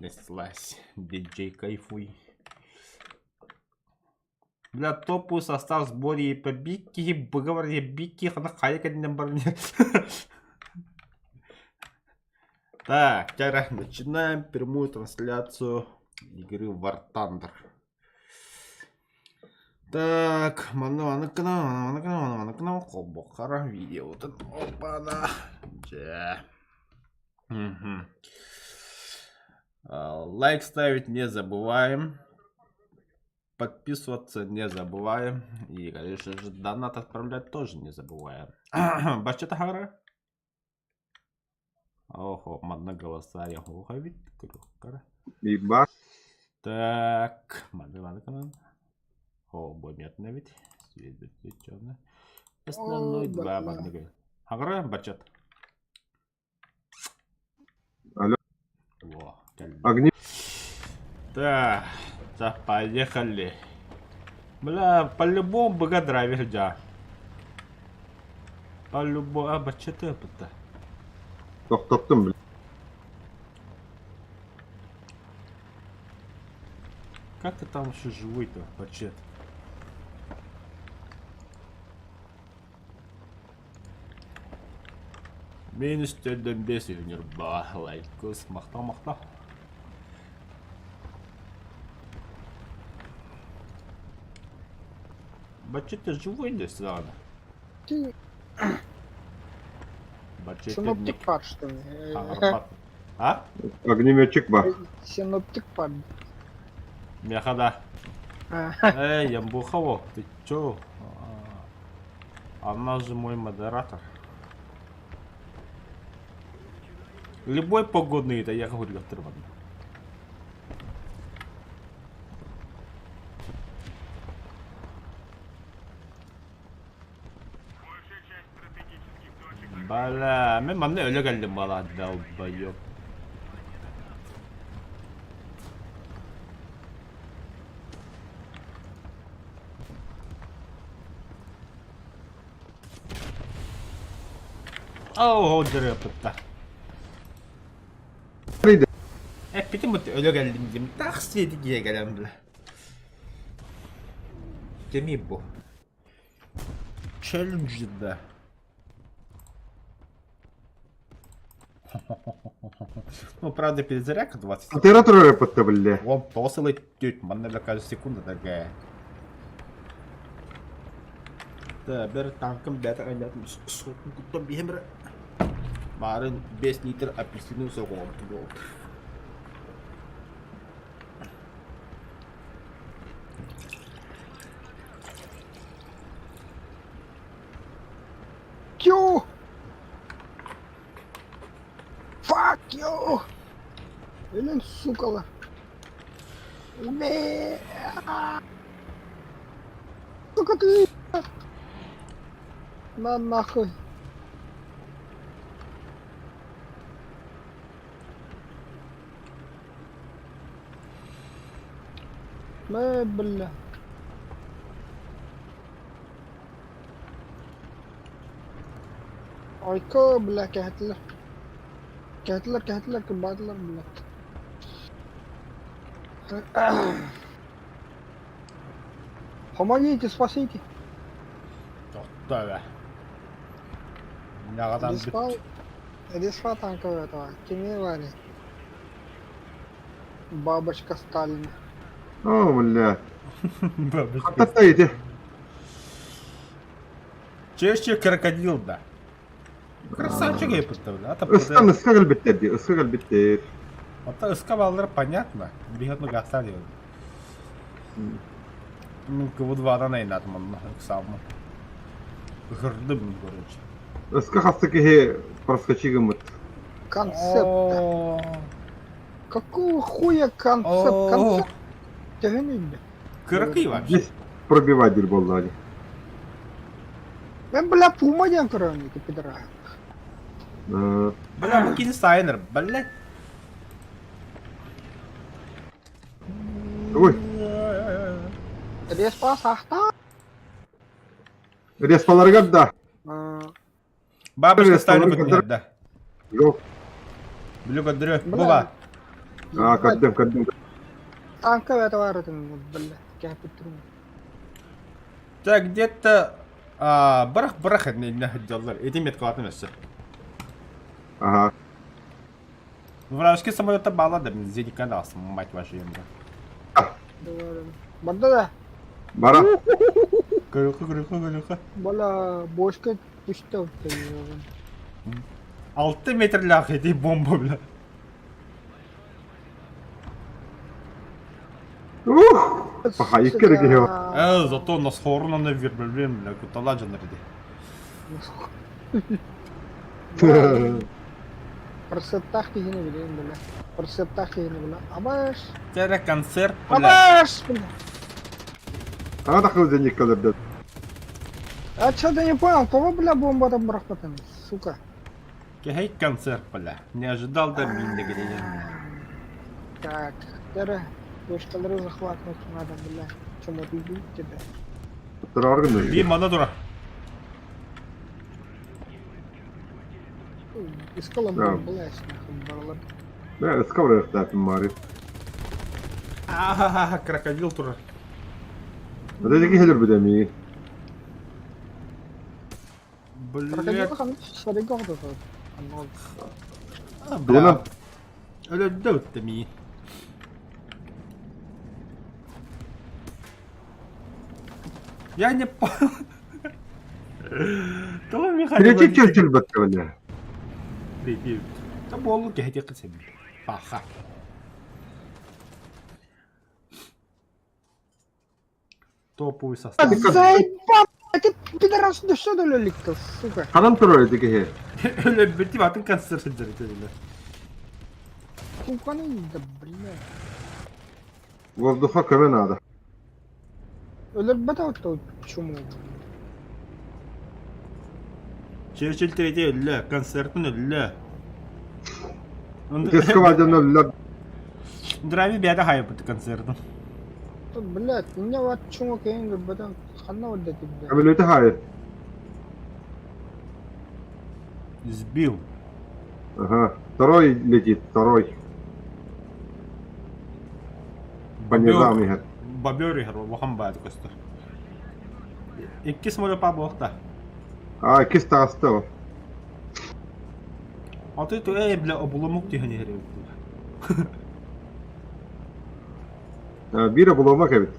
Неслась. Диджей кайфуй. Бля, топовый состав сборе по бикки, быговор бикки, хана хайа кэннинэн баран. Так, теперь начинаем прямую трансляцию игры War Thunder. Так, манна маныккына, маныккына, маныккына, холбохара видеотын. Опа-на. Дьэ. Угу. Лайк ставить не забываем. Подписываться не забываем. И, конечно же, донат отправлять тоже не забываем. Бачча тахара? Охо, манна голоса я хохавит. Биба. Так, манна манна канал. О, бомет ведь. Свет Основной два манна. Хагара бачат. Алло. Во, кэллэ. Огни. Так, так, поехали. Бля, по-любому быга драйвер дьа. По-любому, а бачата быта. Тохтоттум, бля. Как ты там еще живой-то, бачет? Минус 4,5 Нюрба. Лайкос. Махта, махта. Бачите живой не сразу. Ты Бачите синоптик пар, что ли? А? Огнеметчик ба. Синоптик пар. Меха Эй, Ямбухово, ты чё? Она же мой модератор. Любой погодный, это я говорю, отрыван. Бля, мен манна өлө кэллим бала долбоёб. Оо, дырыппытта. Эппитим бут өлө кэллим дим. Тах сиэти киһи кэлэн бля. Кеми бу? Челлендж да. Ну, правда, перезарядка 20. Оператор РПТ, бля. Он посылает тють, манна бля, каждая секунда такая. Да, бер танком бәтер айнатын сотын куттан биһем бер. Барын 5 литр апельсиновый сок болды. You! Fuck you! Блин, сукала. Убей! Сука ты! На нахуй. Мэ, бля. Айка, бля, кэһэтилэр. Кэһэтилэр, кэһэтилэр, кырбаатылар, бля. Помогите, спасите. Тохто бе. Ньаҕатан бүт. Респа, респа танковая этого. Кими вари? Бабочка Сталина. О, бля. Бабочка. Хатта ити. Чаще крокодил, да. Красавчик я представляю. А Ыстан ыска кэлбиттэр дии, ыска кэлбиттэр. Ата ыска баллар понятно. Биһиэтну гастар диэн. Мин КВ-2-дан айнаатым онно ыксааммын. Ыһырдым, короче. Ыска хаста киһи проскочи гыммыт. Концепт. Какого хуя концепт? Концепт? Төһөн Кыракый вообще. Здесь пробиватель буолла дии. Мен, бля, пума диэн көрөмүн ити пидорас. Бля, выкинь сайнер, блядь. Ой. Респа сахта. Респаларыгар да. Бабушка Сталин да. Жоқ. Блю көрдөрө. Буба. А, көрдүм, көрдүм. Танка бэйэтэ баар этин биллэ. Кээппиттэрин. Так, где-то а, бырах-бырах иннэ сылдьаллар. Ити меткалаатым өссө. Ага. Вражеский самолеттар баалар да, зенитка да мать вашу емда. Барда да. Бара. Көрүөххэ, көрүөххэ, көрүөххэ. Бала бошка түстэ. 6 метрлээх ити бомба бля. Ух! Паха, икки эрэ киһи Э, зато носхорун аны вербелбен бля, куттала дьоннор ити. Процептаах киһини билэйин бля. Процептаах киһини бля. Абаш! Тәрэ концерт бля. Абаш! Бля. Ана тахыл зенитка өлөрдө. А что-то не понял, кого, бля, бомба там бырахпатын, сука. Кэһэй концерт бля. Не ожидал да мин да гелейен. Так, тәрэ, вышкалары захватнуть надо, бля. Чем убить тебя? Турар Би мана тура. Искала Да. блядь, нахуй, баралар. Бля, ыска барыахтааппын маары. Ахаха, крокодил турар. Это киһи өлөрбүтэ миигин. Блядь. Крокодил ханнык сарайга охтотор. Бля. Өлөрдө өттө миигин. Я не понял. Тоҕо Михаил Третий чөрчүл баттэ бля. Третий. Та буолу кэһэтиэххэ сөп. Паха. Топовый состав. Заебал, ты пидорас, да что өлөлүк сука. Ханан турар ити киһи. Өлөрбүтүм атын концерт сылдьар этилэр. Куканы да, бля. Воздуха көмө наада. Өлөрбөт то чуму. Черчилль третий өллө, концертын өллө. Ити вадьаны өллөр. Драйви бэйэтэ хайыппыт концертын. Блядь, меня вот чуму кэйин өлөрбөтөн ханна барда бля. Самолеты хайы. Сбил. Ага. Второй летит, второй. По низам иһэр. Бобер иһэр, улахан баайы көстөр. Икки самолет буолта. А, иккис таҕыста ол. А ты то эй, бля, обломок түһэн иһэр эбит. Биир обломок эбит.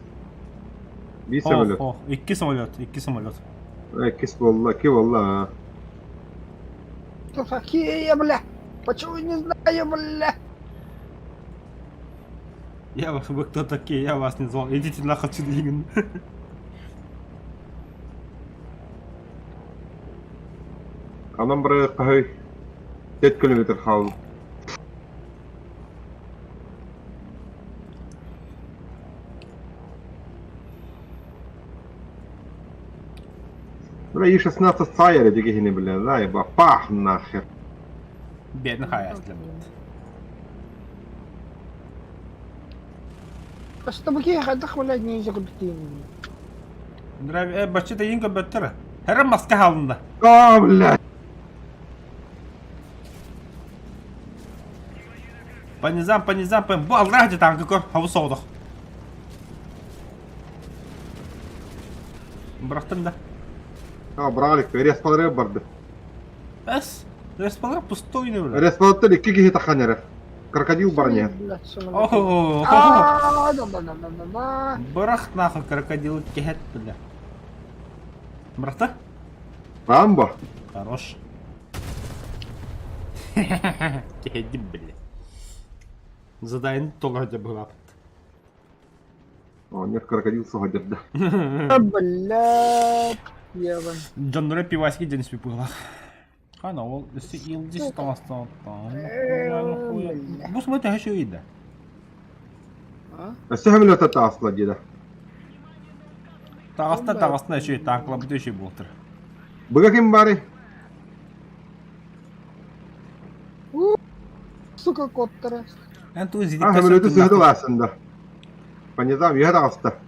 Биир самолет. Ох, икки самолет, икки самолет. Иккис буолла, икки буолла. Кто такие, бля? Почему не знаю, бля? Я вас, вы кто такие, я вас не звал. Идите нахуй отсюда, именно. Анан барыахха 4 километр хаалбыт. Бля, И-16 саайар ити киһини бля, заеба, пах нахер. Бедный хайаслабыт. Чтобы хайдах, блядь, не закрутили. Нравится, бачча да иҥ көрбөттөр. Хара маска хаалынна. А, блядь! По низам, по низам, по... Бу аллараа дьэ таҥка көр, хабыс соҕотох. Бырахтым да. А, бралик, респалары барды. Эс, респалар пустой не бля. Респалаттан икки киһи таххан эрэр. Крокодил барня. О, А, да, да, да, да, да, да. Бырах нахуй крокодил кэһэт бля. Бырахта? Рамбо. Хорош. Кэһэдим бля. Задайын толор дьэ быһааппыт. О, нет, крокодил суһадырда. А, Блядь, ебан. Дьонноро пивасики диэн испит быһыылаах. Хана ол өссө илдьис таҥастаан Бу сымай төһө үчүгэй да? А? Өссө самолета таҕыста диэтэ. Таҕыста таҕыстына үчүгэй, таҥкалабыта үчүгэй буолтар. Быга ким баарый? Сука, коттара. Эн туу А, зидиккэ самолеты сылдьыннаххын. сыһыты лаасан да. Понятам, үһэ таҕыста.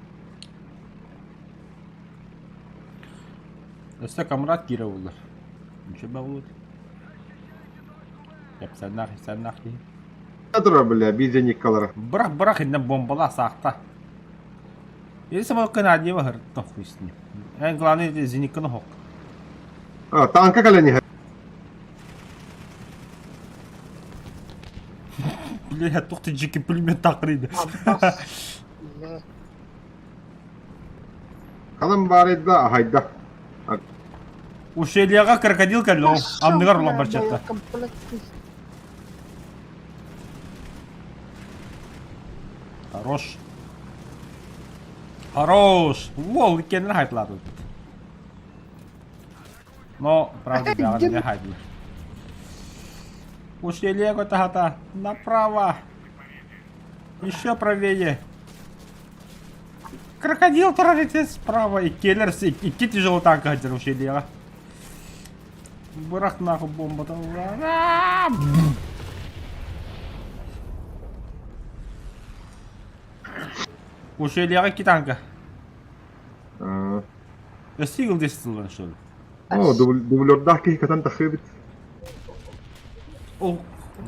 Өссө Камрад киирэ буоллар. Үчүгэй буолуо. Кэпсэннээх, кэпсэннээх киһи. турар, бля, бизениккалара. Бырах, бырах, иннэ бомбала саахта. Или самолетка Надеева хырытта хуй с ним. Эн главное зенитканы хок. А, танка кэлэн иһэр. Бля, туох ты дьикки пулемет такырыйды. Аббас. Бля. Ханан баарыйда, аһайда. Ущельеҕа крокодил кэллэ ол. Пошел, Анныгар бля, улан барчатта. боекомплект. Хорош. Хорош. Уол иккиэннэрэ хайтлаатыбыт. Но, правда, бэҕэ не хайдылар. Ущелье тахата направо. Еще правее. Крокодил травите справа. Иккиэлэр икки тяжелый танка сылдьар ущельеҕа. Бырах нахуй бомбата. Ущельеҕа икки танка. Өссө игыл сыллан что ли? О, дублердаах киһи катан тахсыбыт. О,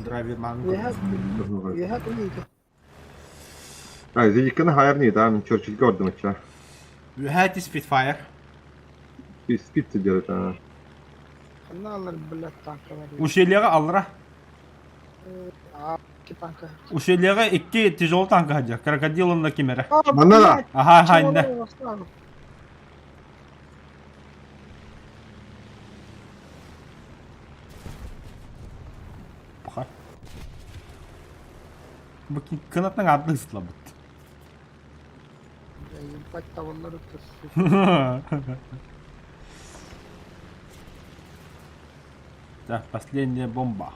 драйвер маны. Үөһэ кулига. А, зеникканы хайар не, да, мен Черчилльге ордум ача. Үөһэ ти Spitfire. Спит делает, а. Ханна алар, блядь, танкалар. Ущельеҕа аллара. А, икки танка. Ущельеҕа икки тяжелый танка сылдьар. Крокодил онно ким эрэ. А, Манна да. блядь, Аха, аха, иннэ. чего сразу? Паха. Бу кынатынан аатын ыстылабыт. Бля, ебать, таваллар өттө, сука. Так, последняя бомба.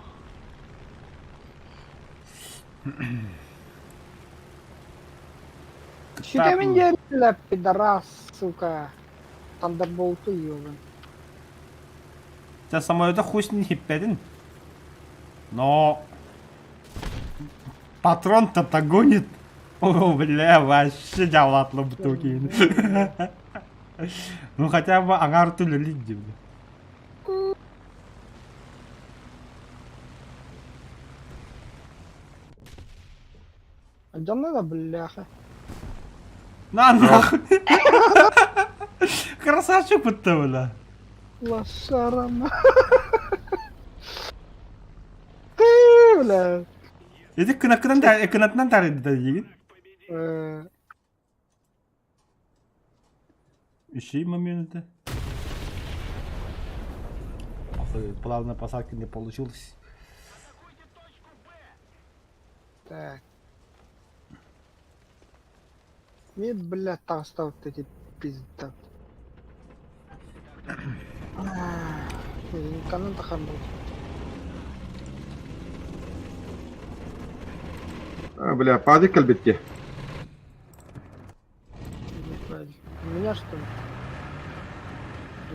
Сүтэмин диэрилэр, пидорас, сука. Тандерболту ёбан. Сейчас самолета хуй с ним хиппетин. Но патрон-то гонит. О, бля, вообще дьалатлы бутылки. Ну хотя бы аҥаар үлэлиир дии. Дьонно да бляха. На нахуй. Красавчик бутта бля. Лошара на. Ты, бля. Ити кынаккынан кынатынан тарыйда диигин. Ищи моменты. Ох, плавная посадка не получилась. Так. Мен, блядь, таҕыста вот эти пизда. Канын тахан был. А, бля, падик кэлбитти. Меня что ли?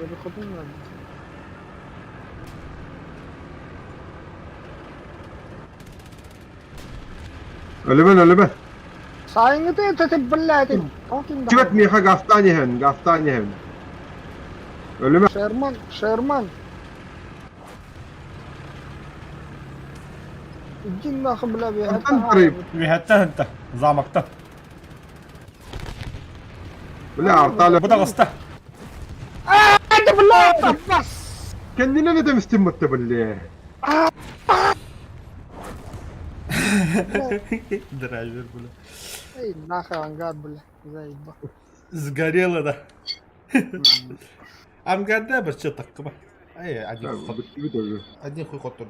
Я выходу не надо. Өлүмэн, өлүмэн. Сайыҥҥыты это блядь, Чүөт миэхэ газтаан иһэн, газтаан иһэн. Өлүмэн. Шерман, Шерман. Иди нахуй, бля, Онтон барый. Үөһэттэн ынта, замоктан. Бля, арталя. Бу таҕыста. Это, бля, бас! Кэннинэн этэмистим бутта, бля. Драйвер, бля. Эй, нахуй, ангар, бля, заебал. Сгорело, да. Ангарда бір че таккыба. Ай, один хуй. Один хуй хотур.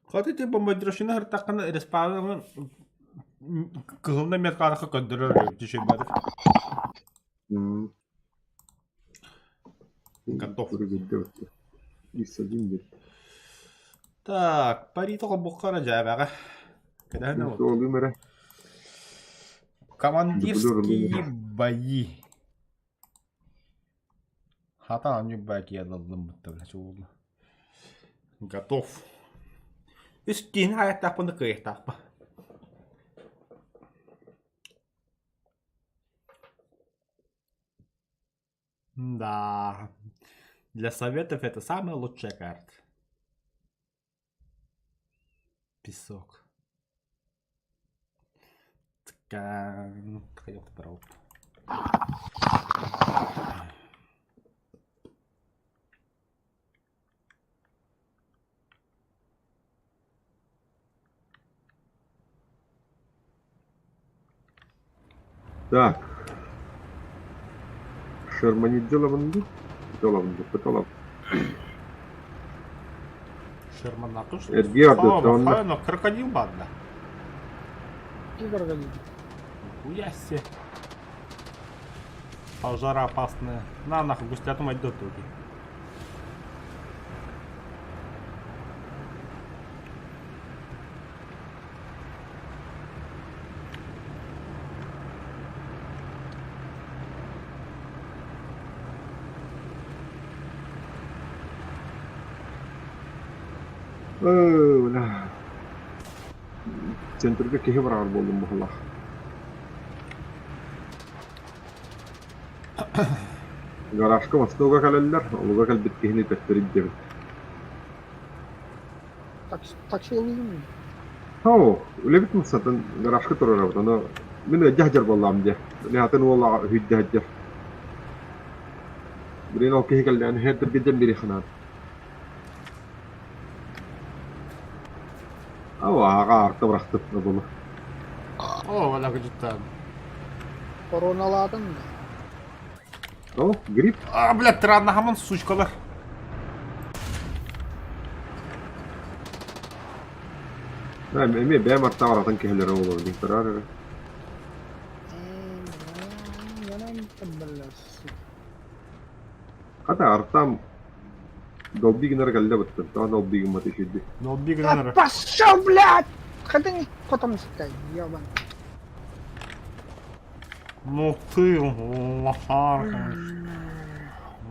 Хотите бомбардировщина хыртаххына респаунун кыһылна меткараха көрдөрөр түшүммэр. Готов. Так, пари тоҕо дьээбэҕэ. Кэдэһэн Командирские бои. Хата анньуббаа киялаллым бутта Готов. Үс киһини хайаттаахпын да кыайыахтаахпын. Да. Для советов это самая лучшая карта. Песок. Ткань. Так. Шермани делабын дуу? Делабын дуу, пыталабын. Шерман на то, что... Эргиэ ордук онно. Хайно, крокодил банда. И крокодил. Нихуя себе. Пожара опасная. На нахуй, густяту мать до туги. Ээ, бля. Центрга киһи барар буоллум быһыылаах. Гаражка Востокка кэлэллэр, олуга кэлбит киһини төттөрү илдьэбит. Такси ылыым. Оо, үлэбит мыссатын гаражка турарабыт, ону мин ыалдьа сылдьар буоллаҕым дии. Атын уоллааҕа үһүйдэ сылдьар. Билигин ол киһи кэллэҕинэ һэрдэргэ дьэн биэриэххэ наада. Оо, ааҕа аарта бырахтым одуну. Оо, валя Короналаатын да. О, грипп. А, блядь, тырааннаһамын, сучкалар. Эмиэ бэйэм аттаҕар атын киһилэрэ буолар диэн көрөөр эрэ. Хата артам долби гынар кэллэ быттын. Тоҕо долби гыммат үчүйдү. Долби гынар. Пошел, блядь! Хотя не потом стай, ебан. Ну ты лошара, конечно.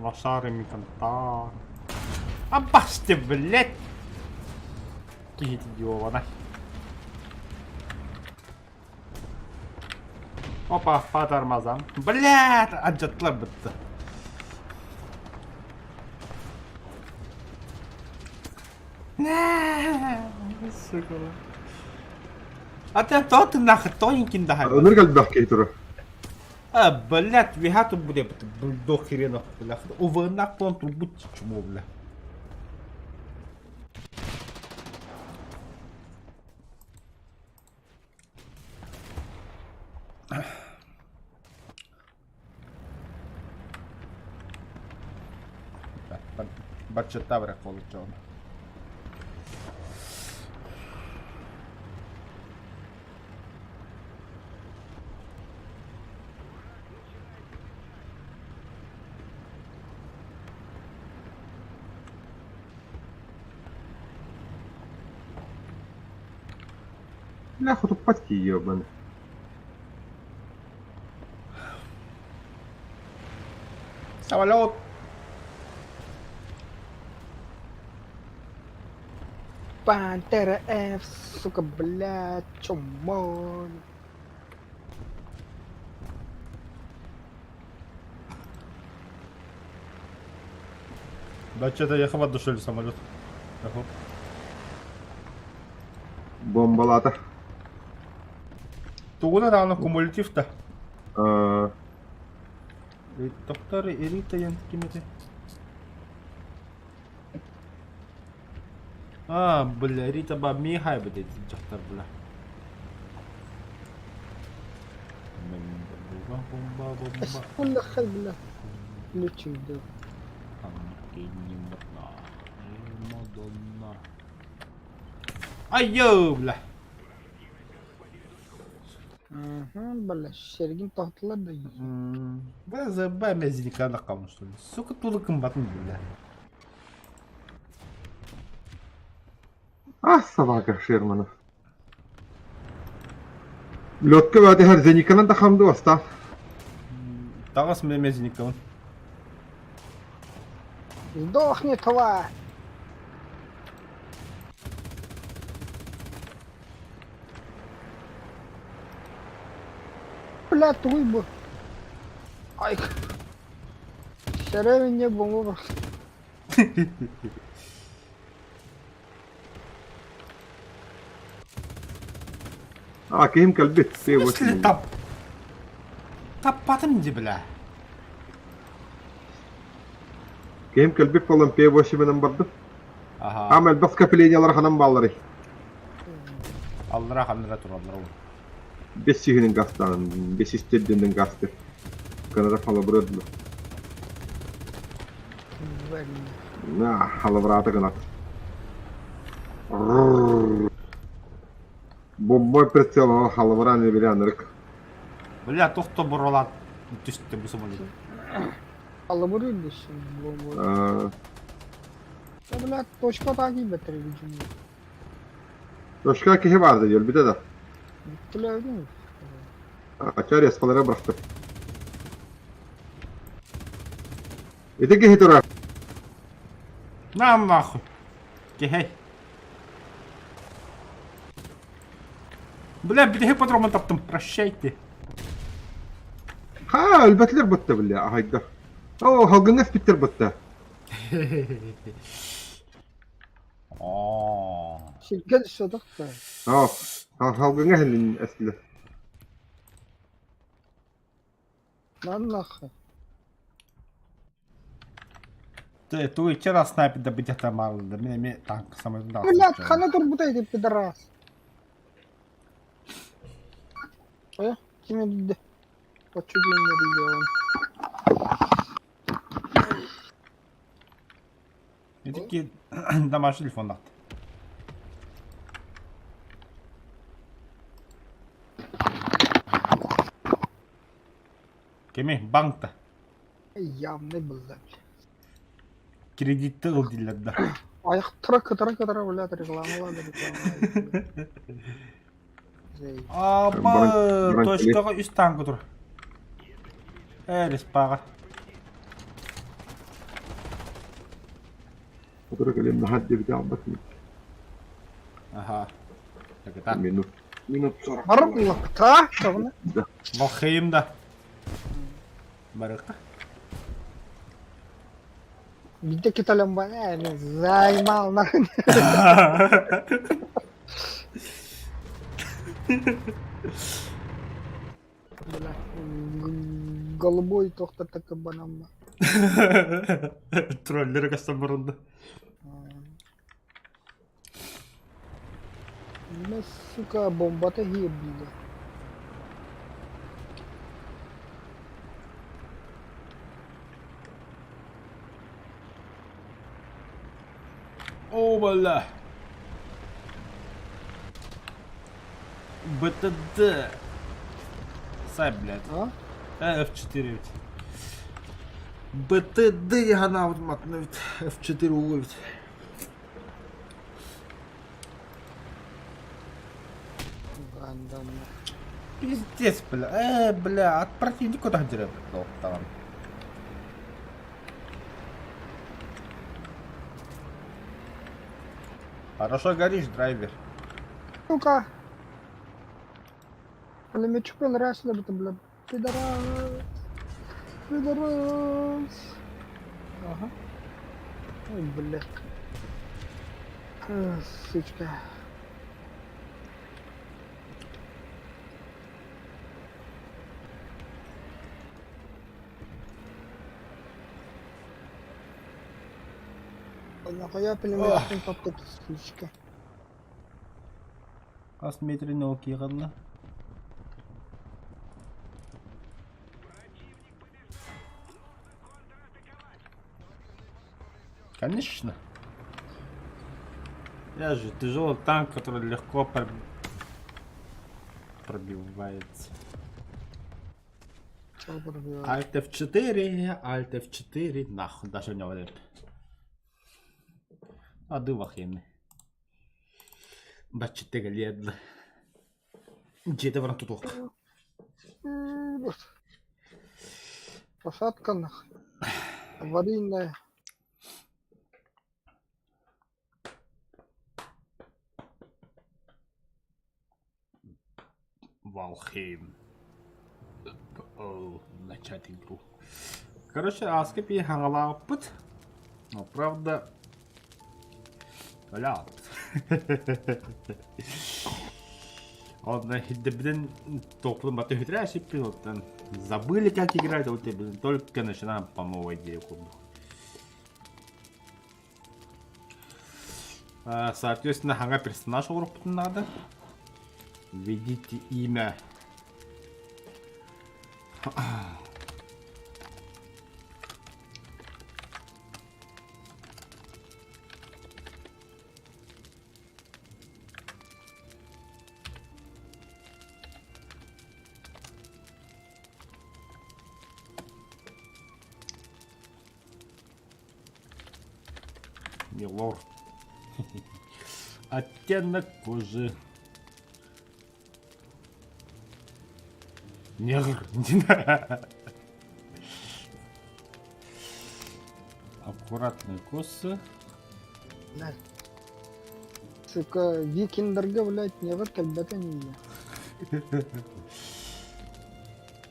Лошары микантар. Абасте, блядь! Киһити диолана. Опа, по тормозам. Блядь, алдьаттылар бытты. Сука. А ты то ты нахуй тоненький да. Ынырык элбэх киһи турар. А, блядь, вихату бля, бульдог хренов, бля. Увынак тон трубут чмо, бля. Баччата колчон. Бля, хотуппат киһи Самолет! Пантера F, сука, блядь, чмо. Да что-то я хват душили самолет. Бомбалаата. Тугуна даҕаны кумулятив да. Аа, Доктор Рита диэн ким этэй? А, бля, Рита ба Михай бит дьахтар бля. Бомба, бомба. Бля, бля. Включи, да. Мадонна. Айо, бля. Угу, бля, Сергин тохтолор да. Бля, забай мезникада калмыш, что ли. Сука, тулы кымбатын, бля. А, собака Шерманов. Лётка бааты Харзениканан да хамды бастаан. Таҕыс мезникабын. Сдохни, тварь! Бля, туй бы. Ай. Вчера мне бомба. А, киһим кэлбит. В смысле тап? Таппатым дии, бля. Киһим кэлбит буолан П8-нан бардым. Аха. Аам элбэх скоплениялар ханан баалларый? Аллара ханнара тураллар ол. Бес сүүһүнэн газтаан, бес истэрдинэн газтыр. Канада халабырыа На, халабыраата гынат. Бомбой прицел халабыраан эбили анырык. Бля, тохто буралаат түстэ бу самолет. Халабыр үрдүссүн бомба. Бля, точка так и бэтэр видимо. Точка киһи баар да өлбүтэ да. Бүттүлэр Ача резкалары бырахтым. Ити киһи турар. На нахуй. Киһи. Бля, бүтэһик патромун таптым. Прощайте. Ха, өлбөтүлэр бытта бля, ахайда. О, халгыңа спиттер бытта. Оо. Сиргэ сотох да. Оо, халгыңа хелин эстилер. Наннах. Ты тугу икки раз снайпер добыть мало, да мен эми танк самолетун Блядь, хана турбута ити пидорас. Э, ким эдди? Очу диэн Ити домашний телефон Кеми банкта. Явный был, бля. Кредитті ыл дииллэр да. Аяқтыра кытыра кытыра, блядь, рекламалар, реклама. Аба, точкаға үс танка тур. Э, респаға. Отыра кэлэн наһаа диэбитэ албат Ага. Так это. Минут. Минут 40. Барып лапта, тоғына. Валхейм да. Барықта. Биде кеталем ба, э, займал нахуй. Бля, голубой тохта так банамма. Троллер кастан бұрынды. Бля, сука, бомбата гибли. О, бля. БТД. Сай, блядь. А? F4 ведь. БТД ягана вот матна ведь. F4 уловить. Гандон. Пиздец, бля. Бля, от противника так дерет. Там. Хорошо горишь, драйвер. Сука. Пулеметчик раз, бля, пидорас. Пидорас. Ага. Ой, бля. Сучка. Нахуя пулеметчик попытки, сучка. Хас метрин ол киҕалла. Конечно. Я же тяжелый танк, который легко пробивается. Чего пробивает? Alt F4, Alt F4, нахуй, даже у него нет. А дывах еми. Баччыттыга лиэдла. Дьиэтэ баран тутуох. Посадка нах. Аварийная. Valheim. О, начать игру. Короче, ааска пии хаҥалаабыппыт. Но правда, Бля. Ладно, блин, топлым оттан забыли, как играть, вот и, блин, только начинаем по новой идее курдук. Соответственно, хага персонаж урукпутун надо. Введите имя. Милорд. Оттенок кожи. Негр. Аккуратные косы. Блядь. Сука, викиндерга, блядь, негр кэлбэтэ инньэ.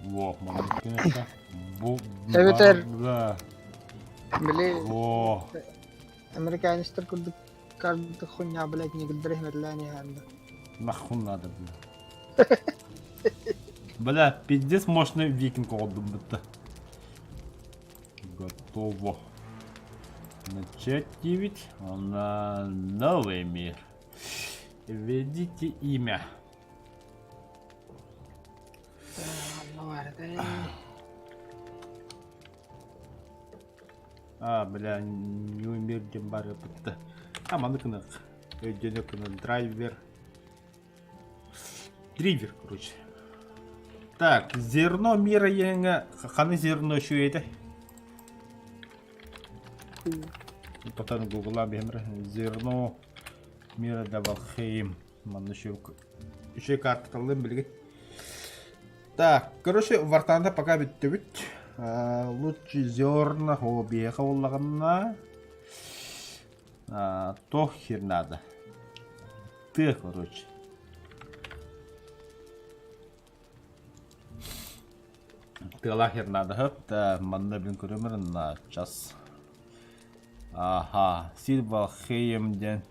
Во, маннык конечно. Бу Эбэтэр да. били Во. американецтар курдук каждый хуйня, блядь, негрдэр иһимэтлээн иһээн да. Нахуй надо, бля. Бля, пиздец мощный викинг оҕордум бытта. Готово. Начать 9. На новый мир. Введите имя. А, бля, New мир диэн бары бытта. А, маны кынах. Өйдөнө кынан драйвер. Дривер, короче. Так, зерно мира еңе ханы зерно үчүгэй Потом гугла биһэмэр зерно мира для Валхейм. Манна үчүгэй карталарын билигин. Так, короче, вартанда пока бүттүбүт. Лучше зерна о биэхэ буоллаҕына то хер надо. Ты, короче. Тыалаах хер надо да манна блин көрөмөр на час. Ага, Сильвалхейм диэн.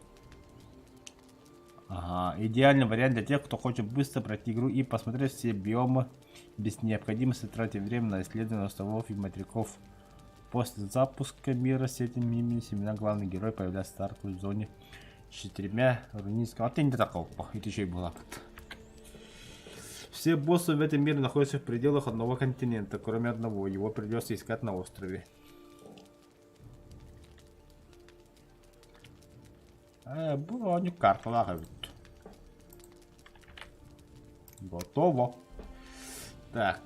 Ага, идеальный вариант для тех, кто хочет быстро пройти игру и посмотреть все биомы без необходимости тратить время на исследование островов и материков. После запуска мира с этим именем семена главный герой появляется в стартовой зоне с четырьмя руническими... А ты не такого, это еще и была. Все боссы в этом мире находятся в пределах одного континента, кроме одного. Его придется искать на острове. Э, бу карталаах эбит. Готово. Так,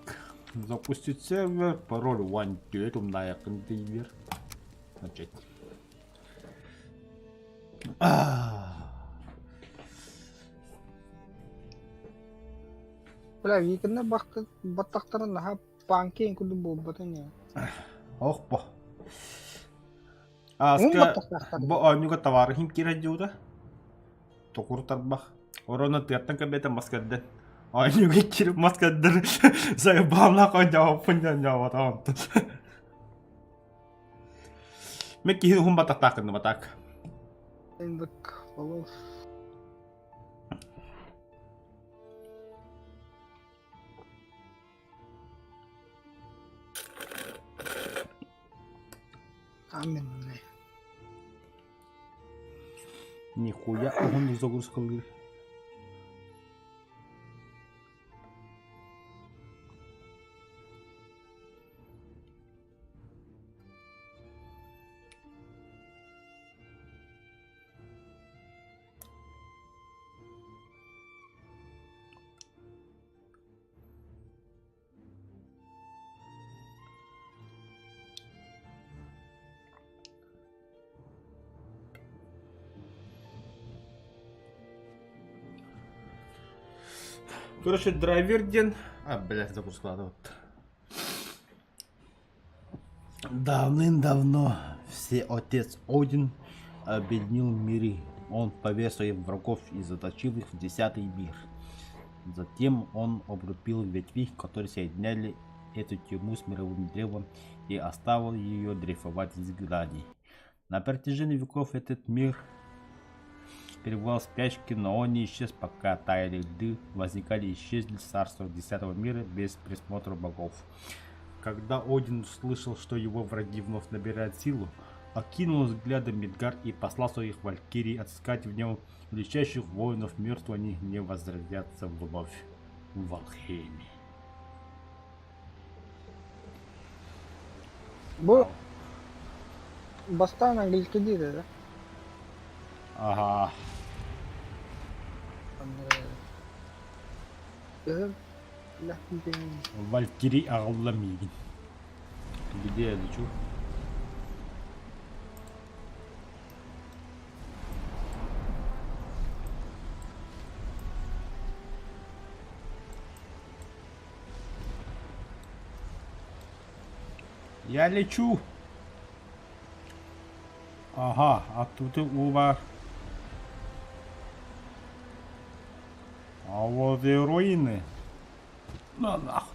запустить сервер, пароль 1 умнаякын дейбер. Начать. Бля, викиннэр баттахтарын наһаа панки курдук буолбатын ээ. Ох бо. Ааска бу оонньууга табаарыһым киирэр дьуута. Токур тарбах. Орону тыаттан көрбөтө мас көрдөн. Оонньууга киирip мас көрдөр. Сайбаалаах оонньооппун дьонньообото онтон. Мен киһи уһун батахтаах гынным атак. Индик волос. Каменный. Нихуя уһун загрузкалыыр. Короче, драйвер диэн... А, блядь, запускала вот. Давным-давно все отец Один объединил миры. Он повел своих врагов и заточил их в десятый мир. Затем он обрубил ветви, которые соединяли эту тюрьму с мировым древом. и оставил ее дрейфовать в изгнании. На протяжении веков этот мир пребывал в спячке, но он не исчез, пока таяли льды, возникали и исчезли царства Десятого мира без присмотра богов. Когда Один услышал, что его враги вновь набирают силу, окинул взглядом Мидгард и послал своих валькирий отыскать в нем величайших воинов мертвых, они не возродятся вновь в Валхейме. Бу бастаан английский диир эрэ. Ага. Валькирий аҕалла миигин. Где я лечу? Я лечу. Ага, а тут и уу баар. А вот и руины. На нахуй.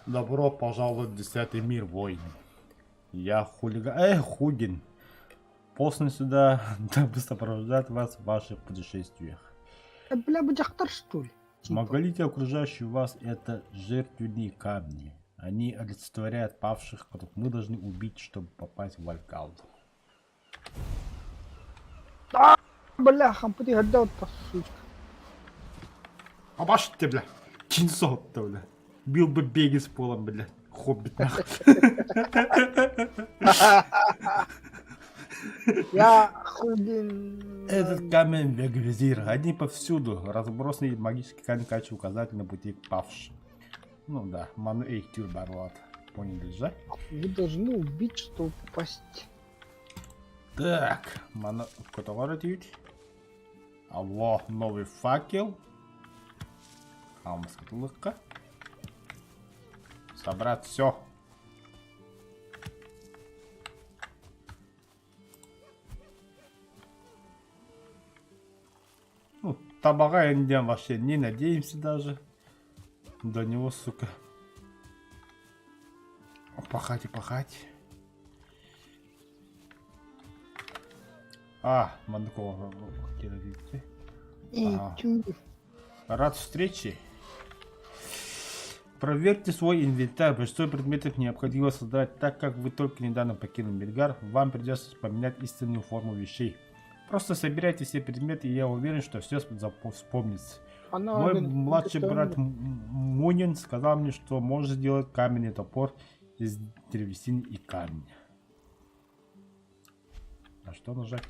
Добро пожаловать в десятый мир, воин. Я хулиган... Эх, Хугин. Послан сюда, дабы сопровождать вас в ваших путешествиях. Э, бля, бу дьахтар что ли? Типа. Маголите окружающие вас это жертвенные камни. Они олицетворяют павших, которых мы должны убить, чтобы попасть в Валькаллу. Бля, хампыты отдал сучка. Абаш ты, бля. Кинсо-то, бля. Бил бы беги с полом, бля. Хоббит нахуй. Я худин. Этот камень Вегвизир. Они повсюду. Разбросанный магический камень качества указатель на пути к павшим. Ну да, ману эйхтюр барлат. Поняли же? Вы должны убить, чтобы попасть. Так, мана көтөҕөр этибит. Алло, новый факел. Хаамыскытылыкка. Собрать все. Ну, табаҕа диэн вообще не надеемся даже. До него, сука. Пахать и пахать. А, маннык Ага. Рад встрече. Проверьте свой инвентарь. Большинство предметов необходимо создать, так как вы только недавно покинули Мидгар, вам придется поменять истинную форму вещей. Просто собирайте все предметы, и я уверен, что все вспомнится. Она Мой младший брат Мунин сказал мне, что может сделать каменный топор из древесины и камня. А что нажать?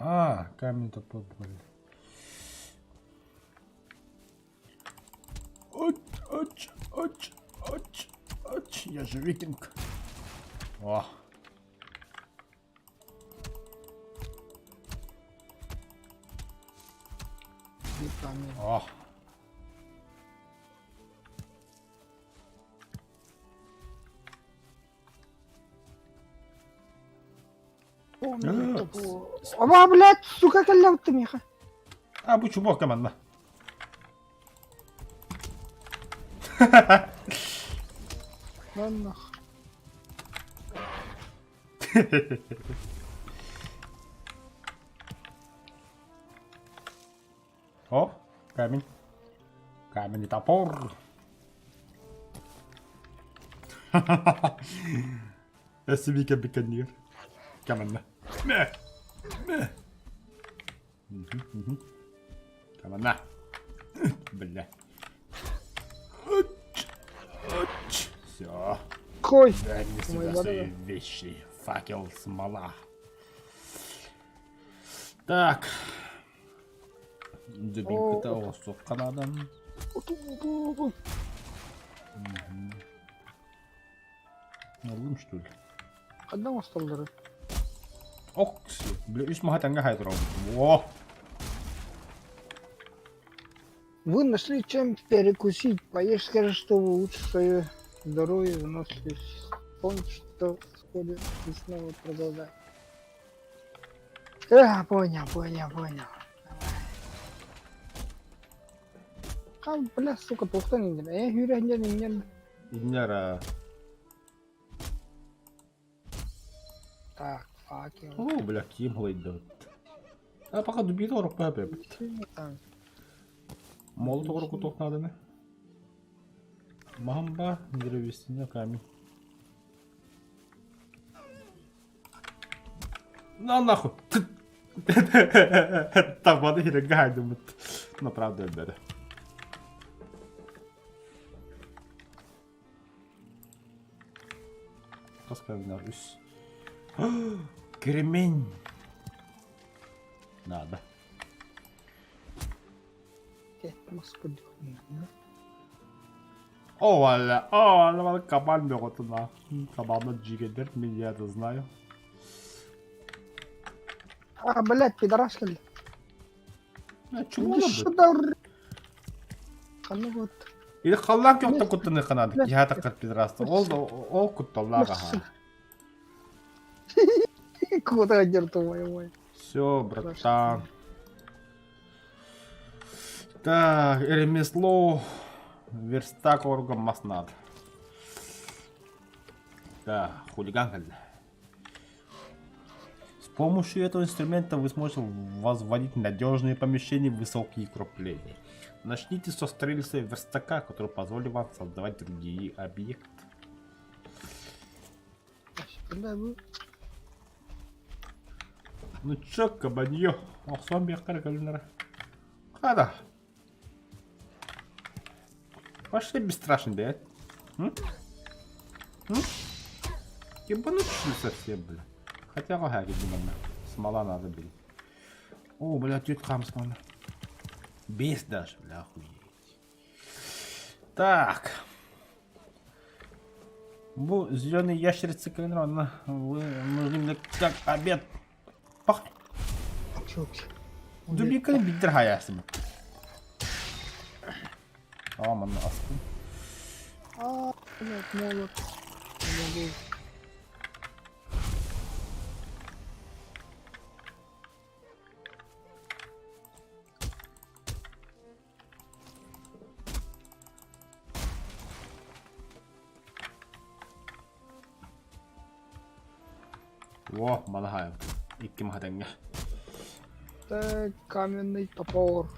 А, каменный топор, блин. Оч, оч, оч, оч, оч. Я же викинг. О. О. Оба, блядь, сука, кэллэбиттим миэхэ. А, бу чубок команда. Ладно. О, камень. Каменный топор. Эсибика биканир. Каменна. Мэ. Мэ. Каменна. Бля. Все. Кой. Дай мне сюда свои вещи. Факел, смола. Так. Дубинката оҕустуохха наада. Ыллым что ли? Ханна оҥостоллору? Ок, бля, үс маһа тэҥҥэ хайа турабын. О! Вы нашли чем перекусить. Поешь, скажи, что вы лучше свое здоровье выносливость. Помните, что вскоре вы снова продолжаете. Эх, понял, понял, понял. А, бля, сука, туохтан иҥнэр. Э, үүрэн иҥнэр. Иҥнэр аа. Так, факел. О, бля, ким ылайдыбыт. А пока дубина орукпа эбит. Молот оҕоро кутуох нааданы. Мамба, древесина, камень. На нахуй! Табаны хиренге хайдымыт. Но правда өлбөдө. Хас камень үс. Кремень. Надо. О, валя, о, валя, кабан бөҕөтүн Кабанна дьигэдэр, мин я это знаю. А, блядь, пидорас кэллэ. А чего Иди сюда, Ханна вот. Или халлаан көхтө куттаныхха наада, киһи атаххар пидораста. Ол ол кутталлаах аха. Куда одерт мой. Все, братан. Так, ремесло, верстак орган мас надо. Да, хулиган кэллэ. С помощью этого инструмента вы сможете возводить надежные помещения в высокие укрепления. Начните со строительства верстака, который позволит вам создавать другие объекты. Ну чё, кабаньё, охсон биэхтэр кэлиннэрэ. Хада. Пошли бесстрашный, блядь. М? М? Ебануть что ли совсем, бля? Хотя ага, манна. Смола надо, блин. О, бля, тетя хамсмана. Бес даже, бля, охуеть. Так. Бу зеленый ящерица кэлэн онно вы нужны мне как обед. Пах. Дубиканы биддер хайаасым. Аа манна аспын. А, блядь, молот. Не могу. Во, малаһаайым. Икки маһа тэҥҥэ. Так, каменный топор.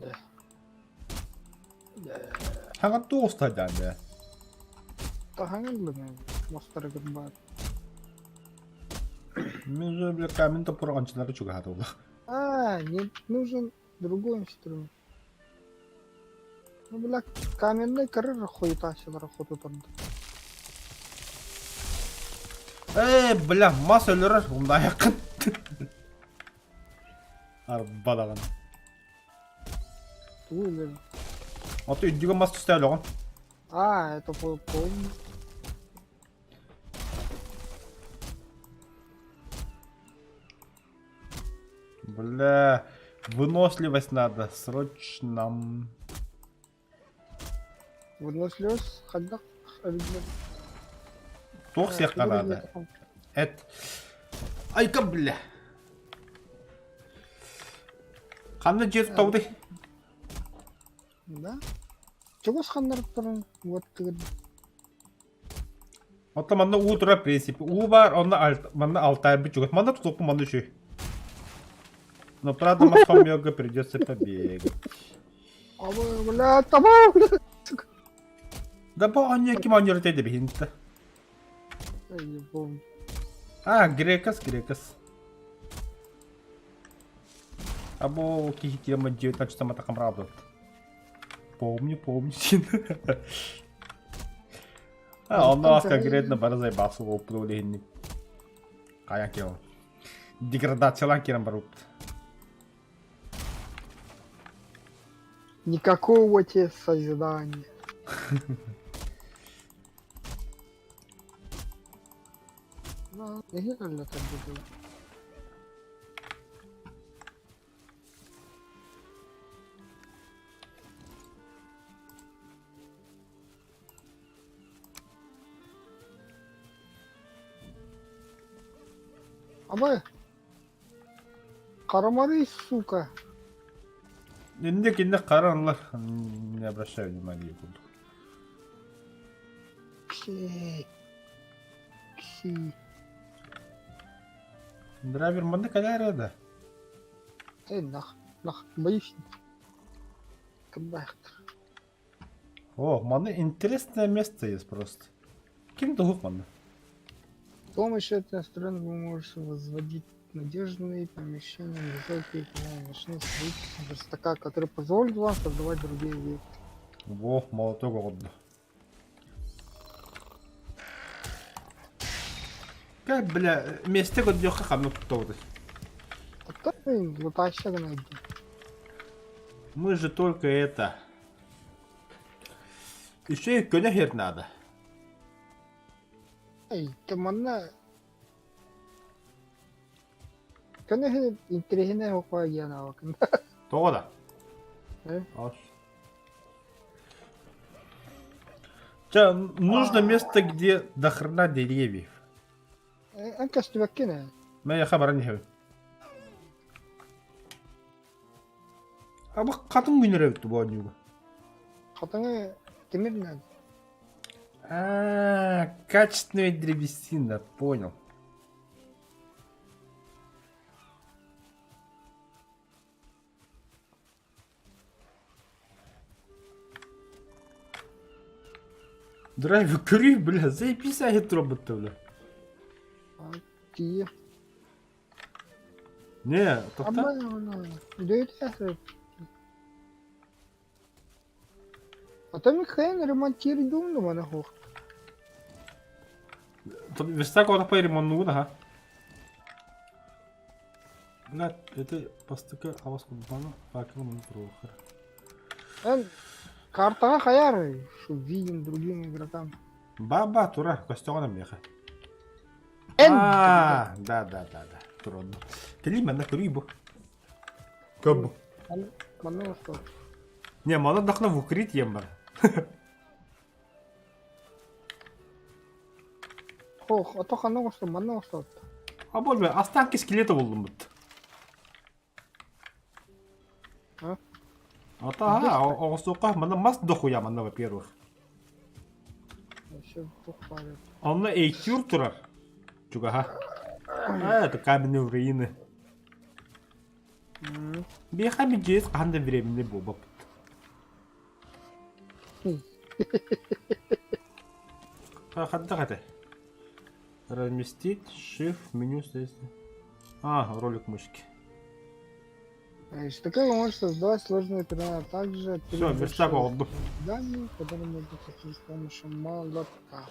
Да. Да. Хаҥа туох устайдаан бээ. Таһаҥын билэн мастарыгар баар. Мин же бля камень топор анчылары чугаһатылла. А, не нужен другой инструмент. Ну, бля, каменный карьер хуета сюда охоту там. Ээ, бля, мас өлөрөр, умнаайаххын. Арба даҕаны. Туу өлөрөр. Ото үрдүгэ мас түстэ өлөҕүн. А, это помню. Бля, выносливость надо, срочно. Выносливость хайдах эбиллэр? Туох сиэххэ наада? Эт. Айка, бля. Ханна дьиэ туттабытый? Да. Чугас ханнарыттарын вот тыгыр. Оттон манна уу турар принцип. Уу баар, онно манна Алтайбыт чугас. Манна тутуохпун манна үчүгэй. Но правда Махомёга придется побегать. Абы, бля, таба, бля. Да бу оонньуу ким оонньуур этэй да биһинтэ. Я не помню. А, грекас, грекас. А бу киһи тема 19 матакам Помню, помню. А, онно ас конкретно бары заебался опыт ол иһинник. Хайан киһи Деградациялаан киирэн барбыт. Никакого тебе созидания. Ну, эһи кэллэ Абы! Харамарый, сука! Инник инник харанлар. Не обращай внимания курдук. Кси. Кси. Драйвер манна кэлээр да. Эй, нах, нах, боюсь. Кымбахтар. О, манна интересное место есть просто. Ким туһук манна? С помощью этой инструмента вы можете возводить надежные помещения, высокие машины строительства верстака, который позволит вам создавать другие объекты. Во, молоток оҕордо. Как, бля, месте көрдүөххэ ханна туттабытый? Оттон лутаща гына Мы же только это... Еще и көнө хер надо. Эй, ты манна Көнө интириэһинэй хохуа диэн аабакын. Тоҕо да? Э? Ча, нужно место, где до хрена деревьев. Эн көстүбэккин ээ. Мэйэхэ баран иһэбин. Аба хатын күнэр эбит бу оонньууга. Хатыҥы тимир наада. А, качественная древесина, понял. Драйв көрүй, бля, заебись агит роботта, бля. Тиийэ. Не, тоқта. А то Михаил ремонтируй маны хух. Верстак отапай ремоннугун аха. Бля, это бастакы авас курбана факел маны туруохар. Эн картаҕа хайаар что видим другим игрокам. Ба-ба, тура, көстөҕүн миэхэ. Эн А, да, да, да, да, туродду. Кэлии манна көрүй бу. Көп бу. Манна охтор. Не, манна дахна в укрытие ем бар. Ох, ото ханна оҥостор, манна оҥостор. А бол бе, останки скелета булдум бут. А? Ата, а, оҕустуохха манна мас дохуя манна, во-первых. Еще туох баар Онно эйтюр турар. Чугаһа. А, это каменные руины. Биэхэ мидьиэс хаһан да временный буолбаппыт. Хантах этэ? Разместить shift меню А, ролик мышки. Такой вы можете создавать сложные экраны, а также Все, верстак оҕордум. Здание, которое можно построить с помощью молотка.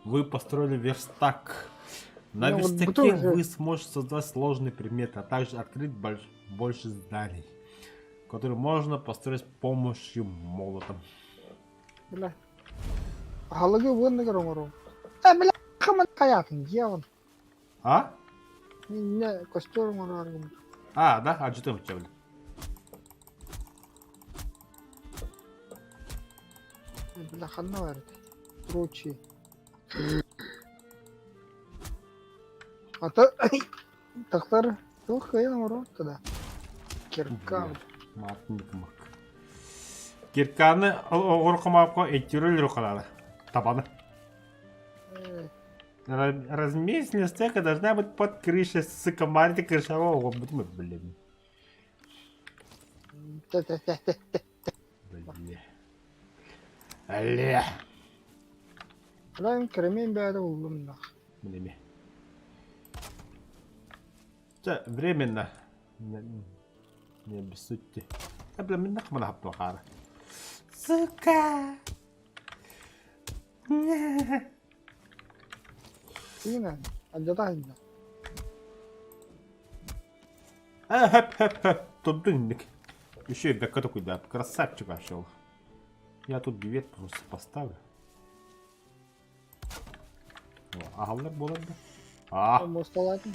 Вы построили верстак. На Ну, вот верстаке бутылка. вы сможете создать сложные предметы, а также открыть больш- больше зданий, которые можно построить с помощью молота. Бля. Аһылыгы уонна оҥору. Э, бля, хаман хайаатын дьиэҕин. А? Не, костер оҥороргум. А, да? А, что там Бля, ханна бар Прочие. А то тахтар туох кыайан оҥорор да. Кирка. Мартын мак. Кирканы оҕор эттирөл рухалары. Табаны. Разместительная стека должна быть под крышей, сука, марти крышевого, блин. Блин. Алле. Прям кремень бәрі улым нах. Блин. Временно. Не обессудьте. А, бля, мен нахмана хаптуахара. Сука! Тина, алдьата А, хэп, хэп, хэп. Тут Еще и бэка такой, да, красавчик вообще. Я тут дверь просто поставлю. Агаллар болар да. А, Мост алатын.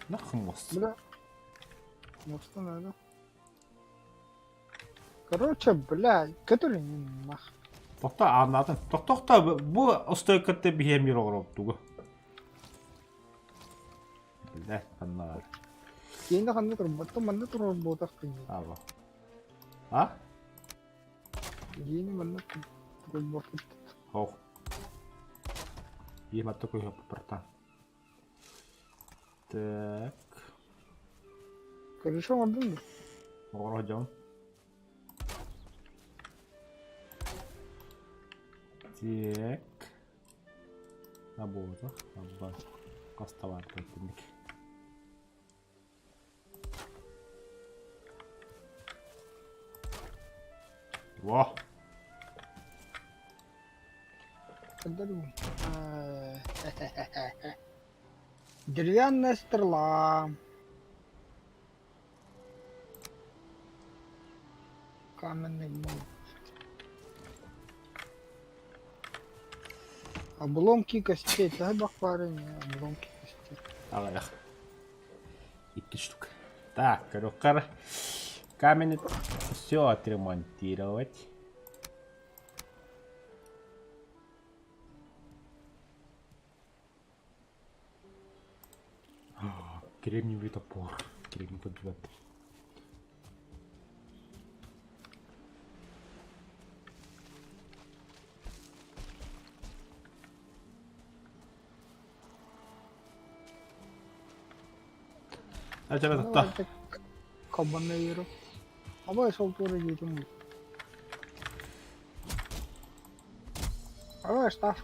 нахуй мост. Бля. Моста надо. Короче, бля, который не нах. Тохто аанатын. Тохто бу стойкатты биһиэмир оҕороптугу. Э, ханна бар? Киинэ ханна турбаттан манна турар буотах дии. Аба. А? Киинэ манна турбаппыт. Ох. Биир матта көһөппүт братан. Так. Крыша оҥордуҥ дуо? Оҕоро дьон. Так. Работа. Абба. Хас товар тинник. Во! Деревянная стрела. Каменный молот. Обломки костей. Төһө бах баарын обломки костей. Аҕыйах. Икки штук. Так, короче, камень все отремонтировать. Кремниевый топор. Кремний подвет. Давайте кабанейро. Абай сол тура диэтим. Абай штаф.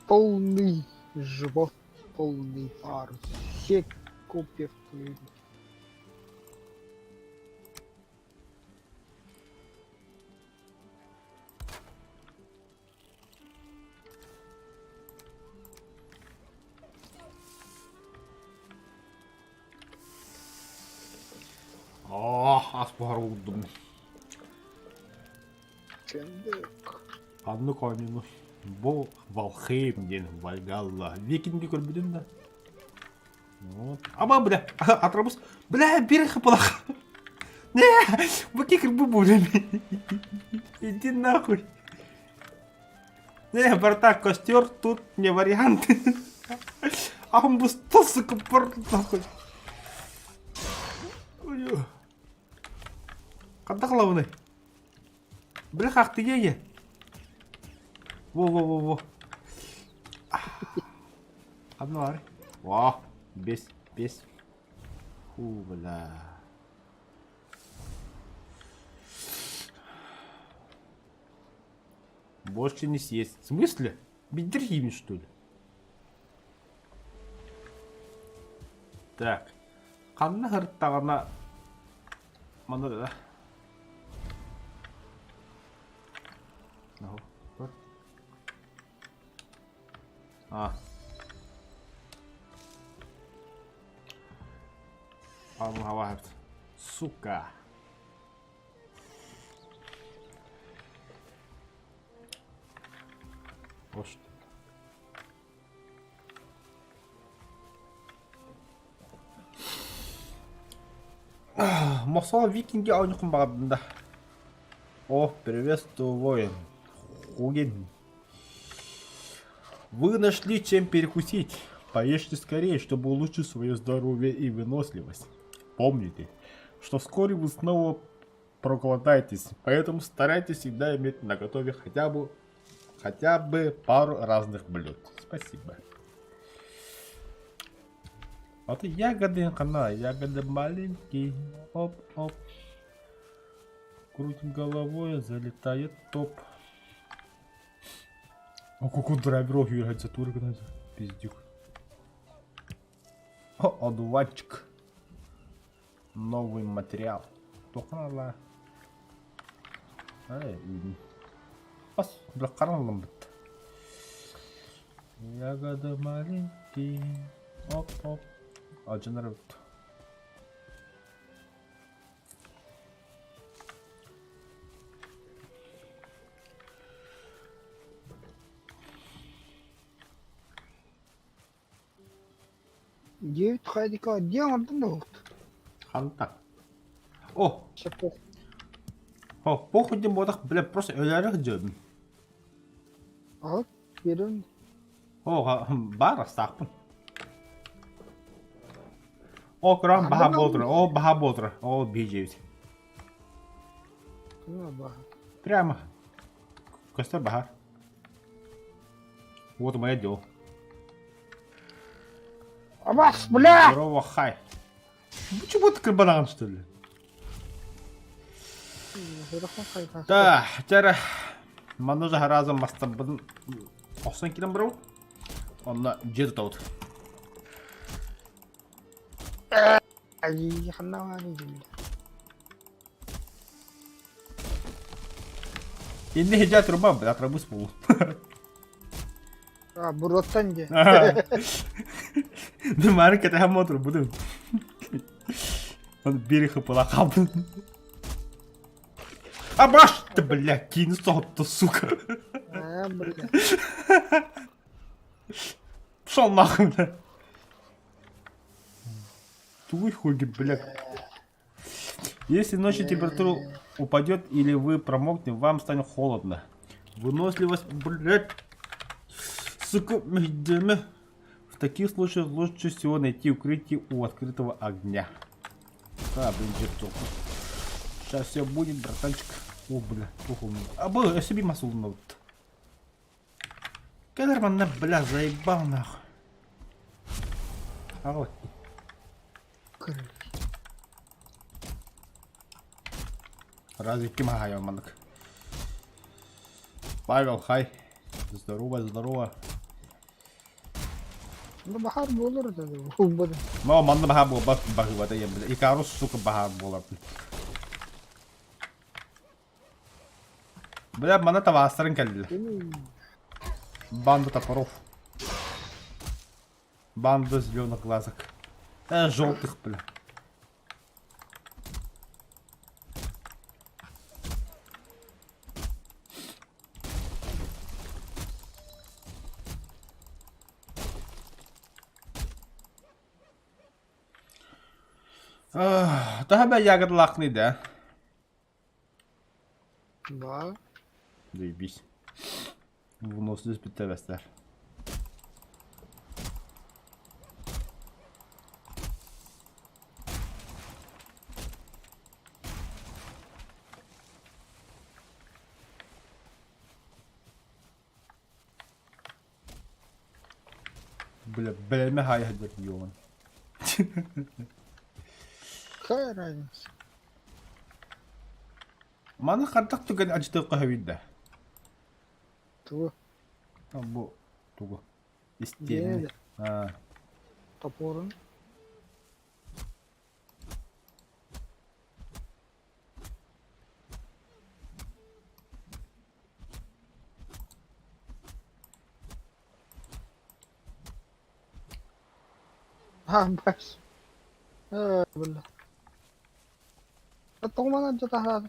Полный живот, полный парус. Все копья в твою. О, ас буһар Чендек. Ханнык оонньууну бу Валхейм диэн Вальгалла. Викинги көрбүтүм да. Вот. Аба, бля, атрабус. Бля, бир хапалах. Не, бу кикр бу бу Иди нахуй. Не, братан, костер тут не вариант. А он бы стал, сука, нахуй. Ханна главный? Бля, как ты е Во-во-во-во. Ханна бар. Во, без, без. Фу, бля. Больше не съесть. В смысле? Бедерхим, что ли? Так. Ханна һырыттаҕына манна да А. Сука. Вот что. Мохсоҕо викинги оонньуохпун баҕардым да. О, приветствую, воин. Хугин. Вы нашли чем перекусить. Поешьте скорее, чтобы улучшить свое здоровье и выносливость. Помните, что вскоре вы снова проголодаетесь, поэтому старайтесь всегда иметь наготове хотя бы пару разных блюд. Спасибо. Вот и ягоды, хана, ягоды маленькие. Оп-оп. Крутим головой, залетает топ. О, какой драйверов юргается турик, пиздюк. О, одуванчик. Новый материал. Туоххана Ай, Бас, бля, қаралым бітті. Ягоды маленькие. Оп-оп. Алдьанар эбит. Девять ходика. Где он дут? Ханта. О, Сапог. Похуй диэн буолбатах, бля, просто өлөөрү сылдьабын. Аҕа биэриэм. Оо, баар астаахпын. О, көрөн баһа буолтура, о, баһа буолтура, о, биһиэбит. Прямо. Көстөр баһар. Вот мое дело. Абас, бля! Здорово, хай. Почему ты кырбанаҕын, что ли? Да, чара манна уже разом мастарбын охсон киирэн барабын. Онно дьиэ тутабыт. Ай, ханна баар дии. Инни хиджа труба, бля, трабыс буолу. А, буруоттан дии. Мары кэтэһэн мотурбутум. Он биир хыпыла хаалбын. Абаш ты, бля, киин соһутта, сука. А, бля. Пошел нахуй, бля. Твой хуй, бля. Если ночью температура упадет или вы промокнете, вам станет холодно. Выносливость, блядь, сука, В таких случаях лучше всего найти укрытие у открытого огня. Да, блин, жертву. Сейчас все будет, братанчик. О, бля, уху. А был, я себе масу вот. Кэлэр манна, бля, заебал нахуй. А вот. Разве ким аһайан маннык? Павел, хай. Здорово, здорово. Ну, баһаар буолар да буолбат. Но манна баһаар буолбат баһыыбата диэн бile. Икарус, сука, баһаар буолар. Бля, манна табаастарын кэллилэр. Банда топоров. Банда зеленых глазок. Желтых, бля. Таһа бэ ягодлаахный да? Да. Заебись. Выносливость бүттэ Бля, бэлэмэ хаайа сылдьар ёбан. Какая разница? Маны хардах түгэн ачытыахха сөбүй да? Тугу? Бу тугу? Истиэнэ. Дьиэ Аа. топорун. А, баш. Э, бля. Тоҕо манан дьатаһаат?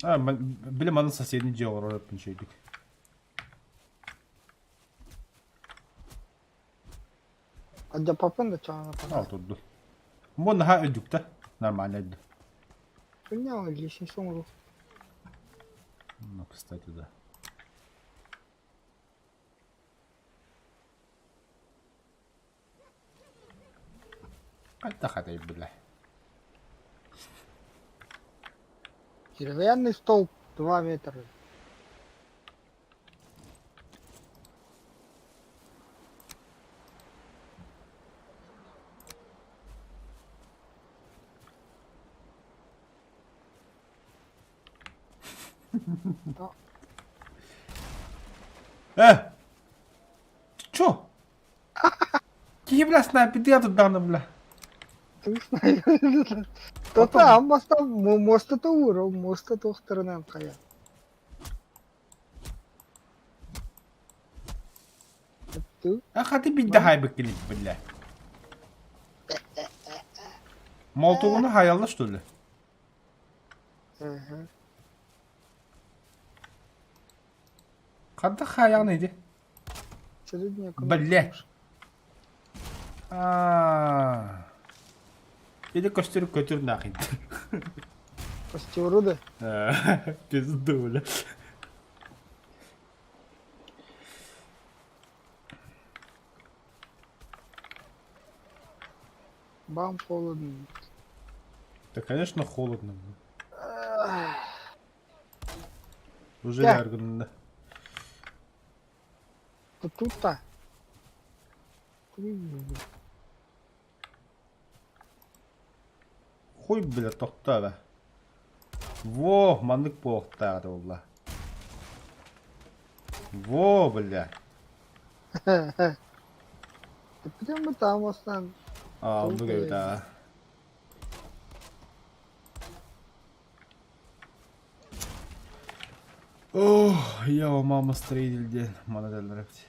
А, били маны соседний дьиэ олорор эппин Алдьаппаппын да чаана Ал турду. Бу наһаа өйдүктэ. Нормально өйдү. Күннээҕи лестница оҥоруох. Ну, кстати, да. Хайдах этэй бile. Деревянный столб 2 метра. Э! Ты чё? Киһи бля снайпердыы турдаҕына бля. Тота аммастан муостата уур, ол муоста туохтарынан хайа. А хаты бидде хайбык килит бля. Молотогуну хаялла что ли? Ага. Ханта хаягын иди. Средняя Бля. Аа. Или көстөр көтөр нахин. Костюру да? Пизду, бля. Вам холодно. Да, конечно, холодно. Уже Кэ. аргынна. Тут-то. Хуй, бля, тохтоо эбэ. Во, маннык буолуохтаах этэ буолла. Во, бля. Прямо там остан. Аа, оннук эбит аа. Ох, я мама строитель диэн мана этэллэр эбит.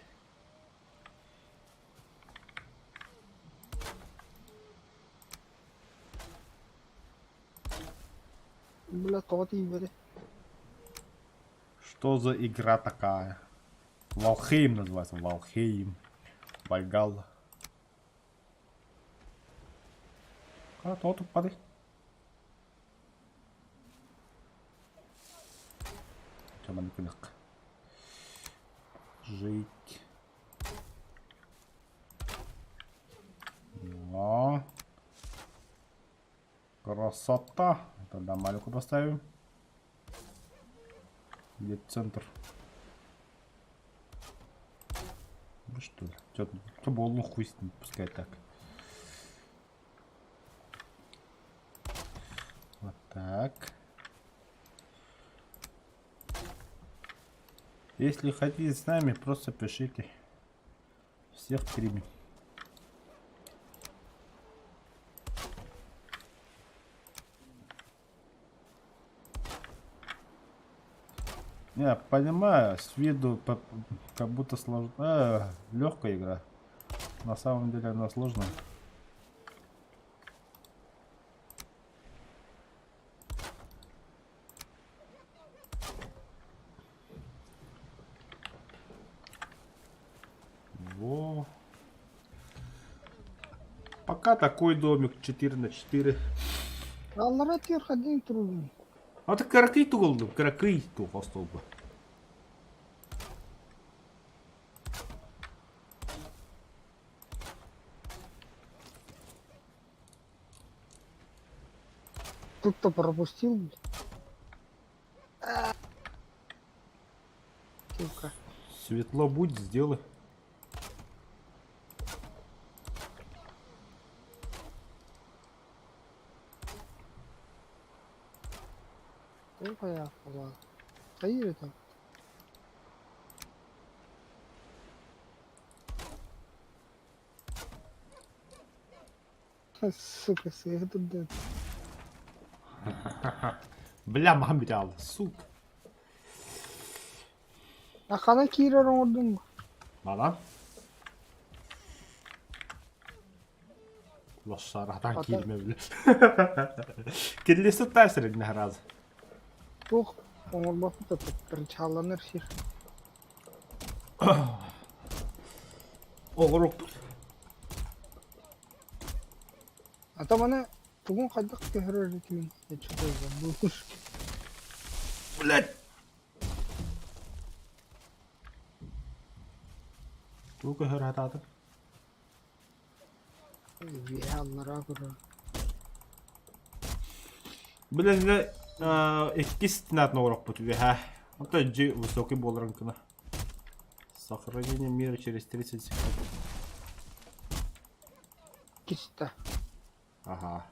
Бля, тоҕо тиийбэтэ? Что за игра такая? Валхейм называется, Валхейм. Вальгалла. А, то тут падай. Жить. О. Красота. Тогда маленькую поставим. Где центр? Ну что ли? Чё, чё было хуй с ним, пускай так. Вот так. Если хотите с нами, просто пишите. Всех примем. Я понимаю, с виду как будто сложно, э, легкая игра. На самом деле она сложная. Во. Пока такой домик 4 на 4. Аллара тиэр трудный. А ты кыракый тугулдум, кыракый тух остолбу. Тут-то пропустил, блядь. Сука. Светло будь, сделай. Сука я была. Стоит там. Сука, свет тут да. Бля, мамрял, сука. А хана киирэр оҥордуҥ Манан. Лошаратан Ата. киирмэ бile. Кирилиси тайсыр раз. Туох оҥорбоппут причалланар сир. Оҕорукпут. А там аны тугун хайдах көһөрөр этимин я что-то забыл. Блядь. Тугу көһөр хатаатым? Үөһэ аллараа көрөр. Блин, иккис стенатын оҕорокпут үөһэ. Онто дьи высокий буоларын гына. Сохранение мира через 30 секунд. Киста. Ага.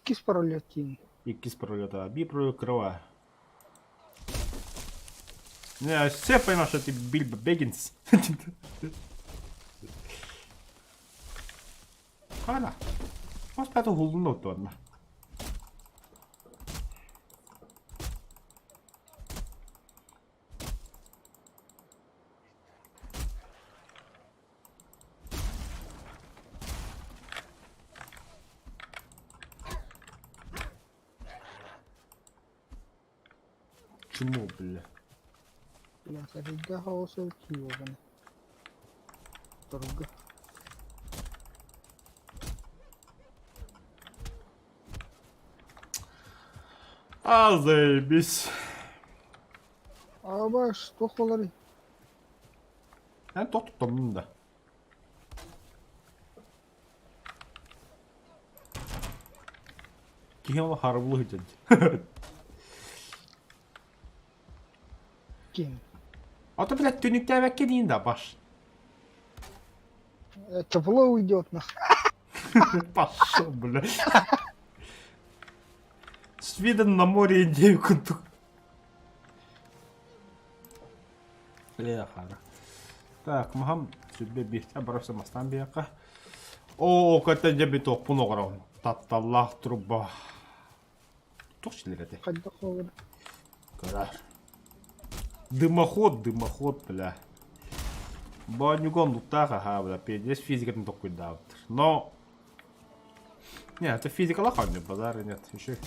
Иккис пролет тиин. Иккис пролета. Би пролет крыла. Не, все понимают, что ты Бильбо Бэггинс. Хана. Хос пятый хулун туонна. Чмо, бля. Бля, сарыйга хаоса киогана. Торга. А, заебись. Аҕабаш, туох буоларый? Эн туох туттаннын да? Киһи ол харабылы сылдьар. Ким? А то, блядь, түнүктээбэккэ диин да, баш. Тепло уйдет нах. Пошел, бля. С видом на море идею курдук. Бля, хара. Так, махам сүрбэ бииртэ барса мастан биэххэ. Оо, кэтэ дьэ битокпун оҕорон. Тапталлаах труба. Туох силэр этэ? Хайдах буолар? Кыра. Дымоход, дымоход, бля. Боонньуга оннуктаах аһаа, бля, пиздец физикатын толкуйдаабыттар. Но... Не, это физикалах оонньуу, базара нет, еще.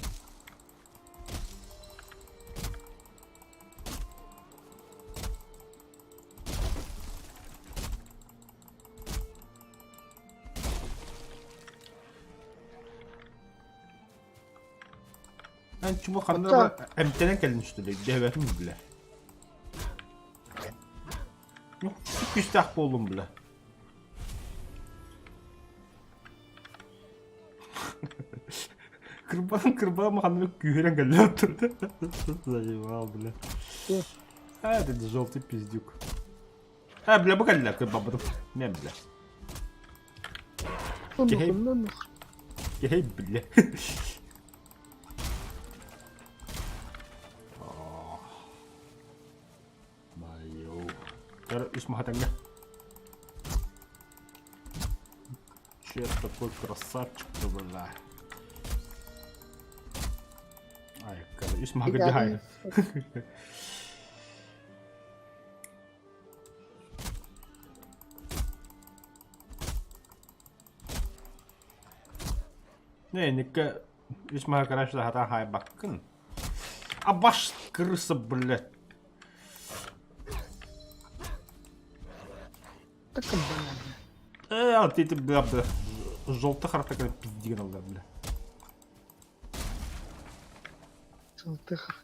Эн чума ханна Оттон эмтэнэн кэлин үстүлэ дэбэтим билэ. Ну, күүстээх буоллум билэ. Кырбаным кырбаным ханна күүһүрэн кэллэ Заебал, бля. А, этот желтый пиздюк. А, бля, бу кэллэ кырбабытым. Не, бля. Киһи, киһи, бля. Майо. Көр, үс махатанга. Че такой красавчик-то, бля. Ай, үс махага Не, инникке үс маһы короче сатаан хаайбаккын. Абаш крыса, блядь. Так блядь. Э, а ты, бля, бля, желтый характер пиздигин алла, бля. Желтых.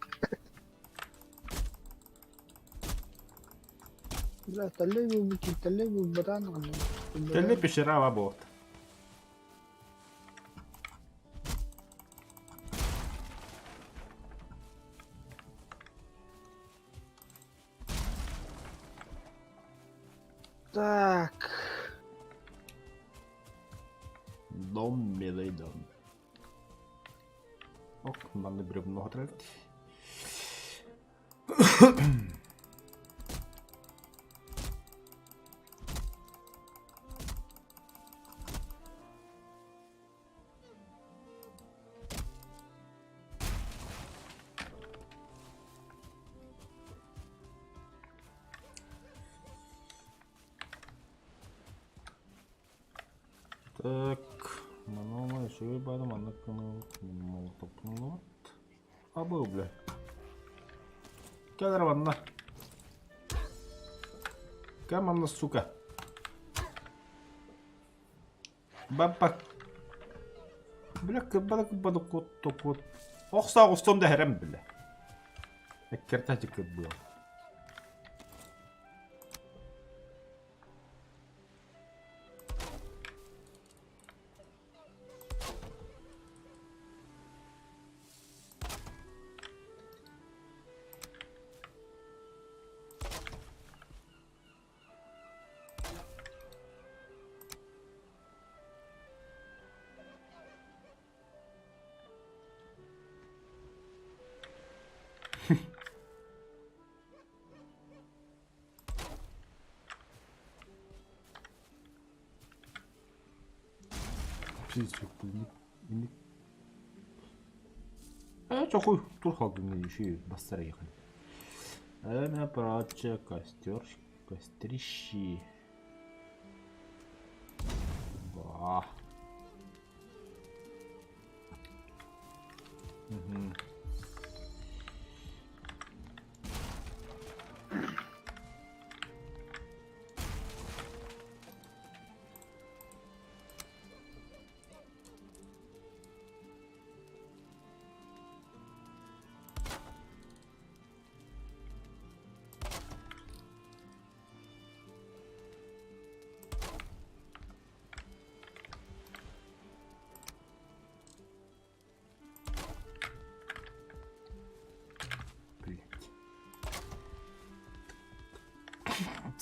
Бля, таллей бути, таллей баран, Тэллэ пещера буолт. Так. Дом, милый дом. Ок, манна бревно тратить. Так, манова үчүгэй баары маннык гынабыт, молотопнулабыт. Абы, бля. Кэл эрэ манна. Кэл манна, сука. Баппа. Бля, кырбада кырбада кот топот. Охсаа устом да хэрем, бля. Эккертачы кырбыам. Ээ, чохуй, тур халдыны еще бастара ехали. Эме прочее, костер, кострищи. Ба. Мгм.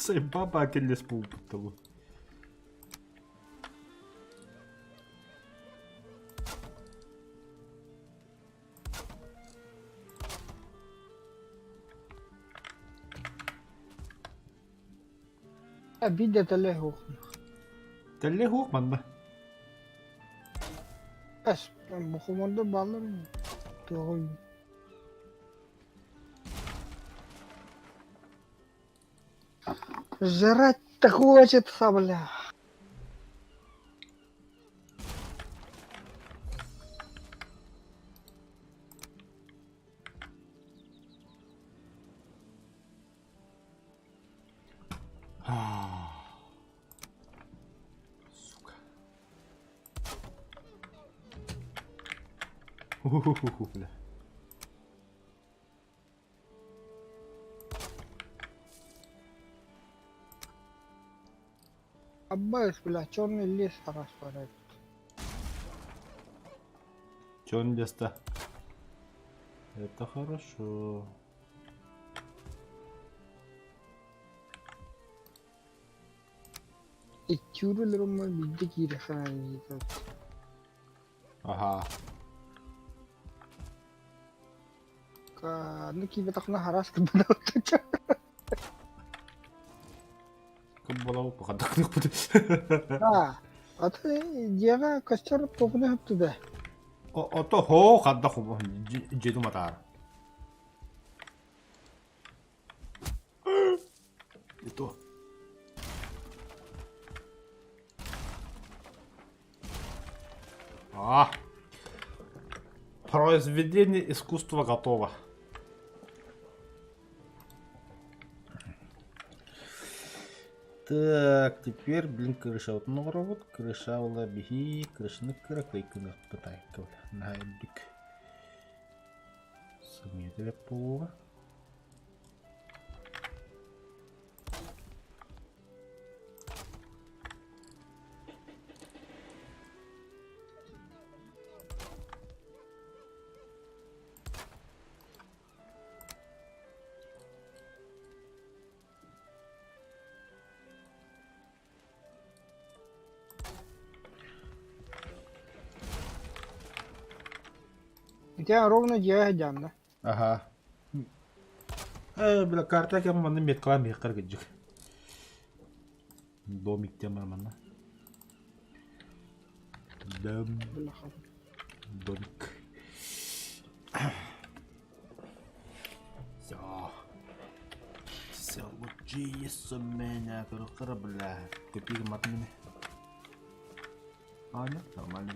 Сайбаба келлес буолбут бу. Биир тэллэй суох. Тэллэй суох манна. Эс, бухумордор бааллар туоҕуй. Жрать-то хочется, бля. Сука. Ху-ху-ху, бля. Аббаев, бля, черный лес распадает. Черный лес-то. Это хорошо. Икки биирдэ киирэ санаан Аха. Ну киирбэтэххинэ араас кырбанабыт. Кым Аа, аты дьиэҕэ көстөр туохуна сөптүбэ. Ото хоо хадда дьиэтин матаар. Это. А. Произведение искусства готово. Так, теперь, блин, крыша вот оҥоробут. Крыша буолла биһи крышаны кыракый гыныахпыт айка наһаа үрдүк. Сымыйа бэрт буолуоҕа. Ити ровно дьиэҕэ сылдьаҕын да? Аха. Э, бля, карта кэм манна меткалаан биһиэххэ кырдьык. Домик диэн бар манна. Дом. Домик. Все. Все, лучшие у меня корабля. Купи матными. А, нет, нормально.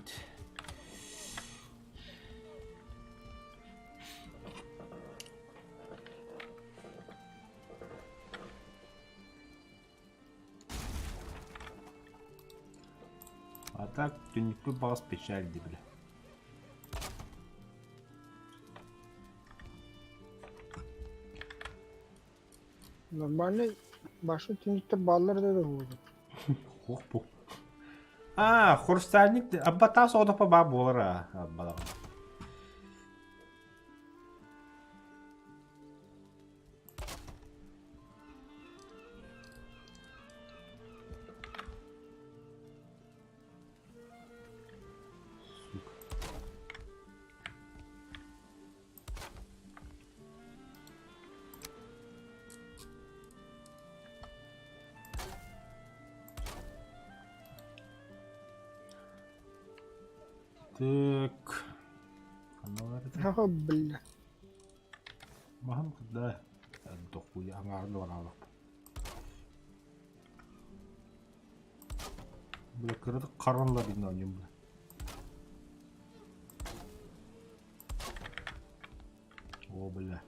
А так, түннүкпүт баҕас печаль дии бile. Нормальный башы түннүктэр бааллар да буолуо. Хуох бу. А, хрустальник абба таас оҕото баа буолар аа аббалаҕын. Сука. Так. О, бля. Маһын да дохуя аҥаарын уораалахпын. Бля, кыратык харанла диэн оонньуум бля. О, бля.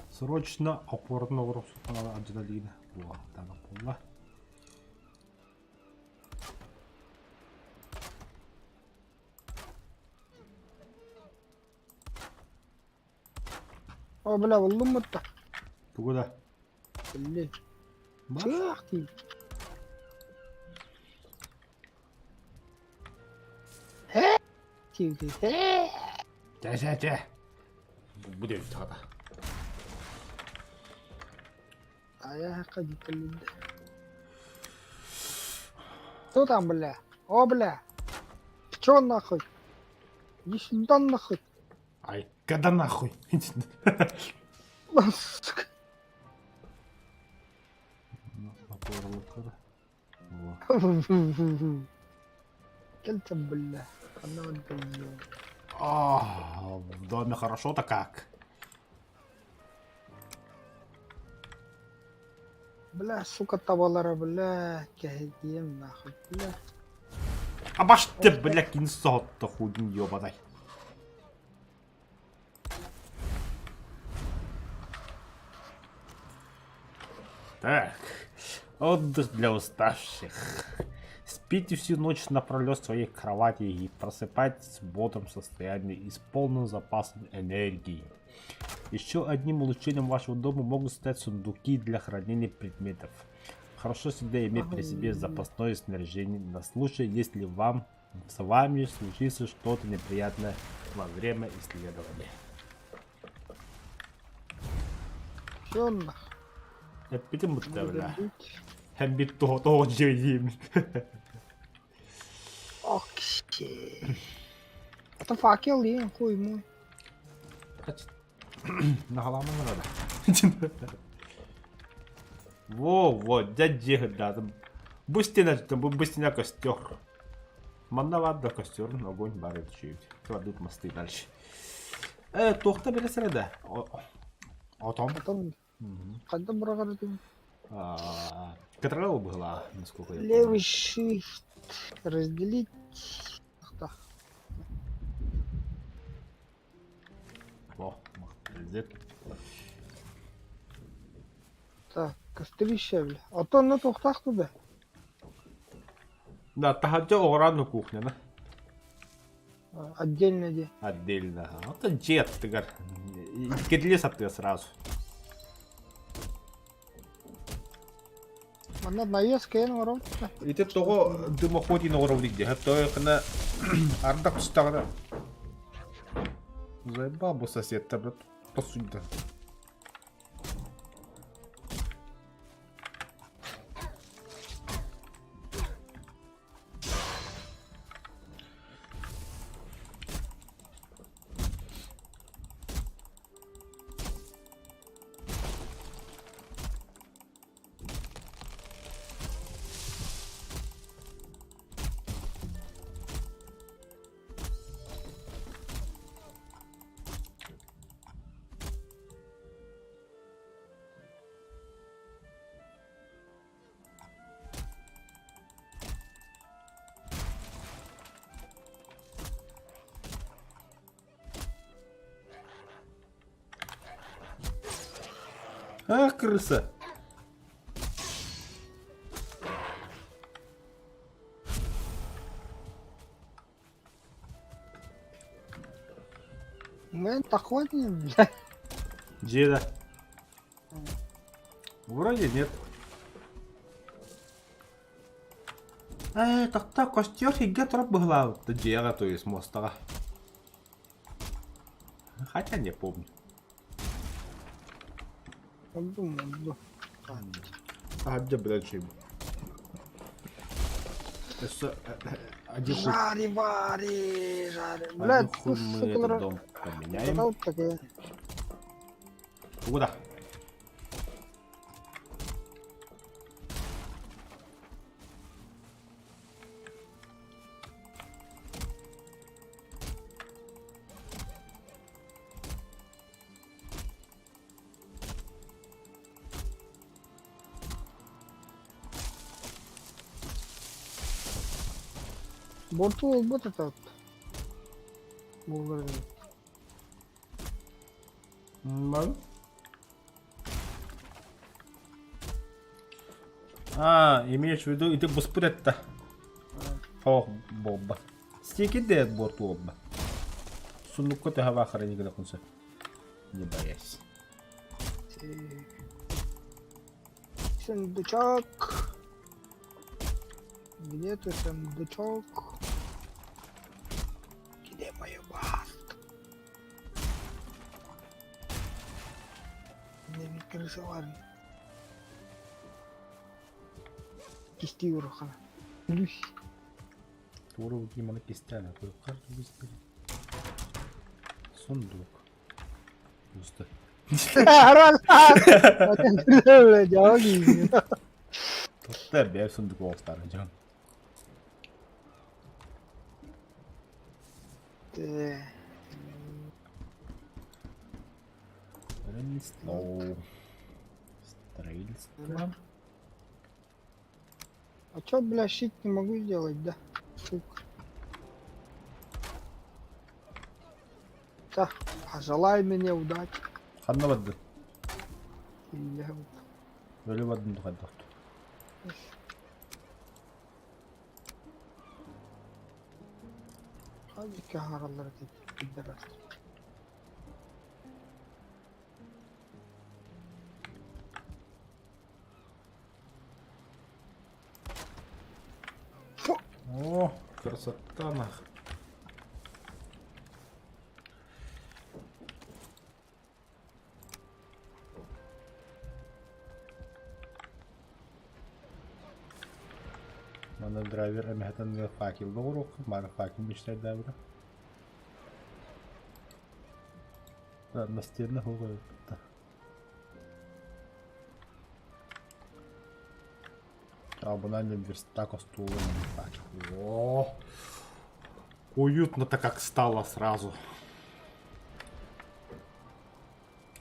Срочно опорун оҕуруохсуттан алдьаталыына. Буо, таана буолла. О, бля, буллум бутта. Тугу да? Блин. Чыах дии. Дии Чэ, чэ, чэ. Бу диэбит хата. Айа хакка диттэллинде. Кто там, бля? О, бля! Чё нахуй? Иди сюда нахуй! Ай, когда нахуй? Сука. Кельца, бля. Она бля. А, в доме хорошо-то как. Бля, сука, табалара, бля, кэһэтиэм нахуй, бля. Абаште, бля, кинсотто худин ёбадай. Так, отдых для уставших. Спите всю ночь напролет в своей кровати и просыпайтесь в бодром состоянии и с полным запасом энергии. Еще одним улучшением вашего дома могут стать сундуки для хранения предметов. Хорошо всегда иметь при себе запасное снаряжение на случай, если вам с вами случится что-то неприятное во время исследования. Все нахуй. Эппитим бутта Может бля. быть. Һэм бит того того дьиэйиим. Окей. Это факел, и хуй мой. Нагаламан надо. Во, во, дядя, да, там быстро, там быстро костер. Манна да костер, огонь барит чуть. Кладут мосты дальше. Э, туохта билесere да. Отом. Потом, когда брагарду. Которая была, насколько я помню. Левый shift разделить. Так. Во, разделить. Так, кострище, бля. А то на тухтах туда. Да, таһырдьа оҕураан кухняны. Отдельно где. Отдельно. Это дьиэ аттыгар. Кирилиз аттыгар сразу. Манна навеска эн оҥорон. Ити тоҕо дымоход иин оҥоробут дии. Тоҕо ардах түстэҕинэ Заебал бу сосед блядь, посуда. А, крыса! Мэн такой не, бля. Деда. Вроде нет. Э, так костер хигге турап быһылаабыт дьиэҕэ то есть муостаҕа. Хотя не помню. Думаю, Таһырдьа блядь чуйбут. Өссө один хуй, Жари, вари, жари. один Блядь, хуй мы сука, этот дом поменяем. вот такое. Куда? Борту вот это вот. Булгар. Ну. А, имеешь в виду, ити буспут этта. Ох, бобба. Стики дед борту обба. Сундукка төһө хранить гына Не боясь. Сундучок. Где ты, сундучок? Где мою пасту? Где ми крысоварни? Кисти урухана. Плюс. Туора Диманы кистээн куйуккар Сундук. Пусто. Тотта бэйэ сундук оҕустаары дьон. Ремесло. Строительство. А чё, бля, щит не могу сделать, да? Сука. Так, пожелай мне удачи. Ханна барды? Или Өлө бардым тухайдохту. Хадики хараллар пидорас. О, красота нах. Манна драйвер эмэһэтэн факел доҕоруохха, маны факел мечтайдаабыта. Настенна хуга Абональный верстак остуолун О, уютно-то как стало сразу.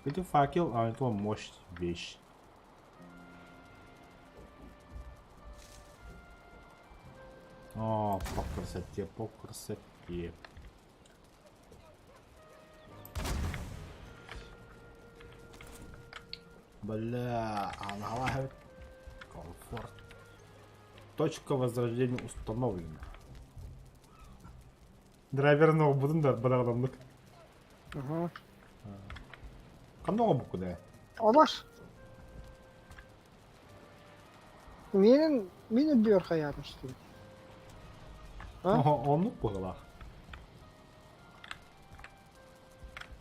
Это факел, а это мощь вещь. О, по красоте, по красоте. Бля, она комфорт. Точка возрождения установлена. Драйверын оҕобутун да бадаҕаламмыт. Ага. Ханна оҕобуккун ээ? Олаш. Мин мин үрдүгэр хайаатын что ли? А? Оннук быһыылаах.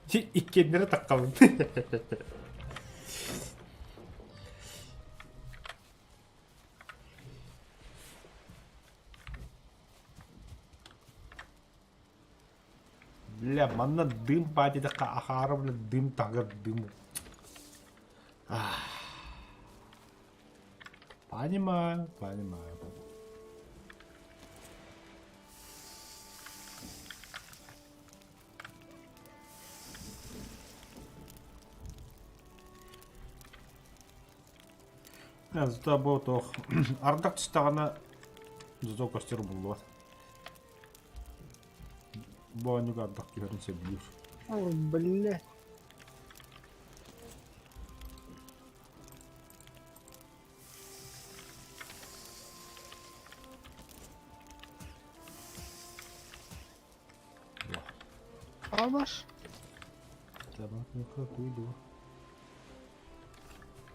Иккиэннэрэ таххабын. Бля, манна дым баадидэххэ ахаара бля дым таһыгар дым. Понимаю, понимаю. Зато бу туох ардах түстэҕинэ зато костер буллубат. Бу оонньууга ардах түһэрин сөбүлүүр. Ой, блядь. Албаш.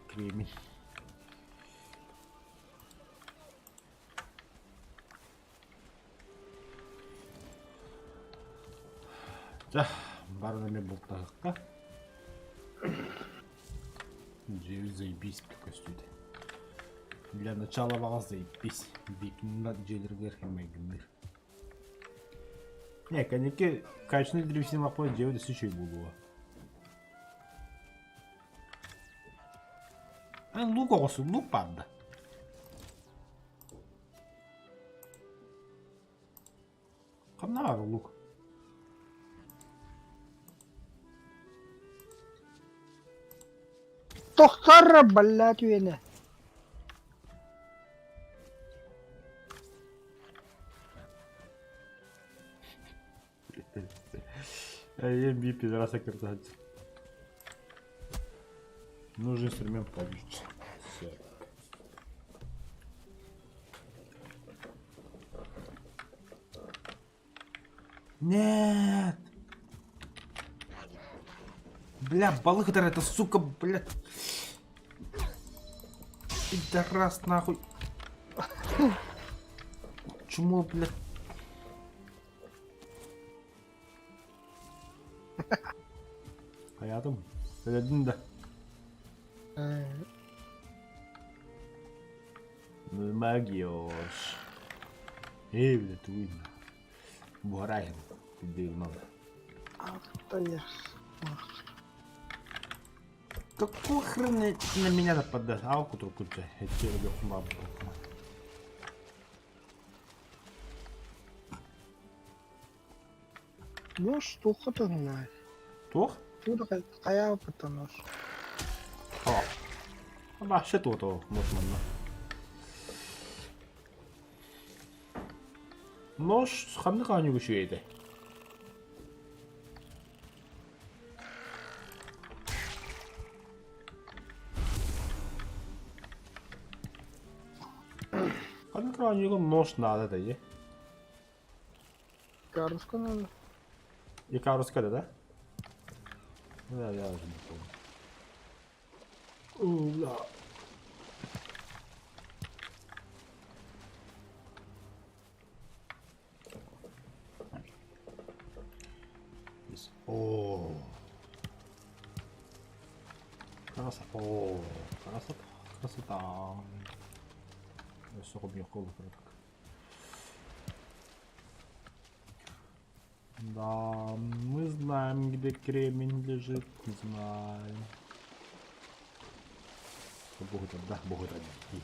Кремень. Дьэ, барын эмиэ бултаһыкка. Дьиэбит заебись көстүүтэ. Для начала баҕас заебись. Викиннар дьиэлэригэр майгынныыр. Не, кэнники качественный древесина лаппа дьиэбит өссө үчүгэй буолуо. Лук оҕосу, лук баар да. Ханна баар лук? Тохтор, блядь, үөнэ. Эйиэм биир пидораса кыртаһаччы. Нужен инструмент получше. Все. Нет! Бля, балык это, сука, блядь. Пидорас, нахуй. Чмо, блядь. Хайаатым? Өлөдүн да. Магиош. Ээ, бля, тугуй Буһараайын, билбиим Алтаешь. Какого хрена на меня нападает? А, кутуркутя. Эти Ну, что знает. Туох? Тут хайа потому что. О. Вообще тут, вот манна. Нож ханнык оонньууга үчүгэй этэй? Ханнык оонньууга нож наада этэй? Икаруска надо. Икаруска да, да? Да, я уже не помню. О, да. О, красота. О, красота, красота. Өссө хомуйуохха кыратык. Да, мы знаем, где кремень лежит, знаем. Богу там, да, богу там.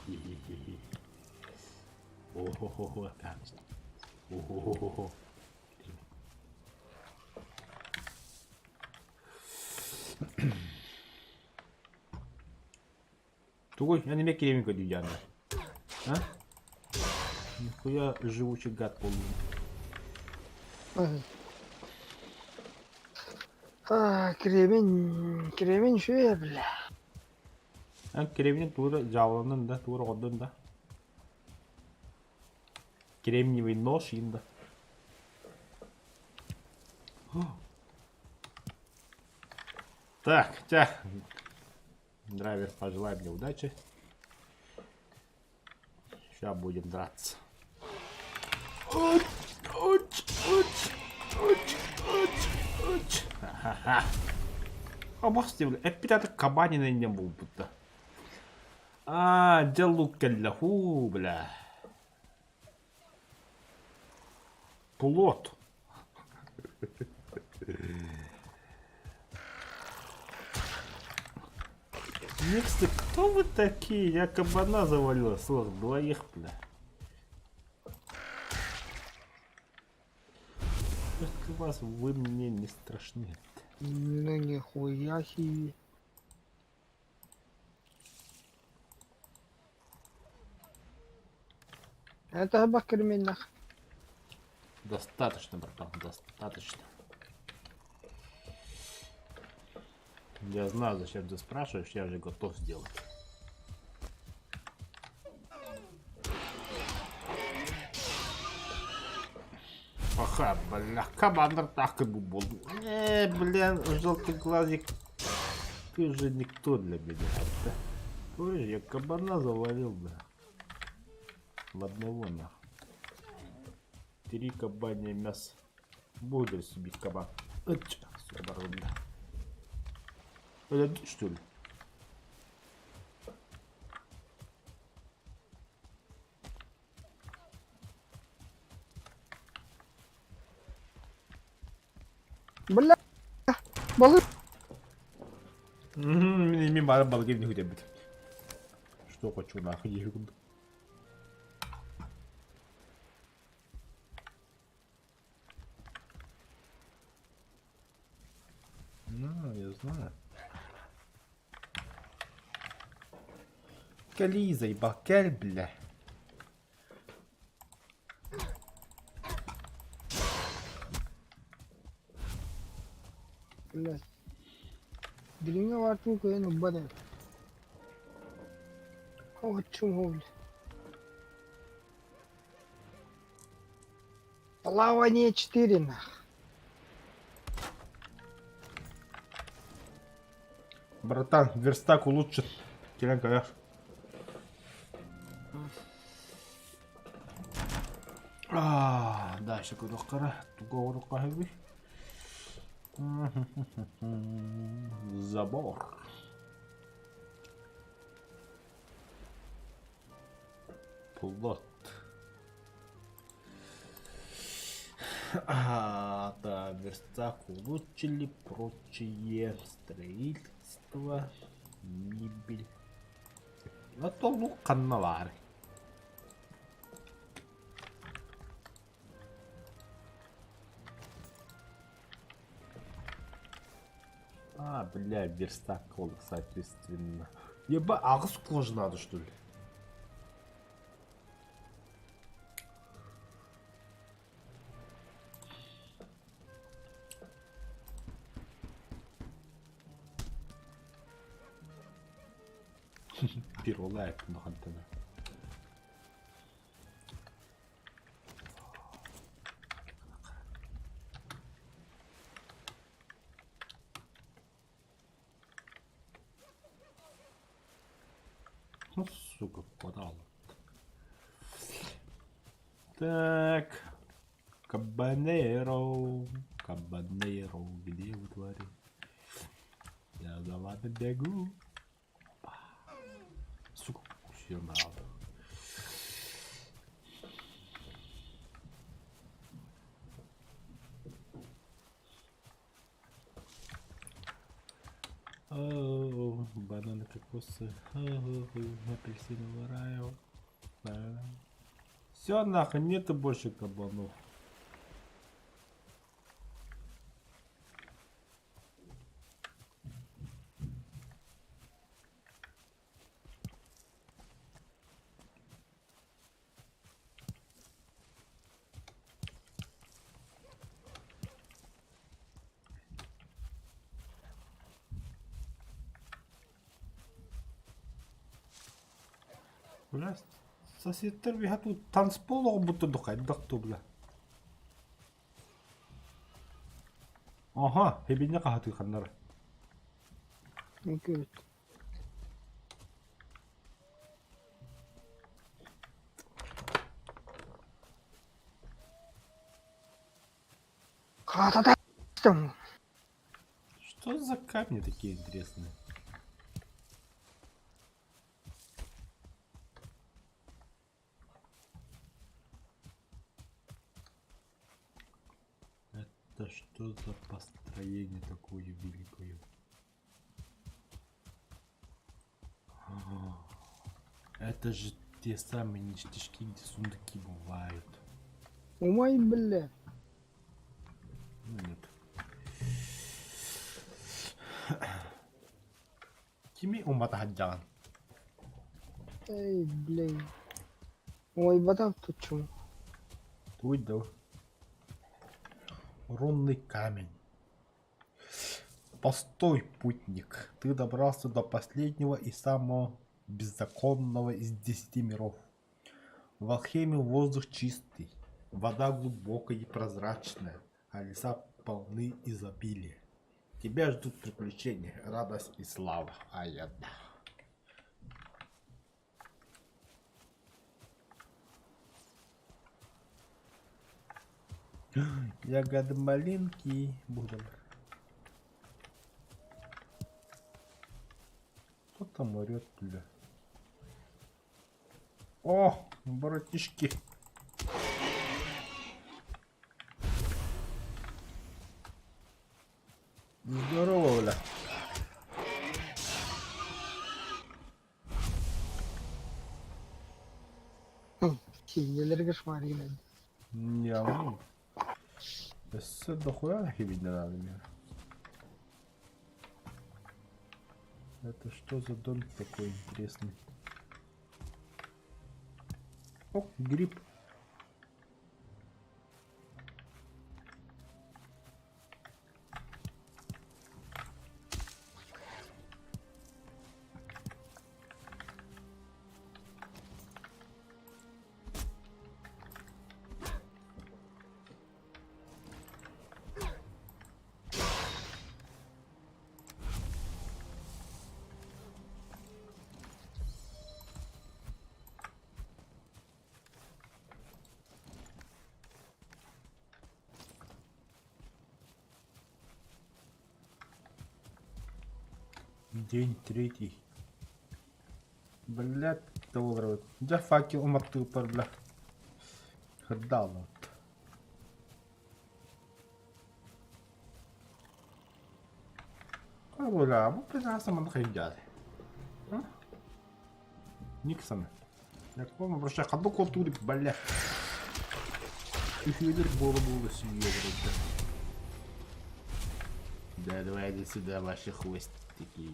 Хи-хи-хи-хи. О-хо-хо-хо, О-хо-хо-хо. Тугуй, я не кремень кодюдяна. А? Нихуя живучий гад полный. А, кремень, кремень үчүгэй бля. Эн кремень туура дьааланын да, туура оҕордун да. Кремниевый нож инда. Так, так. Драйвер, пожелай мне удачи. Сейчас будем драться. Уч, уч, уч, уч, уч, уч. Ха-ха-ха. Обахсти, бля. Эппитата кабанина не был будто. А, дьэ лук кэллэ. Хуу, бля. Плот. Миксы, кто вы такие? Я кабана завалил, слых, двоих, бля. После вас вы мне не страшны. Ну нихуя себе. Это бах кремень нах. Достаточно, братан, достаточно. Я знаю, зачем ты спрашиваешь, я же готов сделать. Аха, бля, командор так и был. Блин, желтый глазик. Ты же никто для меня. Да? Ой, я кабана завалил, бля. В одного нахуй. Три кабанья мясо. Буду себе кабан. Ач, сука, бля. Это ты, что ли? Бля, балык. Мин бары балык не хүтэ Что хочу нахуй диэхин Ну, я знаю. Кали, заебал, кэль, бля. Блядь. Дириҥэ баартын кыайан ылбат эбит. О, бля. Плавание 4 нах. Братан, верстак улучшит. Кирен каяш. А, дальше кудохкара, тугору кахыби. Забор. Плот. А, да, верстак улучшили, прочее строительство, мебель. А то ну ханна баар. А, бля, верстак ол, соответственно. Еба, аҕыс кожа надо, что ли? Пирола хантана. Ну, сука, подал. Так. Кабанеро. Кабанеро. Где вы, твари? Я за вами бегу. Опа. Сука, укусил. О, бананы, кокосы, апельсиновый рай. Все, нахуй, нету больше кабанов. Бля, соседтэр биһа танцпол оҕобутун хайдах ту бля. Аха, хебинне хаһатыы ханнара. Good. Хата там. Что за камни такие интересные? Это что за построение такое великое? А, это же те самые ништячки, где сундуки бывают. Ой, бля. Ну нет. Кими умата хаджан? Эй, бля. Ой, вода тут чему? Туй да. Рунный камень. Постой, путник. Ты добрался до последнего и самого беззаконного из 10 миров. В Алхеме воздух чистый, вода глубокая и прозрачная, а леса полны изобилия. Тебя ждут приключения, радость и слава. А я да. Ягоды малинки будем. Кто там орет, бля? О, братишки. Здорово, бля. Киһилэргэ шмарина. Не, ну. Өссө дохуя видно надо мне. Это что за домик такой интересный? О, гриб. День третий. Блядь, долларов. Дьэ факел уматтыыппар бля. Хырдааллыбыт. Бля, бу прекрасно манна хайдьаат. Никсон. Яком обращай ханнык култуур бля. Үһүөлэр буола-буола сүүйэ Да, давайте сюда ваши хвостики.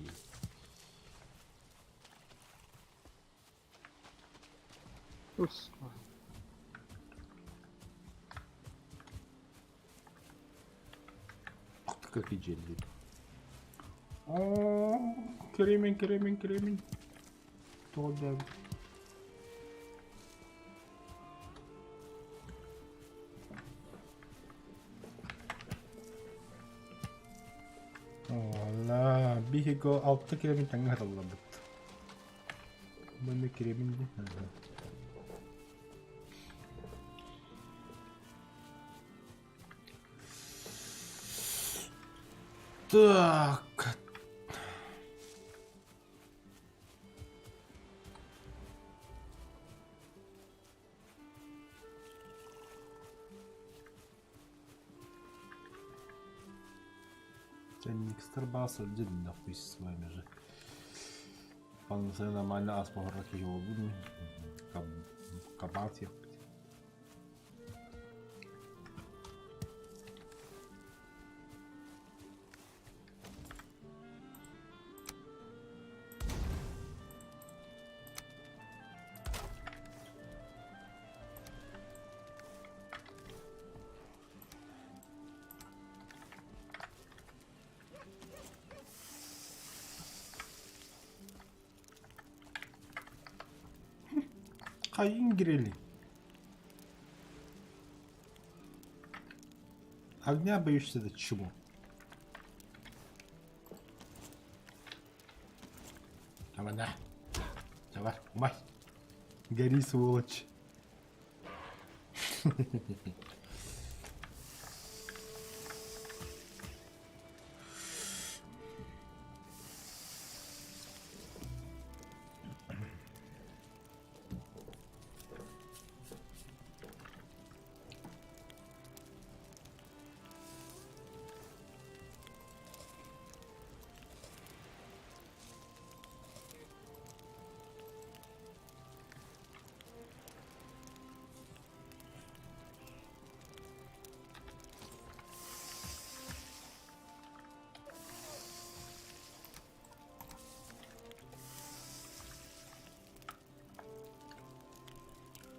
Вкусно. Ух ты, какие джелли. О, кремень, кремень, кремень. Тода. Ола, биһиги алта кремень тэҥҥэ хатыллабыт. Манна кремень дии. Так. Никстер баас сылдьан нахуй с вами же. Пансы нормально ас поһорро киһи буолбут. Кабаат сиэхпит. Хайын грели. Огня боишься до чего? Давай, на. Давай, умай. Гори, сволочь.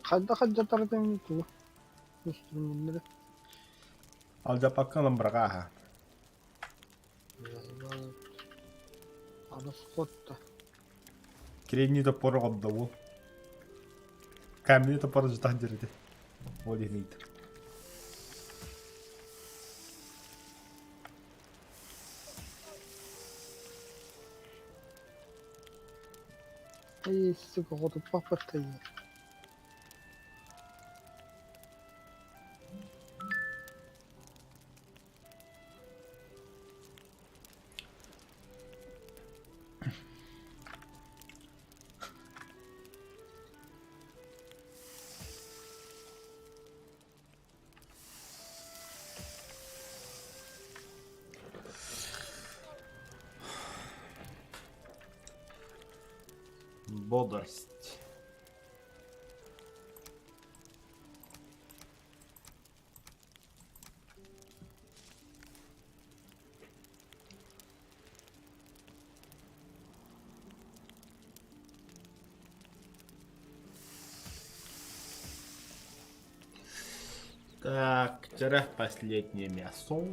Хайдах алдьатар тугу? Инструменнары. Алдьаппакка ылан быраҕааһа. А расход-то? Кремний топпор оҕордо Каменный топпор дьытах дьэрити. Ол иһин ыйытар. Эй, сука, хотуппаппыт Бодрость. Так, вчера последнее мясо.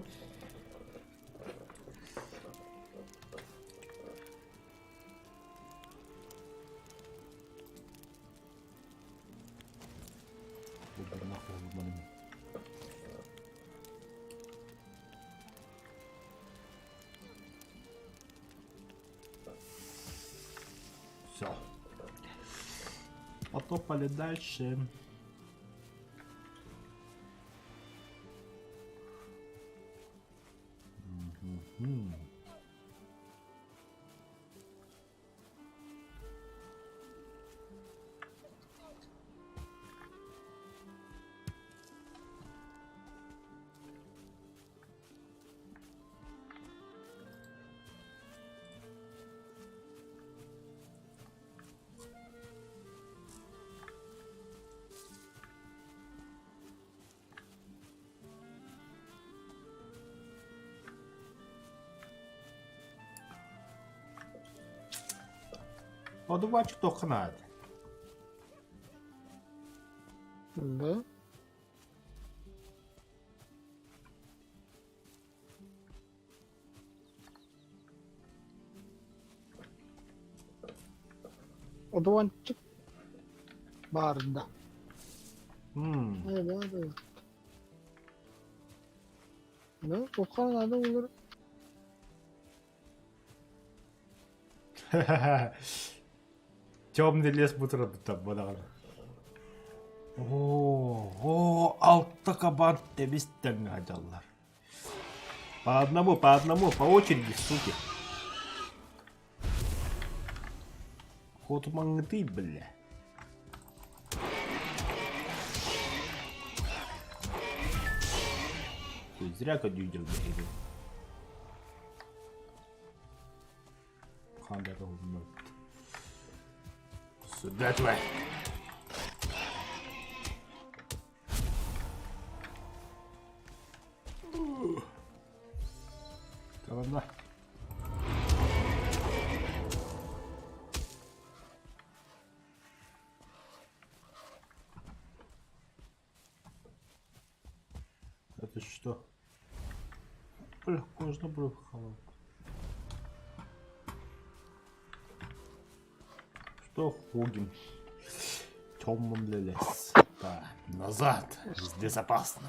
Все. Потопали дальше. Мгм. Одуванчик туохха наада? Да. Одуванчик баар да. М. Ээ, баар эбит. Да, туохха наада буолар? Темный лес бутырабыта бадаҕана. Оо, оо, алта кабан тэбис тэҥҥэ сылдьаллар. По одному, по одному, по очереди, суки. Хотумаҥҥытый, бля. Зря кодюдил, бля. Сюда тварь! Табанна. Это что? Бля, можно было Что хугим? Темный лес. Да, назад. Здесь опасно.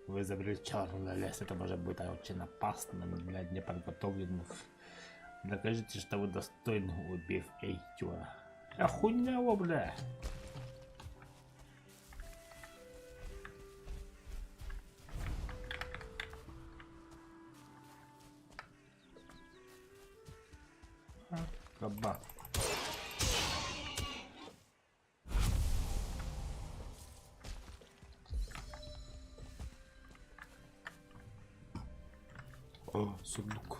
Вы забрели черный лес. Это может быть очень опасно для неподготовленных. Докажите, что вы достойны, убив Эйтюра. А хуйня его, бля. Кабак. О, сундук.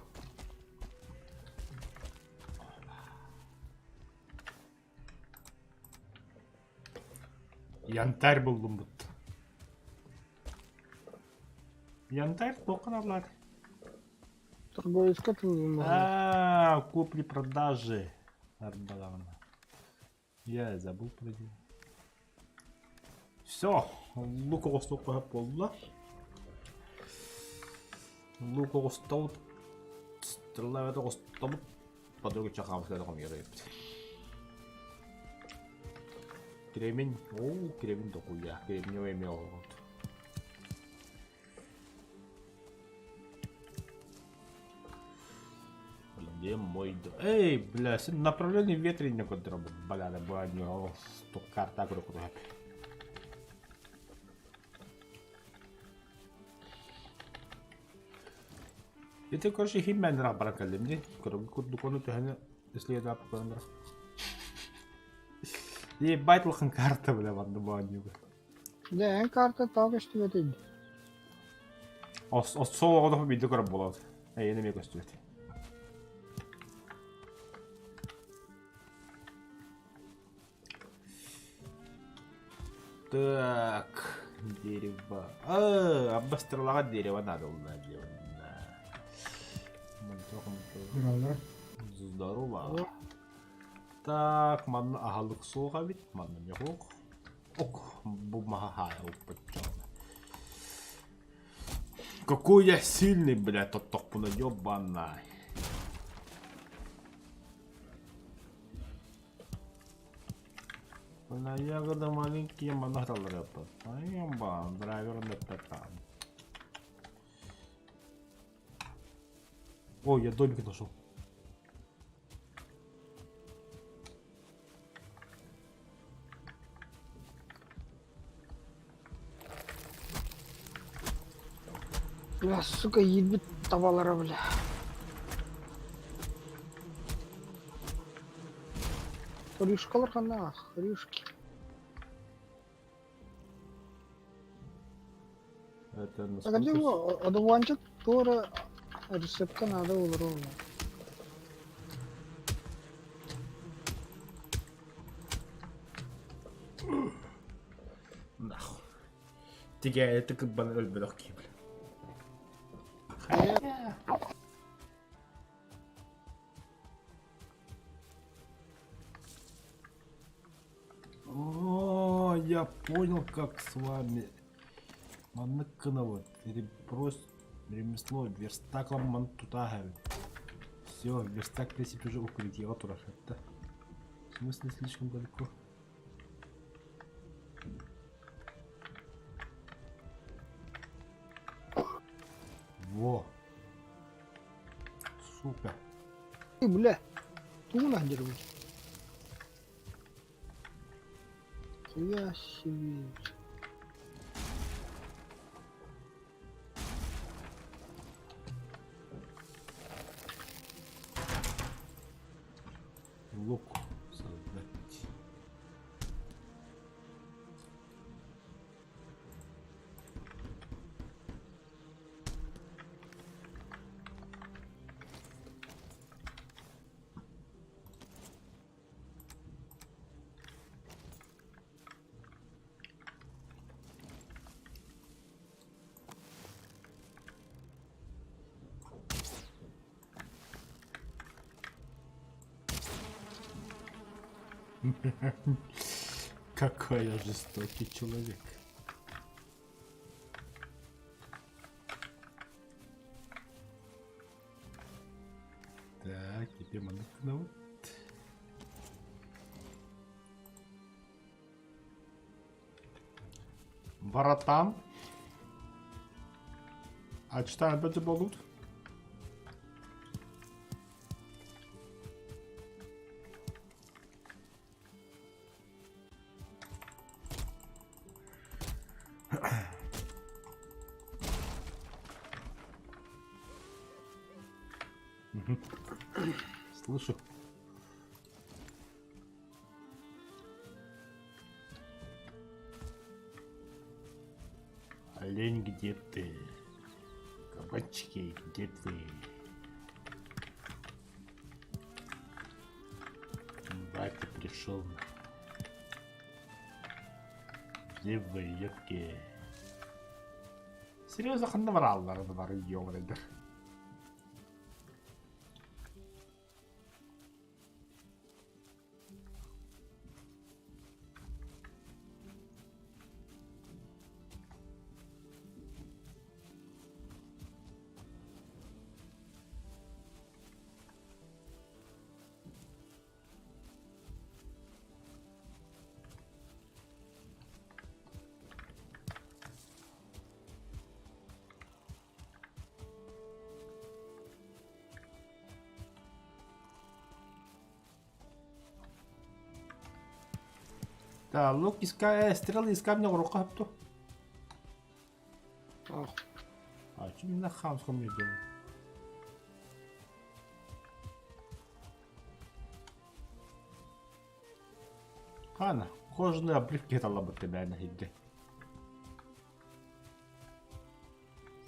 Янтарь буллум бут. Янтарь туохха Торговецка ты А, купли-продажи. Арбалавна. Я забыл про него. Все, лук оҕустуохха буолла. Лук оҕустабыт, стрела оҕустабыт, подруга чахаабыт хомуйар эбит. Кремень, оо, кремень дохуя, кремневый эмиэ оҕолорбут. Где мой дом? Эй, бля, направление ветренник бля, бля, карта курдук. Ити короче химмен баран кэллим дии. Курдук ону төһөнү исследовать көрөн Ебать улахан карта бля манна баанньуга. Дьэ, эн карта тоҕо көстүбэтий? Сол оҕото биирдэ көрөр буолабыт. Эйиэнэ эмиэ көстүбэт. Так, дерево. А, обостралаҕа дерево надо было Здорово. Так, манна аһылык суох эбит, манна эмиэ суох. Ок, бу маһа хаайа укпут Какой я сильный, блядь, тоттохпуна, ёбанай. Бля, ягода маленькие манахталар Драйвер там. Ой, я домик нашел. Бля, сука, иирбит табалара, бля. Хрюшкалар ханна, хрюшки. Это Так, а где насколько... его? Одуванчик тоже рецепта надо было Нахуй. Тигэ это кыббан өлбөлөх киһи, бля. понял, как с вами. Маннык гынабыт. Прос ремесло верстак ламман тутаах эбит. Все, верстак в принципе уже укрытиеҕа турар это. В смысле слишком далеко? Во. Сука. Ты, бля, тугун аһдырбыт? Хуя себе. Лук создать. Какой я жестокий человек. Так, теперь маннык Воротам. А читаю опять болут? Слышу. Олень, где ты? Кабачки, где ты? Батя пришел. Где вы, ёпки? Серьезно, ханна бараллар бар ёбаныйдар. Да, лук из стрелы из камня урока хапту. Ах, А что именно хамском мне делал? Хана, кожаные обливки это лабы тебя на хидде.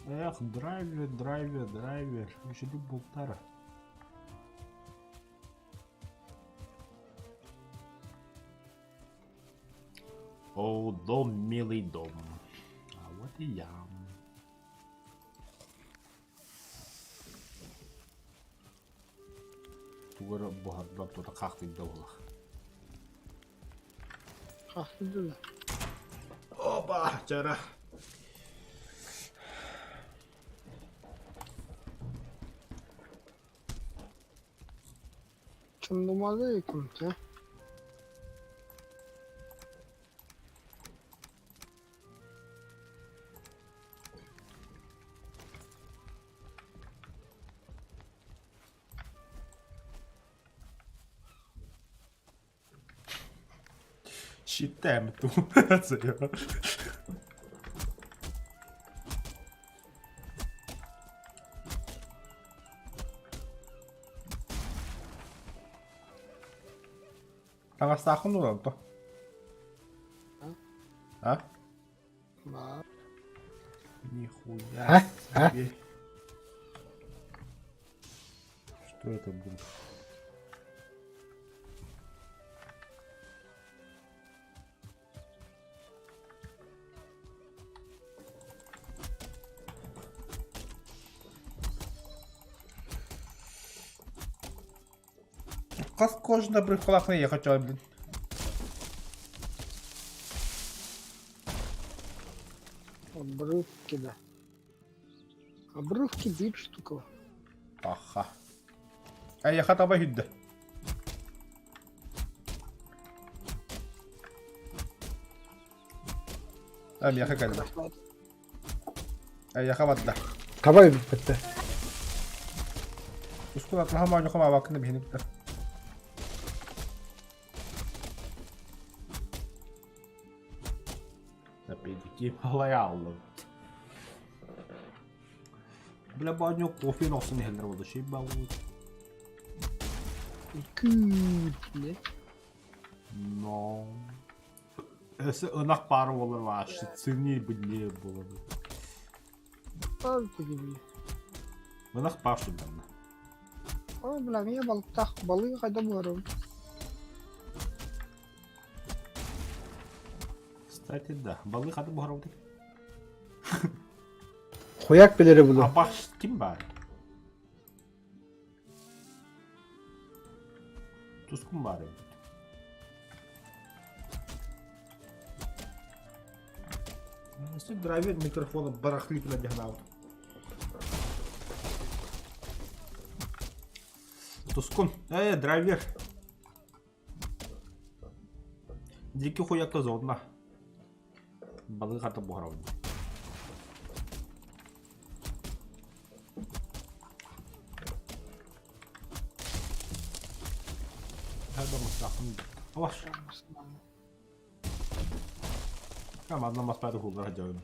Эх, драйвер, драйвер, драйвер. Еще бултара. О, дом, милый дом. А вот и я. Тугу эрэ буһарда тута хаахтыйда буолах. хаахтыйда да. Опа, чара. Чундумалы кимте. Считаем ту. Таҥастааххын дуо онто? А? Баар. Нихуя себе. Что это будет? Хас кожна брехлах не я хотел, блин. Обрывки да. Обрывки биир штука. Аха. Эйиэхэ таба иһирдэ. А, миэхэ кэллэ. Эйиэхэ барда. Таба эбиппэттэ. Ускун атлаһа моонньуха маабаккына биһини кытта. Опять-таки лояллы. Бля, баню кофе носун иһэллэр буолла, шей баҕуут. Күүт Но. Өссө ынах баар буолар вообще ценнее быдлее было бы. Ынах баар шунданна. Ой, бля, мне балыктаах балыгы хайда буһарабын? Кстати, да. Балык хата буһарабыт. Хуяк билери булу. Апаш ким бар? Тускун бар эбит. Өссө драйвер микрофона барахлит надягнал. Тускун. Э, драйвер. Дикий хуяка зодна. Балык хата буһарабын. Алаш. Амадна маспары хуллар хадьабын.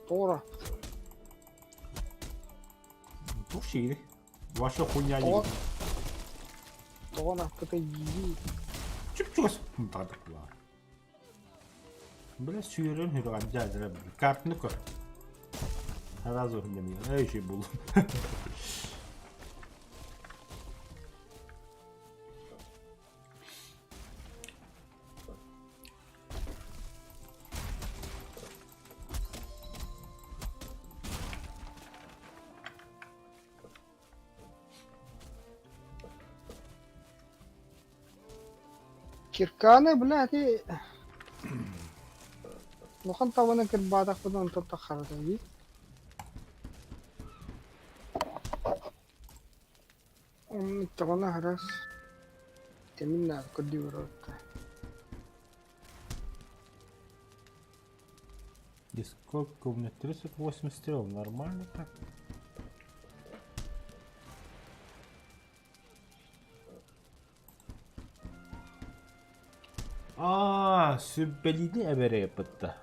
Тора. Тух шиири. Ваша хуйня Тоҕо Тоҕо наппыта дии. Чуп-чугас тардыклар. Бля, сүүрэн хүрҕэн дьаадыра картаны көр. Сразу хүннэмин. Эй, şey булдум. Кирканы, блядь, и... Улахан табаны кырбаатахпына онтон таххарата дии. Иттэҕинэ аһарас тэмин наар көрдүү барарта. И сколько у меня? 38 стрел. Нормально так? А, сүбэлиини эбэрэйэппытта.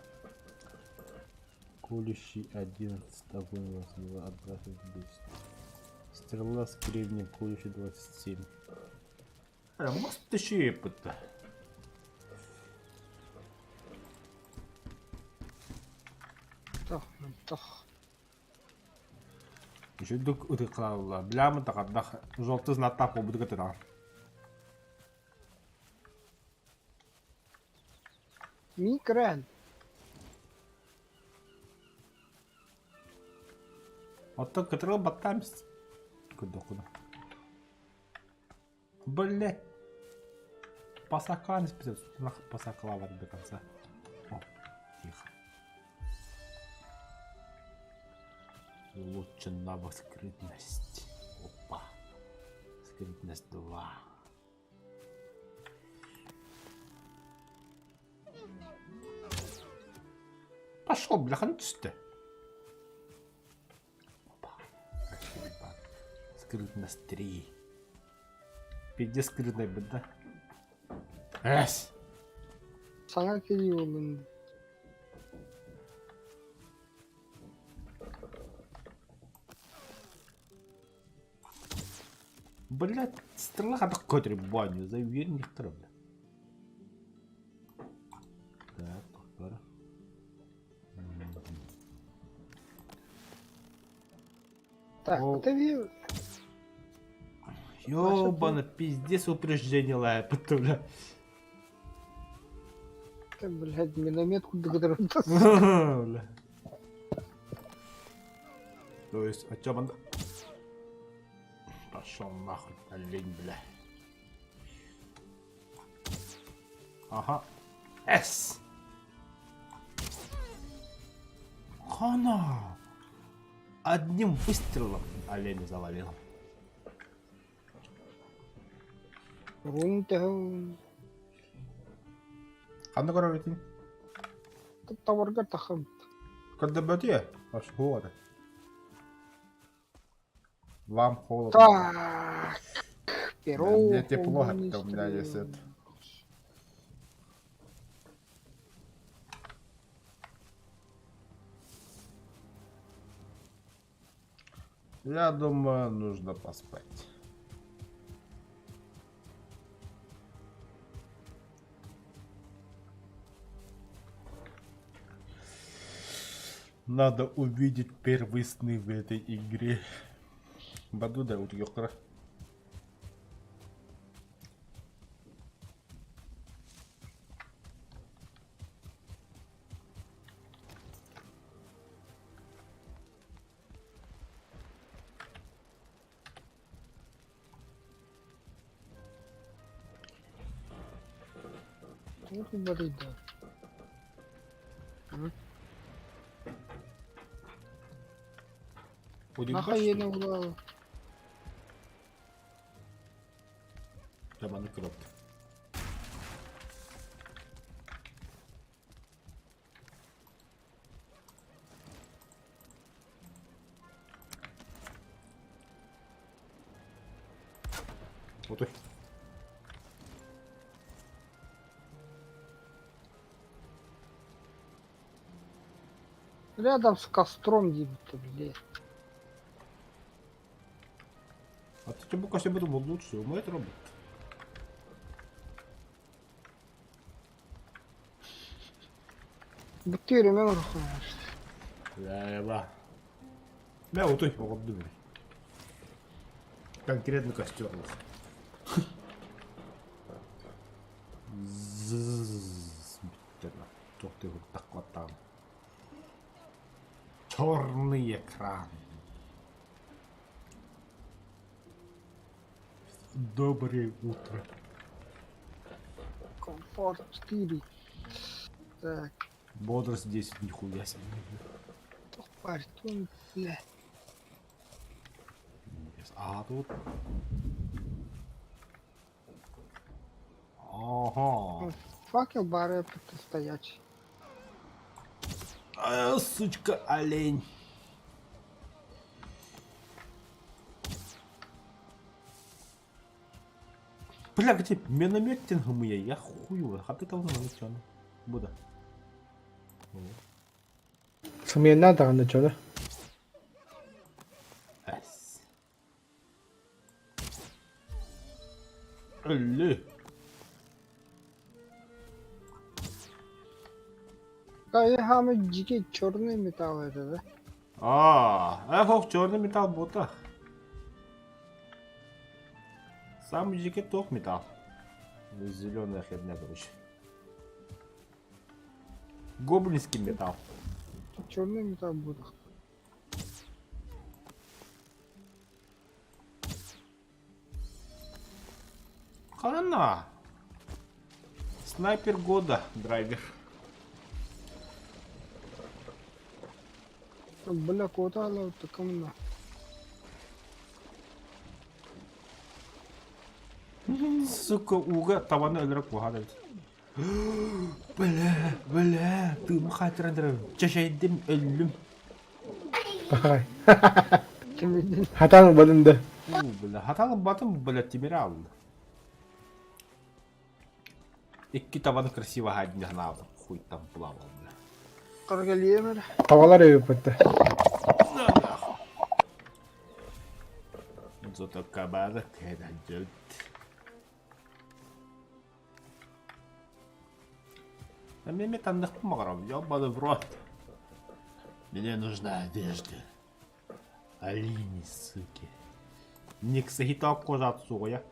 Колющий 11, огонь 22, отбрасывает 10. Стрела с кремнием, колющий 27. Э, может, еще и пытта. Тох, тох. Үчүгдүк ытыклаалла. Билэмин тахардах желтый знактаах буолбутугар тыраҕар. Микрен. Оттон кытырыл баттаан көрдөххүнэ. Блять. Пасакан нахуй пасаклава до конца. О, тихо. Улучшен навык скрытность. Опа. Скрытность 2. Пошел, бляха, ну түстэ. Опа. Скрытность 3. Пиздец скрытный быт да. Эс! Саҥа кэлии буоллун. Блядь, стрела хатах көтөр баню, за үөрүнүхтэр бля. Так, тохтор. Так, Ол- это ви... Ёбана, пиздец упреждение лапает, бля. Это, блядь, миномет куда Бля. То есть, о чем он... Пошел нахуй, олень, бля. Ага. С. Хана! Одним выстрелом оленя завалил. Рун төһө Ханна көрөр этиң? Таварга тахым. Көрдөрбөтүө? Ошуо это. Вам холодно. Так. Перо. Мне тепло, это у меня есть это. Я думаю, нужно поспать. Надо увидеть первые сны в этой игре. Баду да утуйуохтара. Туох барыйда? Удивбаш Наха иэнэ булаалы. Жаманы кроп. Отой. Рядом с костром диэбиттэ блядь. А ты тебе себе думал лучше, умеет робот. Бүтүөрүмэн ороххунаар. Лева. Мэ отой оҕордум. Конкретно костер. Туох там. Черный экран. Доброе утро. Комфорт 4. Так, Бодрость 10, нихуя себе. фортун, бля. А тут... Ага. Факел бары стоять. А, сучка, олень. Бля, где миномет я, я хую, а ты там на Буду. Сымыйаннаах даҕаны дьоно. Эс. Өллү. Да, я хамы дикий черный металл это, да? А, эх, черный металл бута. Сам дикий ток металл. Зеленая херня, короче. Гоблинский металл. Черный металл буду. Хана. Снайпер года, драйвер. Бля, куда ала такамна. Сука, уга табаны өлөрөк буһар эбит. Бля, бля, тыым хаатыран чашайдым өллүм. Бахай. Хатан ылбатын да. У, бля, хатан ылбатым, бля, тимири алды. Икки табаны красиво хаадин ханаабытым. Хуй там плавал, бля. Каргалиемер. Табалар эбиппит. Зато кабана кэдэ А мне метанных помогром, ёбаный в рот. Мне нужна одежда. Олени, суки. Никсахита кожа отсуя.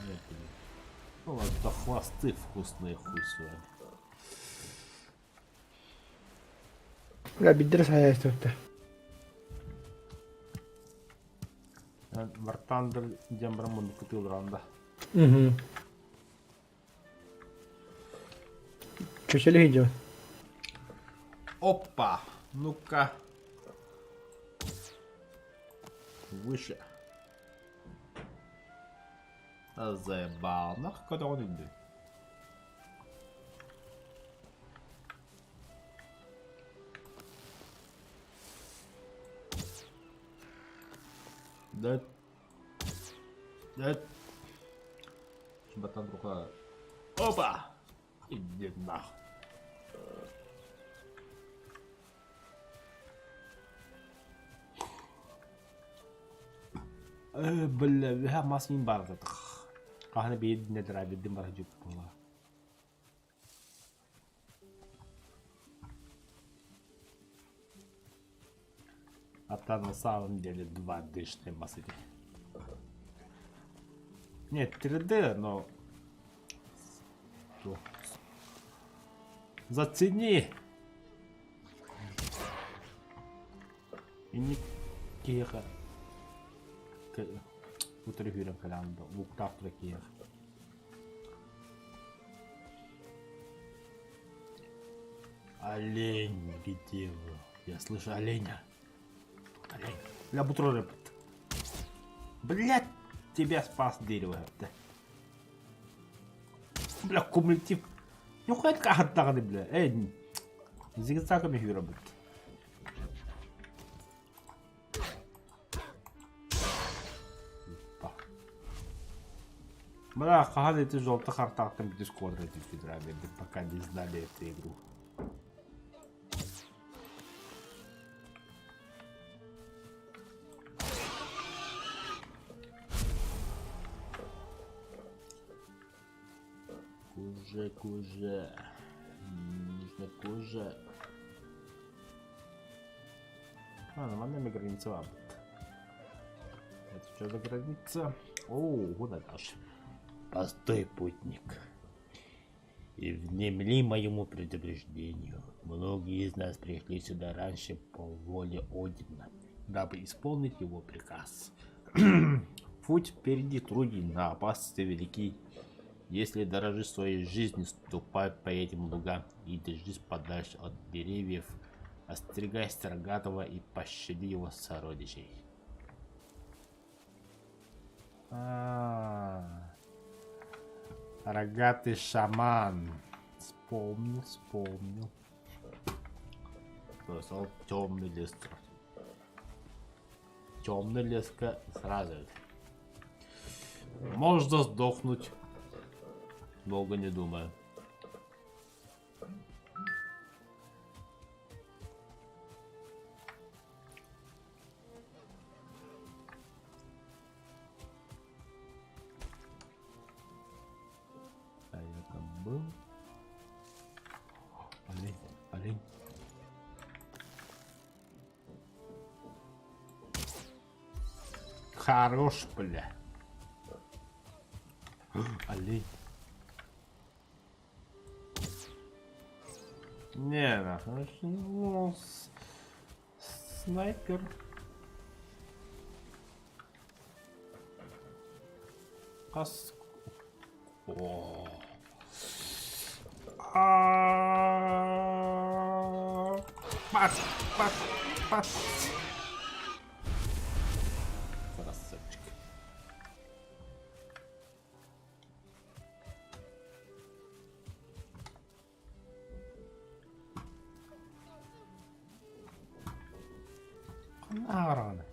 Нет, блин. Ну ладно, хвосты вкусные, хуй с вами. Бля, биддер сайа истэбитэ. War Thunder диэн баран муннукка тыылыран да. Угу. Чөчөлө сылдьабын. Опа! Ну-ка. Выше. Заебал. Нах, көтөҕөн үрдүн. Да. Да. Батан рука. Опа! Иди нах. Э, бля, үһэ мас мин барытых. Хаһан биирдинэ драйвердин бара жүк була. А на самом деле 2D-шные массы. Нет, 3D, но... Зацени! Инник киһиэхэ утары сүүрэн кэлэн луктаах тура киһиэхэ. Олень, где вы? Я слышу оленя. Тут олень. Бля, бутрор Блядь, тебя спас дерево. Бля, кумулятив. Нюхай даҕаны бля. Эй, зигзагами сүүрэбит. Бля, хаһан эти желтых артаахтан бүтүс квадрат пока не знали эту игру. Кожа, кожа. Нужна кожа. А, нормально граница Это что за граница? О, вот даже. Постой, путник. И внемли моему предупреждению. Многие из нас пришли сюда раньше по воле Одина, дабы исполнить его приказ. Путь впереди труден, а опасности велики. Если дорожишь своей жизнью, ступай по этим лугам и держись подальше от деревьев, остерегайся рогатого и пощади его сородичей. А, рогатый шаман. Вспомнил, вспомнил. Бросал темный лес. Темный леска сразу. Можно сдохнуть. Долго не думая. А я там был. Олень, олень. Хорош, бля. Олень. Не, нахуй, ну, снайпер. Хас. О. А. Пас, пас, пас. Красавчик. Ханна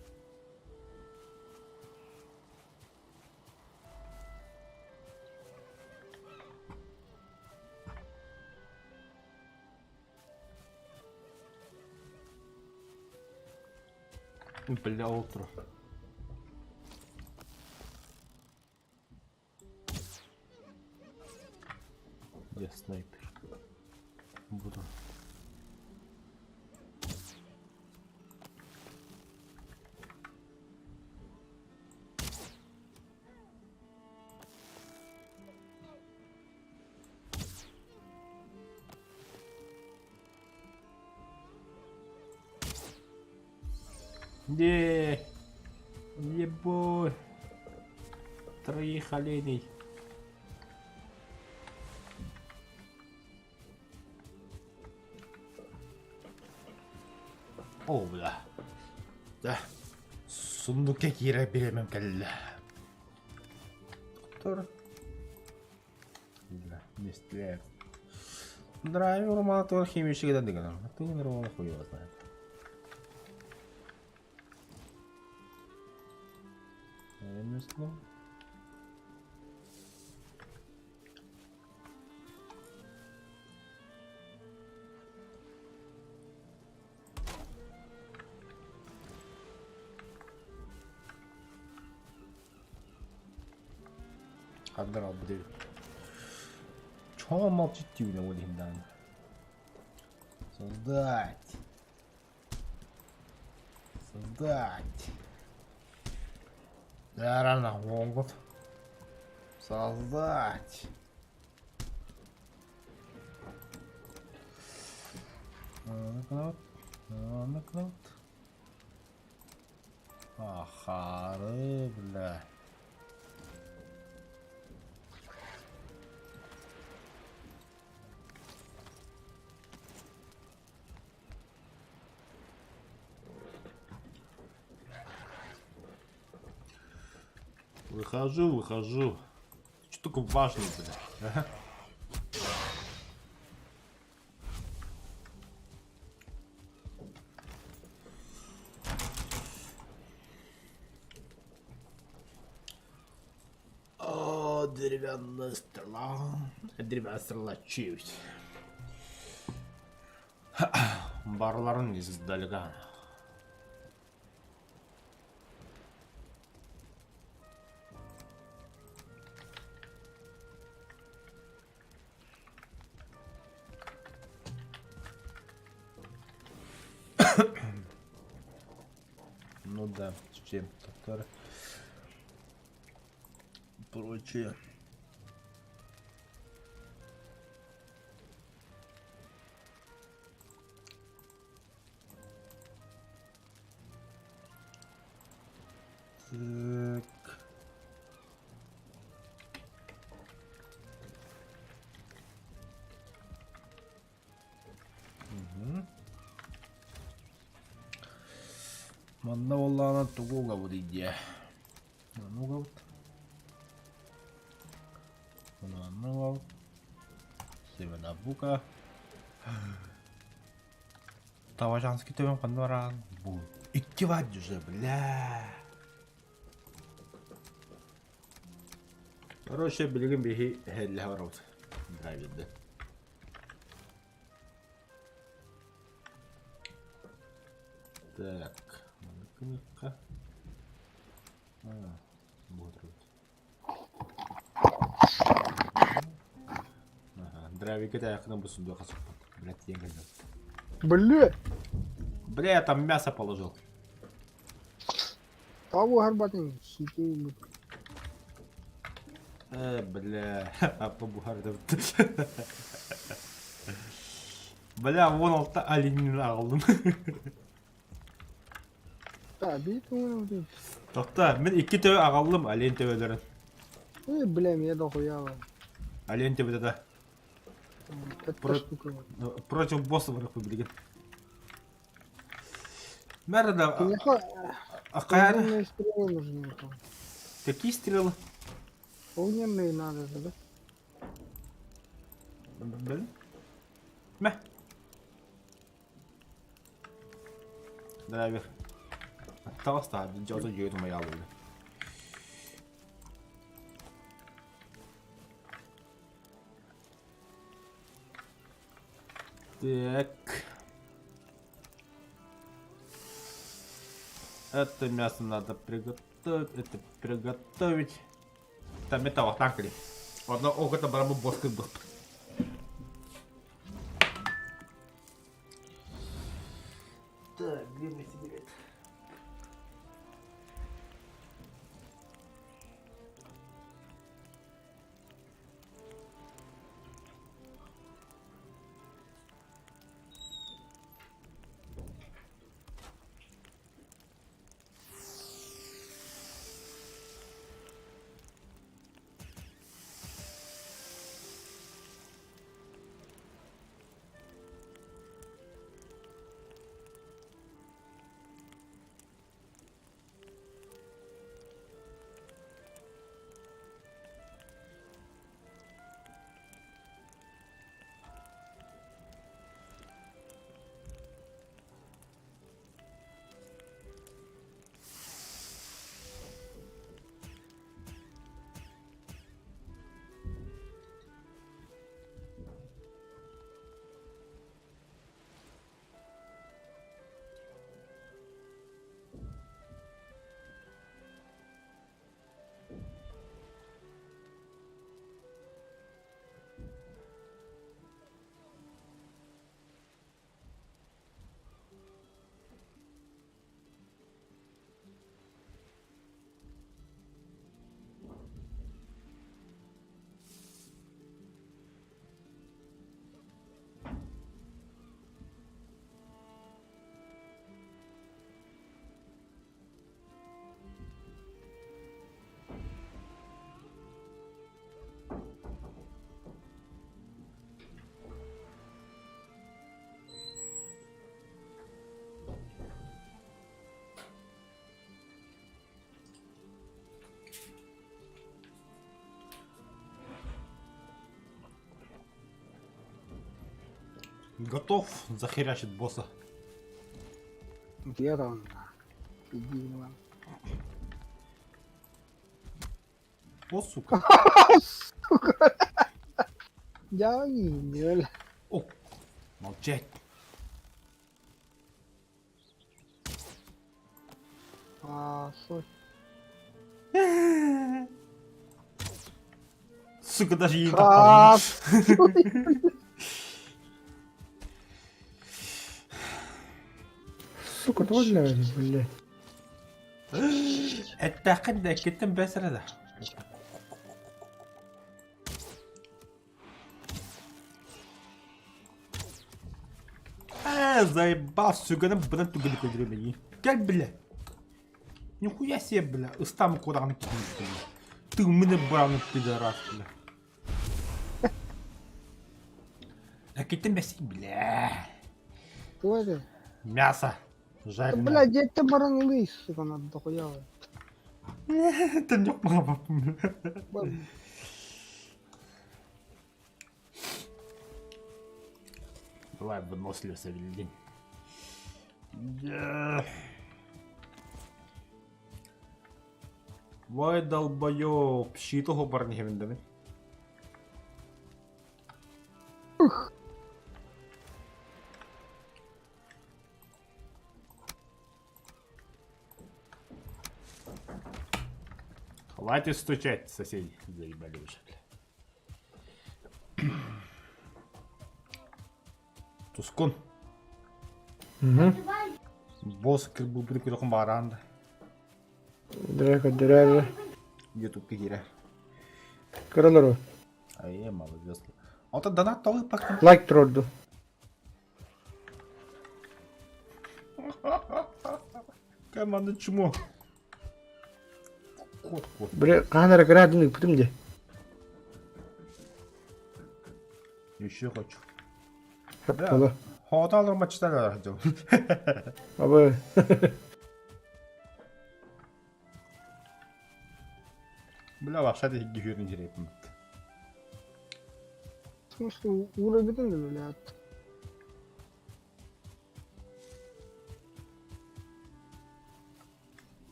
Бля, утро. Я снайпер. Буду. Не, ебой. Троих оленей. О, бля. Да. Сундукка киирэр бириэмэм кэллэ. Доктор. Бля, не стреляет. Драйвер мотор химический да дыгана. А ты нормально хуй его знает. Ремесло. Хандар албыт Чё молчит тюня ол иһин Создать. Создать. Да, рано могут. Создать. Ахары, бля. Выхожу, выхожу. Что такое важный, бля? Ага. О, деревянная стрела. Деревянная стрела чуть. Барларын издалека. Ну да, с чем то Прочее. Так. Угу. Манна буоллаҕына тугу угабыт диэ? Маны угабыт. Маны угабыт. Семена бука. Таважанский төбөм ханна бараан? Бу икки баар уже, бля. Короче, билигин биһи эһэллэһэ барабыт. Драйверды. Так, маннык А, вот. Ага, драйвика таяқынан бу сундука сыппыт. Блядь, тиийэн кэллим. Бля! Бля, я там мясо положил. Того горбатый хитей. Бля, аппа буһардым. Бля, вон алта оленин аҕаллым. Да, бит он Тохто, мин икки төбө аҕаллым олень төбөлөрүн. Эй, бля, меня дохуя. Олень төбөтө да. Это штука. Против босса барыппын билигин. Мэр да... Огненные стрелы нужны. Какие стрелы? Огненные надо же, да? Блин. Мэ. Драйвер. Таҕыста, дьото дьиэ тумайаалыгы. Так. Это мясо надо приготовить, это приготовить. Там это вот так ли? Одно око это барабу боска был. Так, где мой сигарет? Готов захерячить босса. Где он? Иди, ладно. О, сука. Сука. Я не О, молчать. А, стой. Сука, даже ей А, попал. Сука, тоже блядь. Эттэххин да иккиттэн бэс эрэ да. Э, заебал, сүгэнэн бынан түгэни көдүрүмэйи. Кэл, бля. Нихуя себе, бля, ыстам кураҕын киирдим. Тыыммын быраны пидорас, бля. Эккиттэн бэс, бля. Кто это? Мясо. Да, Жареное. блядь, где ты баран лыс, сука, надо дохуя. Это не мама. Давай выносливость Авелин. Вай долбоёб, щитого барни гевендами. Хватит стучать, соседи. Заебали уже, бля. Тускун. Босс кырбы күрөхүн бааран да. Дрэка дрэра. Ютубка киирэр. Көрөлөрү. Айе, молодец. Ото донат тоҕу пактым. Лайк турорду. Команда чмо. Кот, кот. Бре хаһан эрэ кыраадын ыыппытым дии. Еще хочу. Хаптала. Хооталар мачталар дьон. Абы. Бля, вообще ты гүрін жерепім. В смысле, уровень, блядь.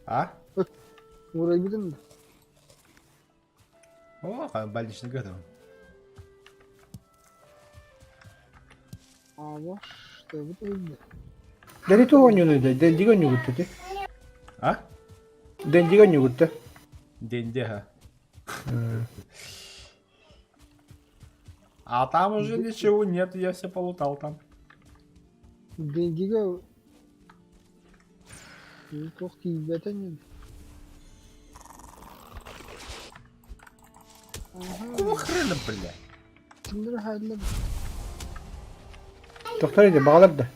А? Уровень. О, больничный готов. А, вот, что это видно. Дэри туох оонньууну да? Дендигэ оонньуугут ити. А? Дендигэ оонньуугут да? Денде, ха. А там уже ничего нет, я все полутал там. Дендигэ туох тиийбэтэ Какого хрена, бля? Кимдер хайдылар Тохтор ити баҕалар да.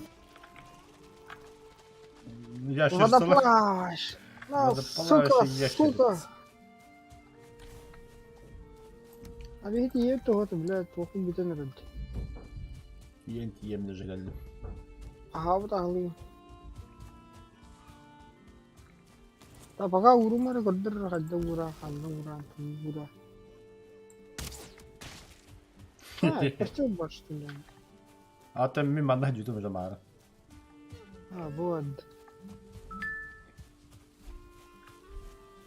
Я сейчас Водоплаваешь! На, Водоплавающий сука, ящерица. сука! А ведь не это вот, блядь, плохо битен рыд. Ен тием даже галли. Ага, вот ағлы. Та пока урумары көрдөр хадда ура, ханна ура, ура. А, костюм больше, что ли? А там мимо одна дютум уже мара. А, вот.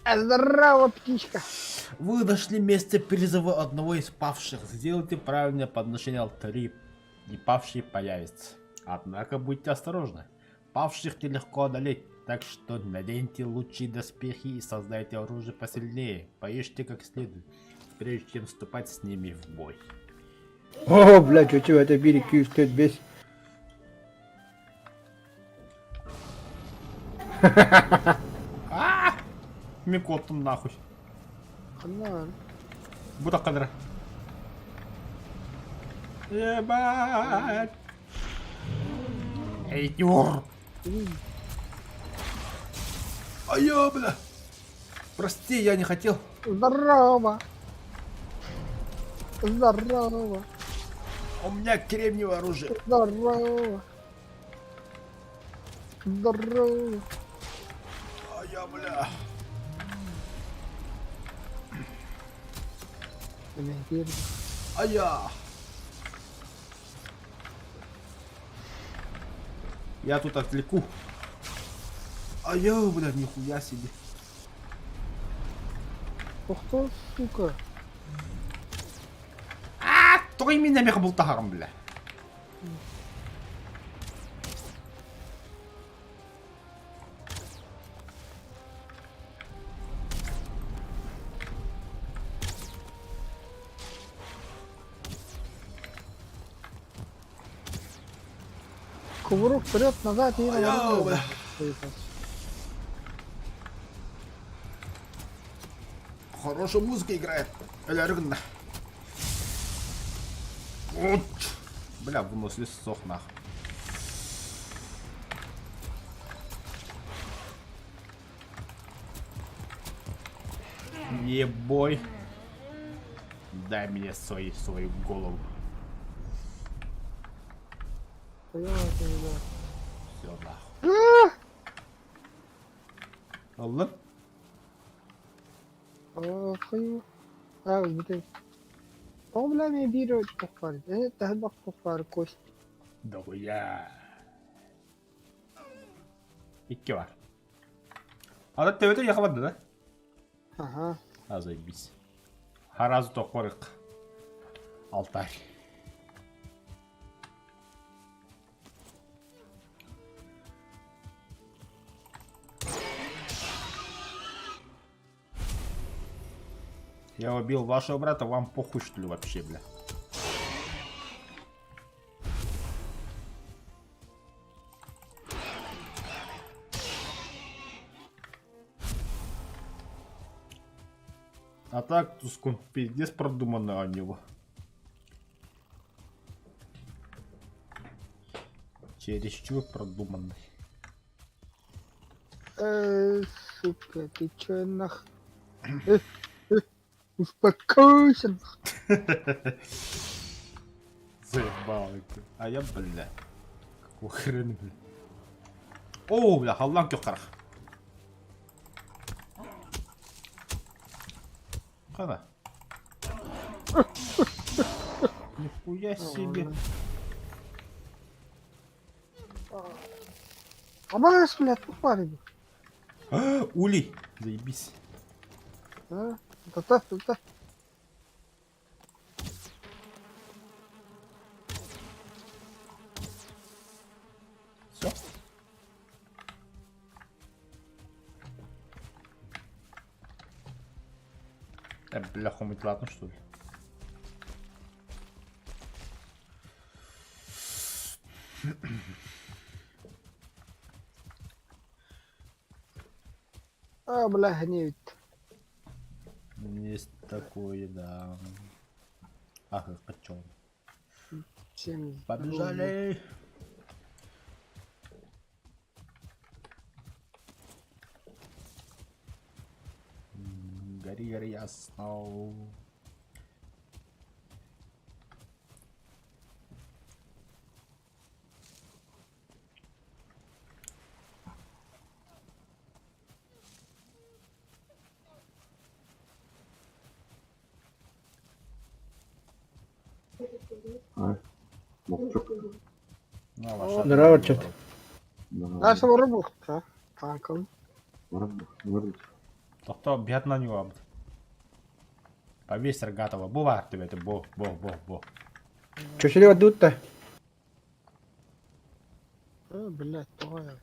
А, здорово, птичка. Вы нашли место призыва одного из павших. Сделайте правильное подношение алтари, и павший появится. Однако будьте осторожны. Павших нелегко одолеть, так что наденьте лучшие доспехи и создайте оружие посильнее. Поешьте как следует, прежде чем вступать с ними в бой. О, блядь, у тебя это бири күйүс бес. А! Микоттум нахуй. Ханна. Бу кадра. Ебать! Эй, Юр! А я, бля! Прости, я не хотел. Здорово. Здорово. У меня кремниевое оружие. Здорово. Здорово. А я, бля. А я. Я тут отвлеку. Айо, бля, нихуя себе. Ух ты, сука. А, тоҕо именно меха бултаһарым, бля. Кувырок вперед, назад и Айо, бля. Хорошая музыка играет. Өлөрү гынна. Вот. Бля, выносливость сох нах. Ебой. Дай мне свою, свою голову. Все нахуй. Аллах. Тоҕо биир тохпар, таһырбах тохпар кость. Дохуя. Икки бар. Ада төбөтө яхабады да? Ага. А, заебись. Харазы тохпарык. Алтарь. Я убил вашего брата, вам похуй что ли вообще, бля? А так, Тускун, пиздец продуманно у него. Чересчур продуманный. Сука, ты чё нах? Успокойся. Заебал. А я, бля. Какого хрена, бля. О, бля, халлан көхкарах. Қана. Нихуя себе. Абас, блядь, тупарь. Улей. Заебись. А, та та та. Все. Бля, хомить ладно, что ли? А, бля, гневит. Есть такое, да. Ах, почем. Всем Побежали! Гори, гори, ясно. Мохчук. Здорово, чат. Нашего рыбу-то, танком. Тохто бьет на него. Повесь рогатого. Бува тебе это бо, бо, бо, бо. Чё сели отдут-то? Блядь, твоя.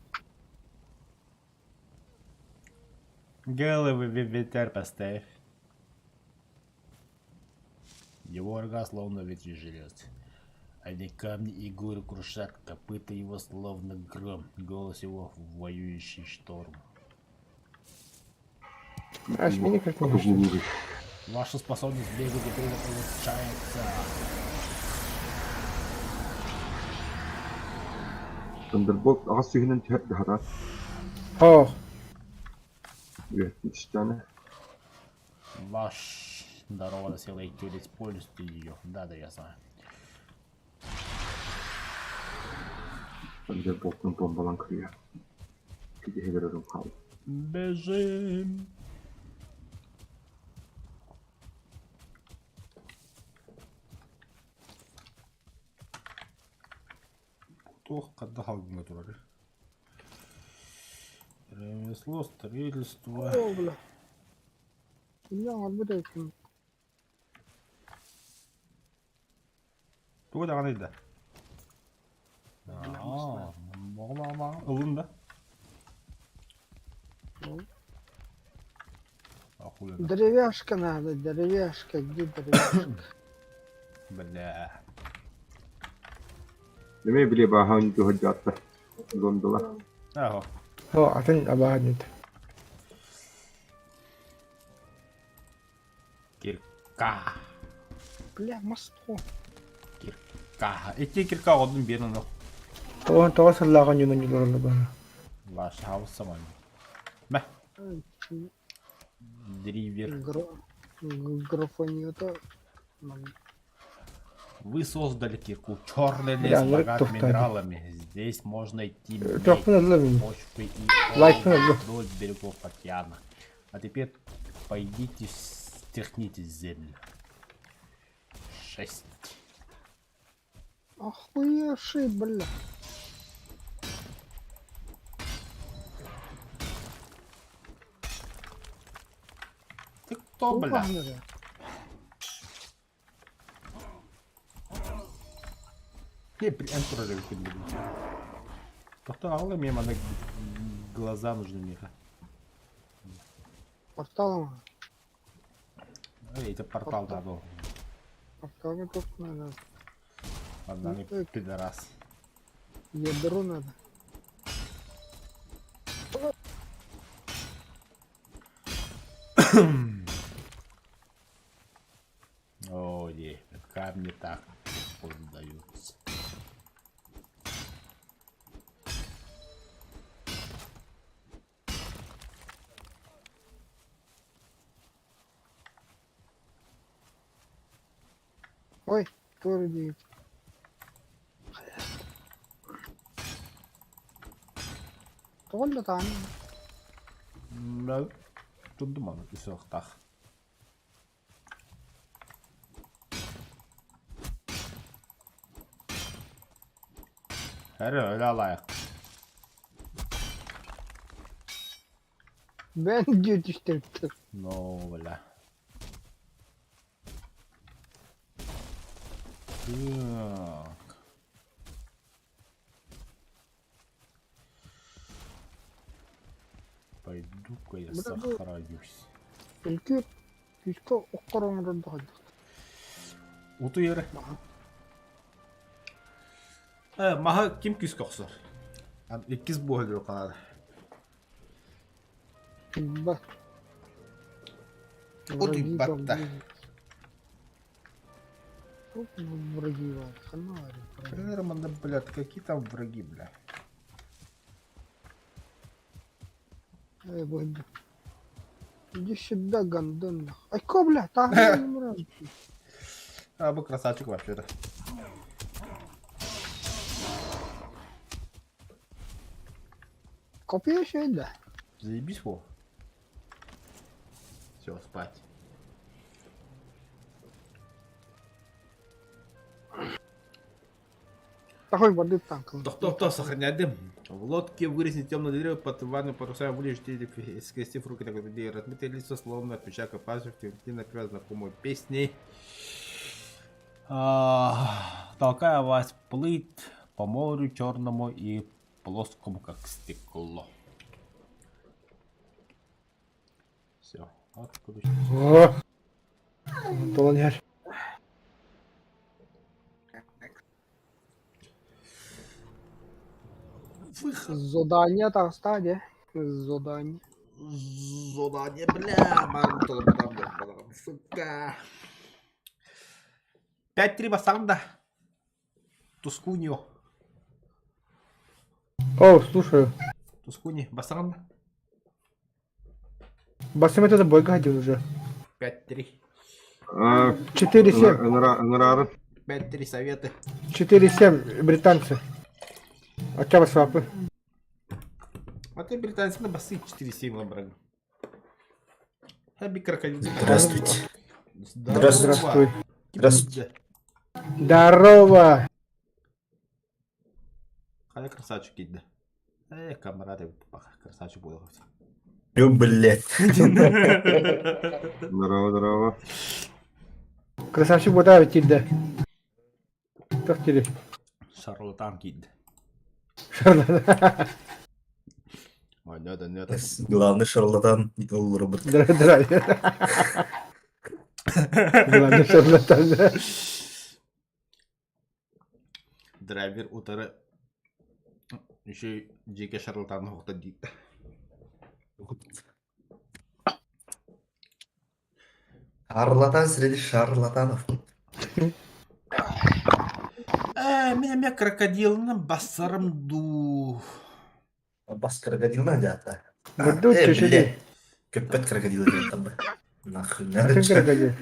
Головы ветер поставь. Его рога словно ветви желез. Они камни и горы крушат, копыта его словно гром, голос его воюющий шторм. А, смени как не Ваша способность бегать теперь улучшается. Thunderbolt аҕыс сүүһүнэн түһэр даһара. О, Үөттүн түстэҕинэ. Ваш дарована сила и используйте ее. Да, да, я знаю. Thunderbolt'un bombalan kırıyor. Киһи өрөм хаал. Бежим. Туох хадда халгыҥа турар. Ремесло, строительство. О, бля. Инньэ оҥорбут эбиппин. Тугу даҕаны да? Ылын да? Деревяшка надо, деревяшка, где деревяшка? Бля. Эмиэ били бааһын туһадьаатта. Гондола. Аһо. О, атын абааһын Кирка. Бля, мосту. Кирка. Ити кирка оҕотун биэрэн ону. Тоҕо тоҕо сыллааҕын дьонун дьулуралла баара. Ваш хаус саман. Мэ. Дривер. Графоньета. Вы создали кирку. Черный лес богат минералами. Здесь можно идти почвы и вдоль берегов океана. А теперь пойдите стряхните землю. Шесть. Охуевший, бля. Ты кто, бля? Тоқтоо аҕала эмиэ манна глаза нужны миэхэ. Порталом. Эй, это портал да был. Порталом только надо. Одна не пидорас. Ядро надо. О, не, камни так даются. Ой, тоже девять. Тоҕо таан Турдум аны үсүөхтаах. Эрэ өлө алайах. Бэн дии түстэрбиттэр. Ну, бля. Так. Пойду-ка я сохранюсь. Өлкү күүскэ оккор оҥорон да Утуйар. Э, маһы ким күүскэ охсор? Иккис буоһа канада. Ба. Утуйбатта. Тут враги бар. Ханна Роман, блядь, какие там враги, бля? Эй, бля. Иди сюда, гондон. Ай, ко, бля, там А, был красавчик вообще-то. Копия еще да? Заебись, во. Все, спать. Такой воды танк. Тохто, сохраняйте. В лодке вырезни темное дерево под ванну паруса вылежите, скрестив руки на груди, размытые лица, словно отпечаток пальцев, темноте напевая знакомую песни. Толкая вас плыть по морю черному и плоскому, как стекло. Все, отключить. О! Толан иһэр. Выход. Задание таҕыста дьэ. Задание. Задание, бля, сука. 5-3 басанда. Тускуньо. О, слушаю. Тускуни, басанда. Басым это бойга один уже. 5-3. 4-7. Ыҥырарын. 5-3 советы. 4-7 британцы. Оттява свапы. А ты британцы на басы 4-7 набрали. Хаби крокодил. Здравствуйте. Здорово. Здравствуй. Здравствуйте. Здорово. Хайа красавчик идти. Э, камрад эбит баха, красавчик буолуох. Ю, блядь. Здорово, здорово. Красавчик буолаа киирдэ. Туох дири? Шарлатан киирдэ. Шарлатан. Онньо да, онньо да. Главный шарлатан олорбут. Дра Главный шарлатан. Драйвер утары еще дьиэгэ шарлатан оһохто диир. Шарлатан среди шарлатанов. Ээ, мин эмиэ крокодилынан бассарым дуу. Бас крокодилынан дьаата. Бурдук Э, чүчү бile. Көппөт крокодил диэн табы. Нахуй Атын крокодил.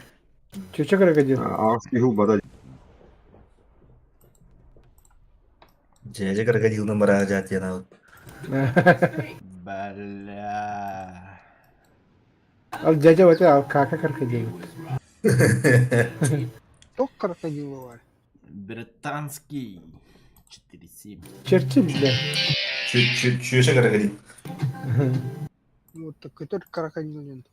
Чүчү крокодил. Аҕыс киһи ылбата. Дьээдьэ крокодилынан бараа дьаат диэн аҕыт. Бля. Ал дьээдьэ бата ал кака крокодил. Ток крокодиловар. Британский 4-7. Черчилль, бля. Чүөчэ крокодил. Вот так көтөр крокодил диэн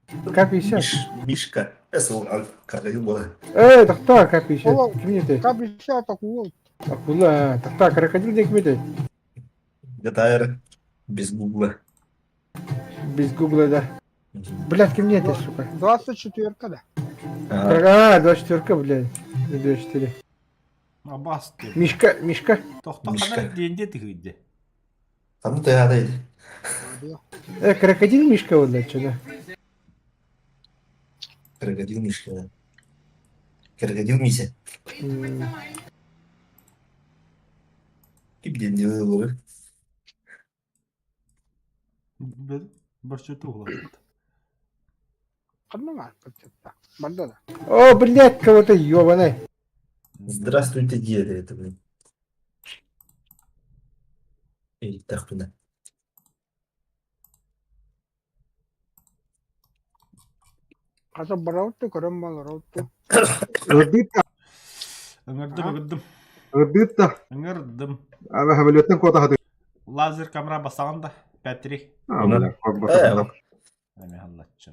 К-50. Мишка. Эс ол крокодил буола. Э, тохтоо К-50. Ол Ким этэй? К-50 акула. Акула. Тохтоо крокодил диэн ким этэй? Гатайр без гугла. Без гугла, да. Блядь, ким не это, сука? 24 да. А, 24 блядь. 24. Абас ты. Мишка, Мишка. Тохто Мишка. ханар диэнде тыгыйды. Ханна тыаһатай Э, крокодил Мишка вот, да, что, да? Крокодил Мишка, да. Крокодил Мися. Ким диэн дьылы Борчуту углатыт. Ханна баар баччата. Барда да. О, блядь, кого-то ёбаный. Здравствуйте, деды, это, блин. Иһиттэхпинэ. Хата бараутты көрөн балараутты. Ырдыытта, Ыҥырдым, ыҥырдым. ырдыытта. Ыҥырдым. Ама самолеттан куотаһаты. Лазер камера басаҕын да. 5-3. А, бля, басаҕын. Эми халлаччы.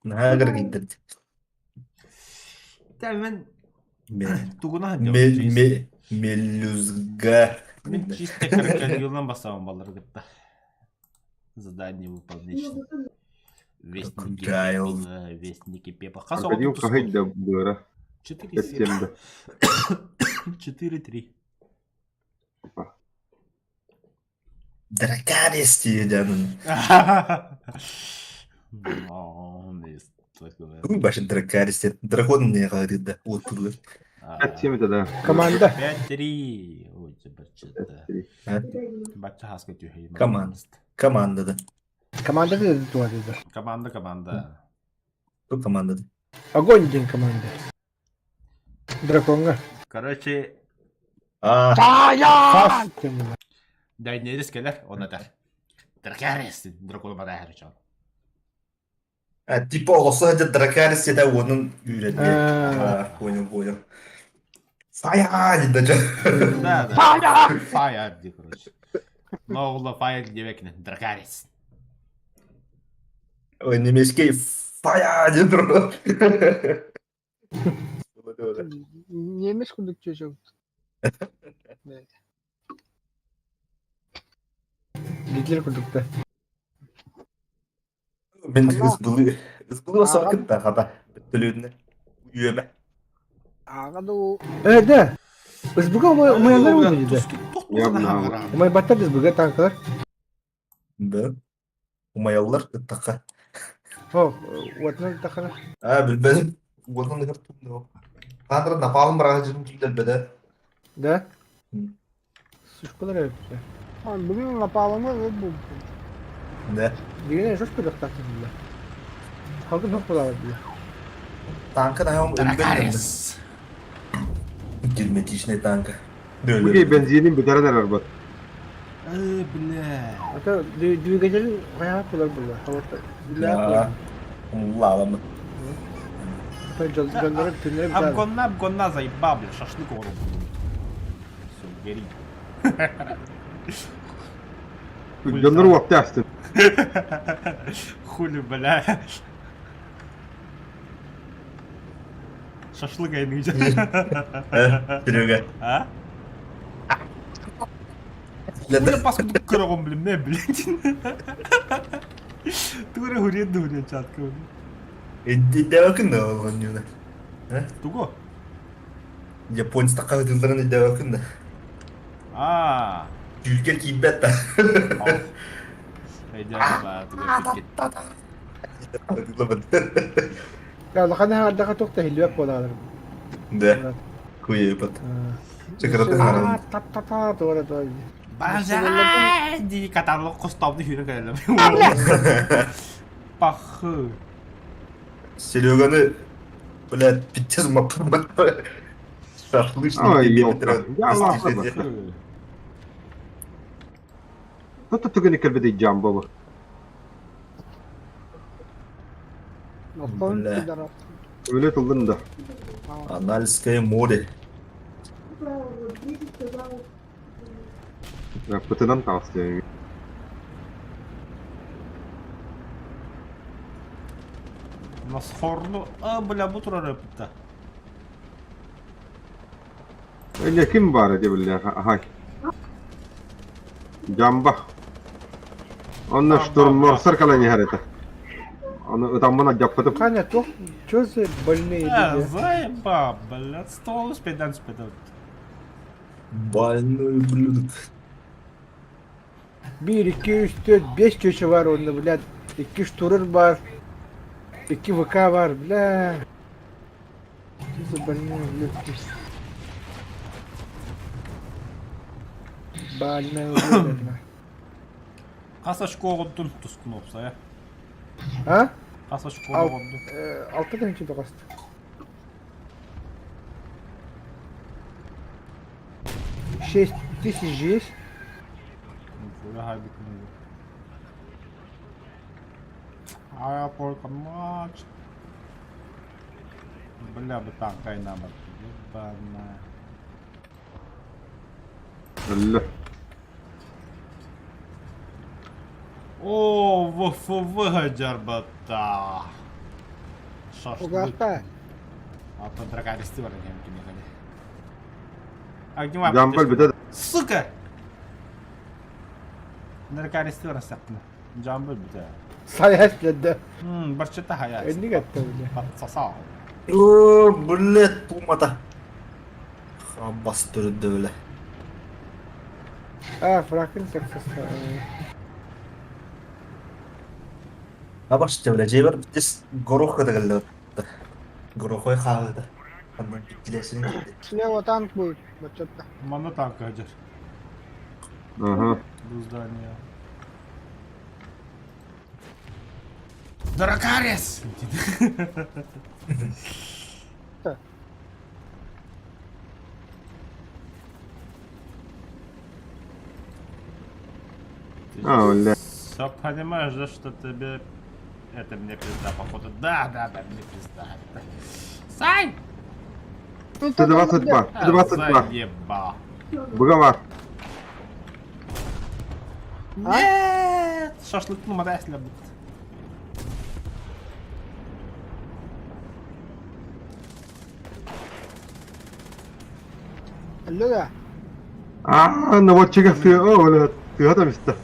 Наһаа кыргыйдыр. Мен тугуна Мелюзга. Мин чисто крокодилынан басабын баллары кытта. Задание выполнить. Вестники пепла, вестники пепла. Хас Крокодил хаһый да быара. 4-7. 4-3. Дракарис диэн. Тугуй башын Дракарис диэн. Дракон не говорит да. Вот тут. 5-7 это да. Команда. 5-3. Ой, бачча. Бачча хаска түһэй. Команда. Команда да. Команда да туа да. Команда, команда. Ту команда да. Огонь день команда. Драконга. Короче, А. Фас. Дайнерис кэлэр, он этэр. Дракарис, дракон бараһар чон. А, типа олосо это Дракарис это уонун үүрэн. А, понял, понял. Фая да Да, да. Фая! Фая, ди, короче. Но ола фая диэбэккин, Дракарис. Ой, немецкий фая диэн турар. Немец курдук чөчөк. Гитлер курдук да. Мин ызбылы ызбылы сакыт да хата төлүнне үйөмө. Ага да Э, да. СБГ умаялар уйду да. Явно. Умай баттар СБГ танкалар. Да. Умаяллар ыттакка. О, уотна тахана. А, билбедим. Уотан да көртүм. Кандыр напалм барага жүрүм кимдер Да? Сушкалар эбит. Бүгүн напалымы бу. Да. Дигән шушка дактатын била. Халкын хоп була била. Танка наем Дракарис. Герметичный танка. Бугей бензинин бүтэрэн эрэр бат. Э, бля. Ата двигатель кая булар була. Хавата. Да. Улаламы. Жолдары түннәре бит. Обгонна, обгонна заебал, бля, шашлык оҕоро Все, гори. Дьоннор уоптаастын. Хули, бля. Шашлык айныйдьа. Серега. А? Хули паскуду көрөҕүм блин, блядь. Тугу хурен да хурен чатка. Идеякын да оонньууна. Тугу? Японец хаһытылларын идеякын да. Аа. Түүлгэ киирбэт да. Улахан аһаардаха туох да иһиллибэт буолаалар. Да. Куйайбат. Чакыратын харан. Та-та-та туора туора. Бажа дии каталог хостообну сүүрэн кэлэллэр. Пахы. Сереганы, блядь, пиздец маппын Шашлычный Ой, ёлка. Я лаха Тут түгэни кэлбит жамбабы. Оттон Бля. пидорас. Өлө тыллын да. Анальское море. Пытынан таҕыста. Насхорну, а, бля, бу турар эпитта. Эне ким баара дебиллэр аһай. Жамба. Онно штурморсар калан иһэр этэ. Ону ытаммын алдьаппытым. Ханя, туох, чё за больные А, люди? заеба, блядь, стол успедан спедан. Больной ублюдок. Биир, икки, үс, түөрт, биэс чүөчэ баар уонна, блядь, икки штурер баар, икки ВК баар, бля. Чё за больные ублюдки? Больные ублюдок. Хас очко оҕордун тускун уопсайа. А? Хас очко Ал- оҕордун. Алта тыһыынча тоҕост. 6000 же есть? Нихуя хабик Аэропорт матч. Бля, бытанкай нам Ебана. Өллө. О, ВФВ дьарбатта. Шашлык. Угастай. Атын дракаристы бар экен кимиэхэ. Огневая Жамбал поддержка. бүтэ Сука! Дракаристы бар сактына. Жамбыл бүтэ. Сайас, блядь, да. Барчата хая. Энник атта, бля. Подсосал. О, блядь, пумата. Бас төрүддө бля. А, фракен саксас. Абашты бля, жебер битес горох кыдыгылды. Горохой хагыды. Андан битлесин кетти. Слева танк будет. Вот что-то. Манна танка жер. Ага. Бу здание. Дракарис! Ты А, бля. Все понимаешь, да, что тебе... Это мне пизда, походу. Да, да, да, мне пизда. Сань! Ну, 122. 122. Заеба. Быга бар. Нет! Шашлык ну мода будет. Люда. Аа, наводчига тыа, о, бля, тыа там истэ.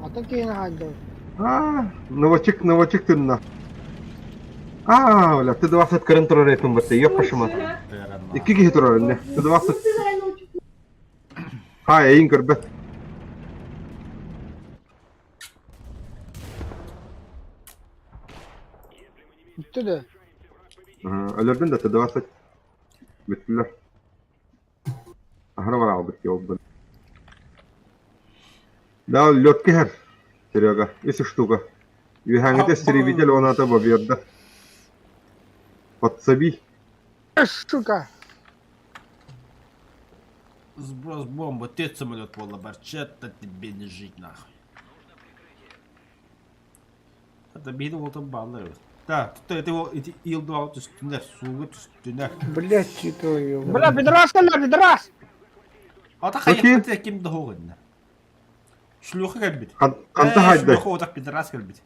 А то киһини хаайдыбыт. Аа, наводчик, наводчик тынна. Аа, бля, Т-20 көрөн турар этим бытты, ёппашыма. Икки киһи турар инне. Т-20. Ха, эйин көрбөт. Бүттү да. Өлөрдүн да Т-20. Бүттүлэр. Аһара бараалбыт диолбун. Да, лед кэһэр, Серега, үс штука. Үөһээҥҥитэ истребитель уоната бобиорда. Подсоби. Сука! Сброс бомбы, ты самолет буолла барчетта тебе не жить нахуй. Это биһиги уолтан бааллар эбит. Да, тут это его ити ил-дуаҕа түстүнэр, сууга түстүнэр. Блядь, чё твою. Бля, пидорас кэллэ, пидорас! Ата хайыппыт ким да суох иннэ. Шлюха кэлбит. Ханта Ээ, хайдай? шлюха отак пидорас кэлбит.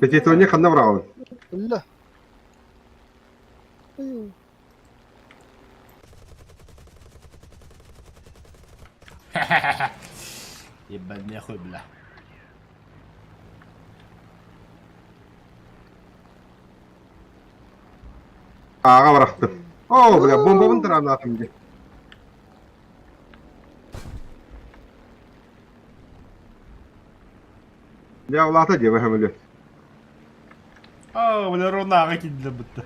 Пятитония ханна быраҕабын? Бля. Ебать, нехуй, бля. Ааҕа бырахтым. Оо, бля, бомбабын тарааннаатым дии. Бля, улаата диэбэ сөмөлүөт. Аа, бля, ровно ааҕа киирдилэр бытта.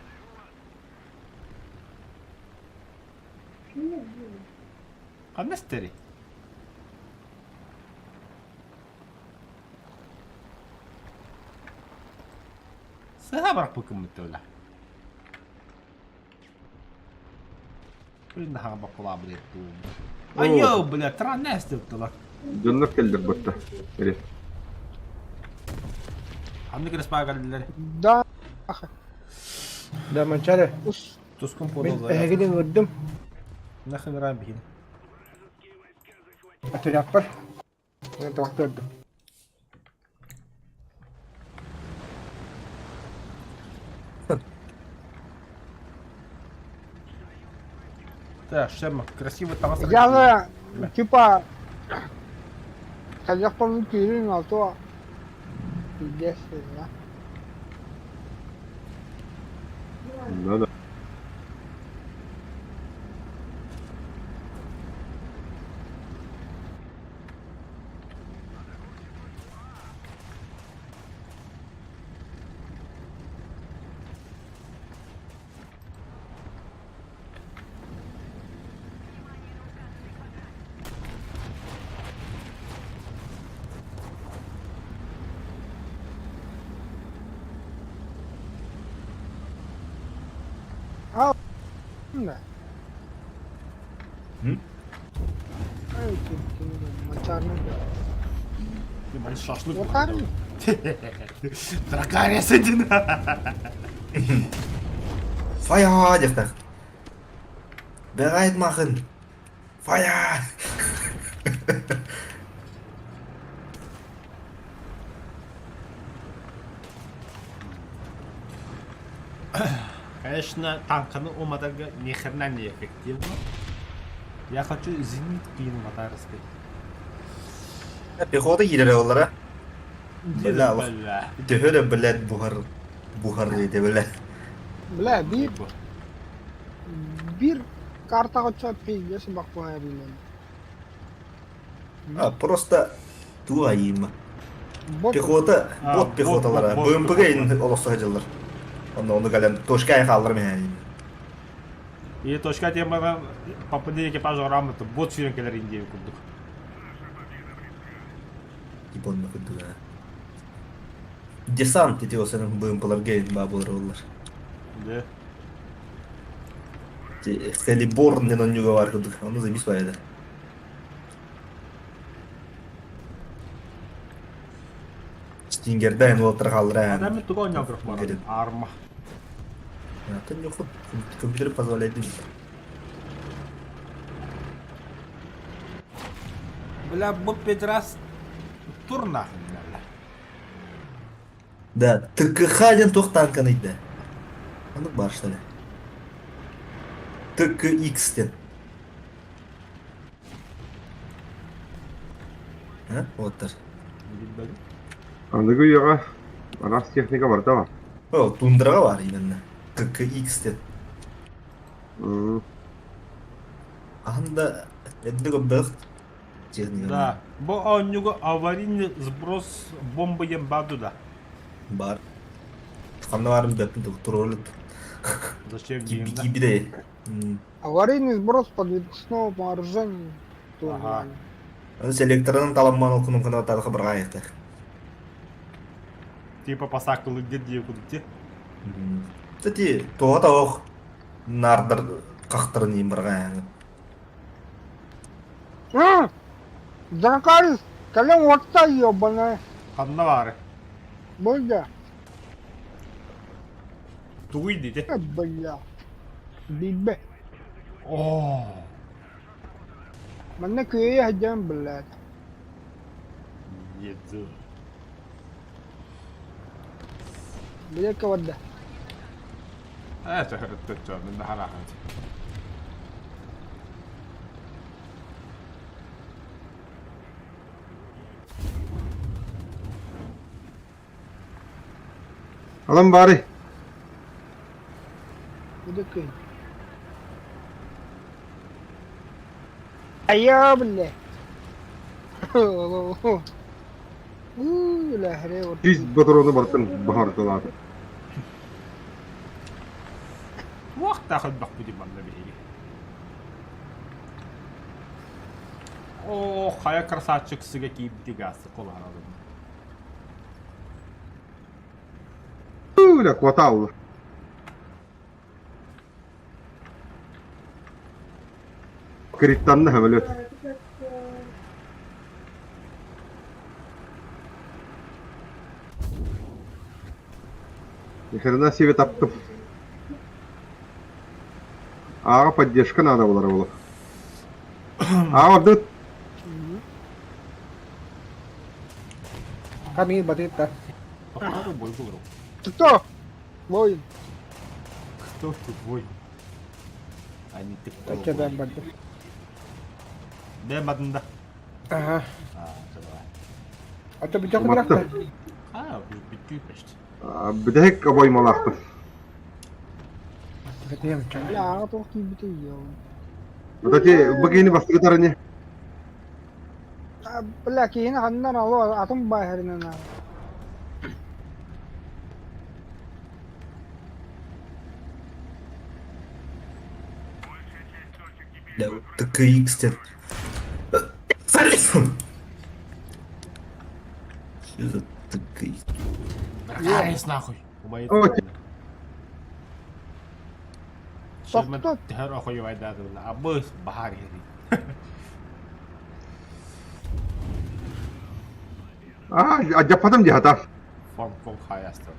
Ханна истэрий? Сыһа барахпыккыммыт бля. Блин, наһаа бакылаабыт Айо, бля, транес деп Дьоннор кэллэр бутта. Бери. Ханнык респа кэллилэр? Да. Да, Манчаары. Тускун Мин подал. эһигини ыҥырдым. Нахын рам бихин. Атыраппар. Мен тоқтырдым. Так, Шема, красиво там Я же, типа, хотя помню, а то пиздец, да. Да, да. Да. М? Ай, мочарный. Шашлык. Отарный. Дракария сидин. Фая диэхтээх. Bereid machen. Fire! Конечно, танканы уматарга ни хрена не эффективно. Я хочу зенит уматарской. Пехота киирэр оллара. Бля, Бля. Төһө да блядь буһар буһар диэтэ бля. Бля, биир биир картаҕа чо пиздец бакпая билен. А, просто туа има. Бот Пехота, А, бот пехоталара. бот, бот, БМП-га ин олохсо сылдьаллар. Онно ону кэлэн точка хааллар миһээн. И точка темага попадение экипажа грамота бот сүйрен келер индия курдук. Типа онно курдук. Десант ити осенин БМП-ларга ин баа буолар оллар. Да. Хелиборн диэн онньуга баар курдук. Ону заебись баайда. Стингерден уолаттар хааллара. Адам мен туга ойнап бар. Герин. Арма. Это не ход. Компьютер позволяет думать. Бля, бу петрас тур нахрен, бля. Да, ТКХ диэн туох танканы да. Оннук баар что ли? ТКХ диэн. А, вот тар. Билбэдим. Аныгы үйэҕэ араас техника барыта бар. О, тундраҕа баар именно. ТКХ диэн. М, Хаһан да эрдэ көрбөх техника Да. Бу оонньууга аварийный сброс бомбы диэн баар дуу да? баар. Ханна баарын билбэппин туруору Зачем диэн да? киирбитэ. Аварийный сброс подвесного вооружения. Ага. Аны селекторынан таламман ол кунун кына тарха баргаайыктар. Типа посакылы где диэ курдук те. Кстати, тоҕо тоох нардар хахтарын иин баргаайыҥ. А! Дракарис, кэлэн уотта ебаная. Ханна баары? Бля, Тугуй диите? бля. Бибе. Оо. Манна күөйэ сылдьан блядь. Еду. Билиэккэ барда. Ээ, төһөрөттөччө, мин наһараахын. Алан баары. Бүдүкүн. Айа бля. Жүз боторону бартын баһардылаата. Туохтаах өлбөхпүтүй манна биһиги? Оо, хайа красавчик сыга киирбити гаас колааралым. Бля, кватал. Криттанна самолет. Ни хрена себе таптым. Ааҕа поддержка надо буолар буолуо. Ааҕа ордут. Камил батыта. Кто бой был? Ты кто? Воин. Кто ты воин? А не ты кто Оччо воин? барды. Бэм бадында. Ага. А, давай. А то бүтэх Уматтым. бырахта. А, бүттүү почти. Бүтэһик обоймалаахпын. Бэтиэм чан. Бля, аҕа туох киирбитэ йоо. Вот эти богини бастакы тарыны. Бля, киһини ханнан алло атын бааһырынан аа. Бля, ТКХ диэн. Что за ТКХ? Дракарис нахуй. Убайыт. О, Шерман Тохтот. төһөр охуйубайдаатылла. Абыс баһаар иһэрий. А, адьаппатым дии хата. Формком хайастат.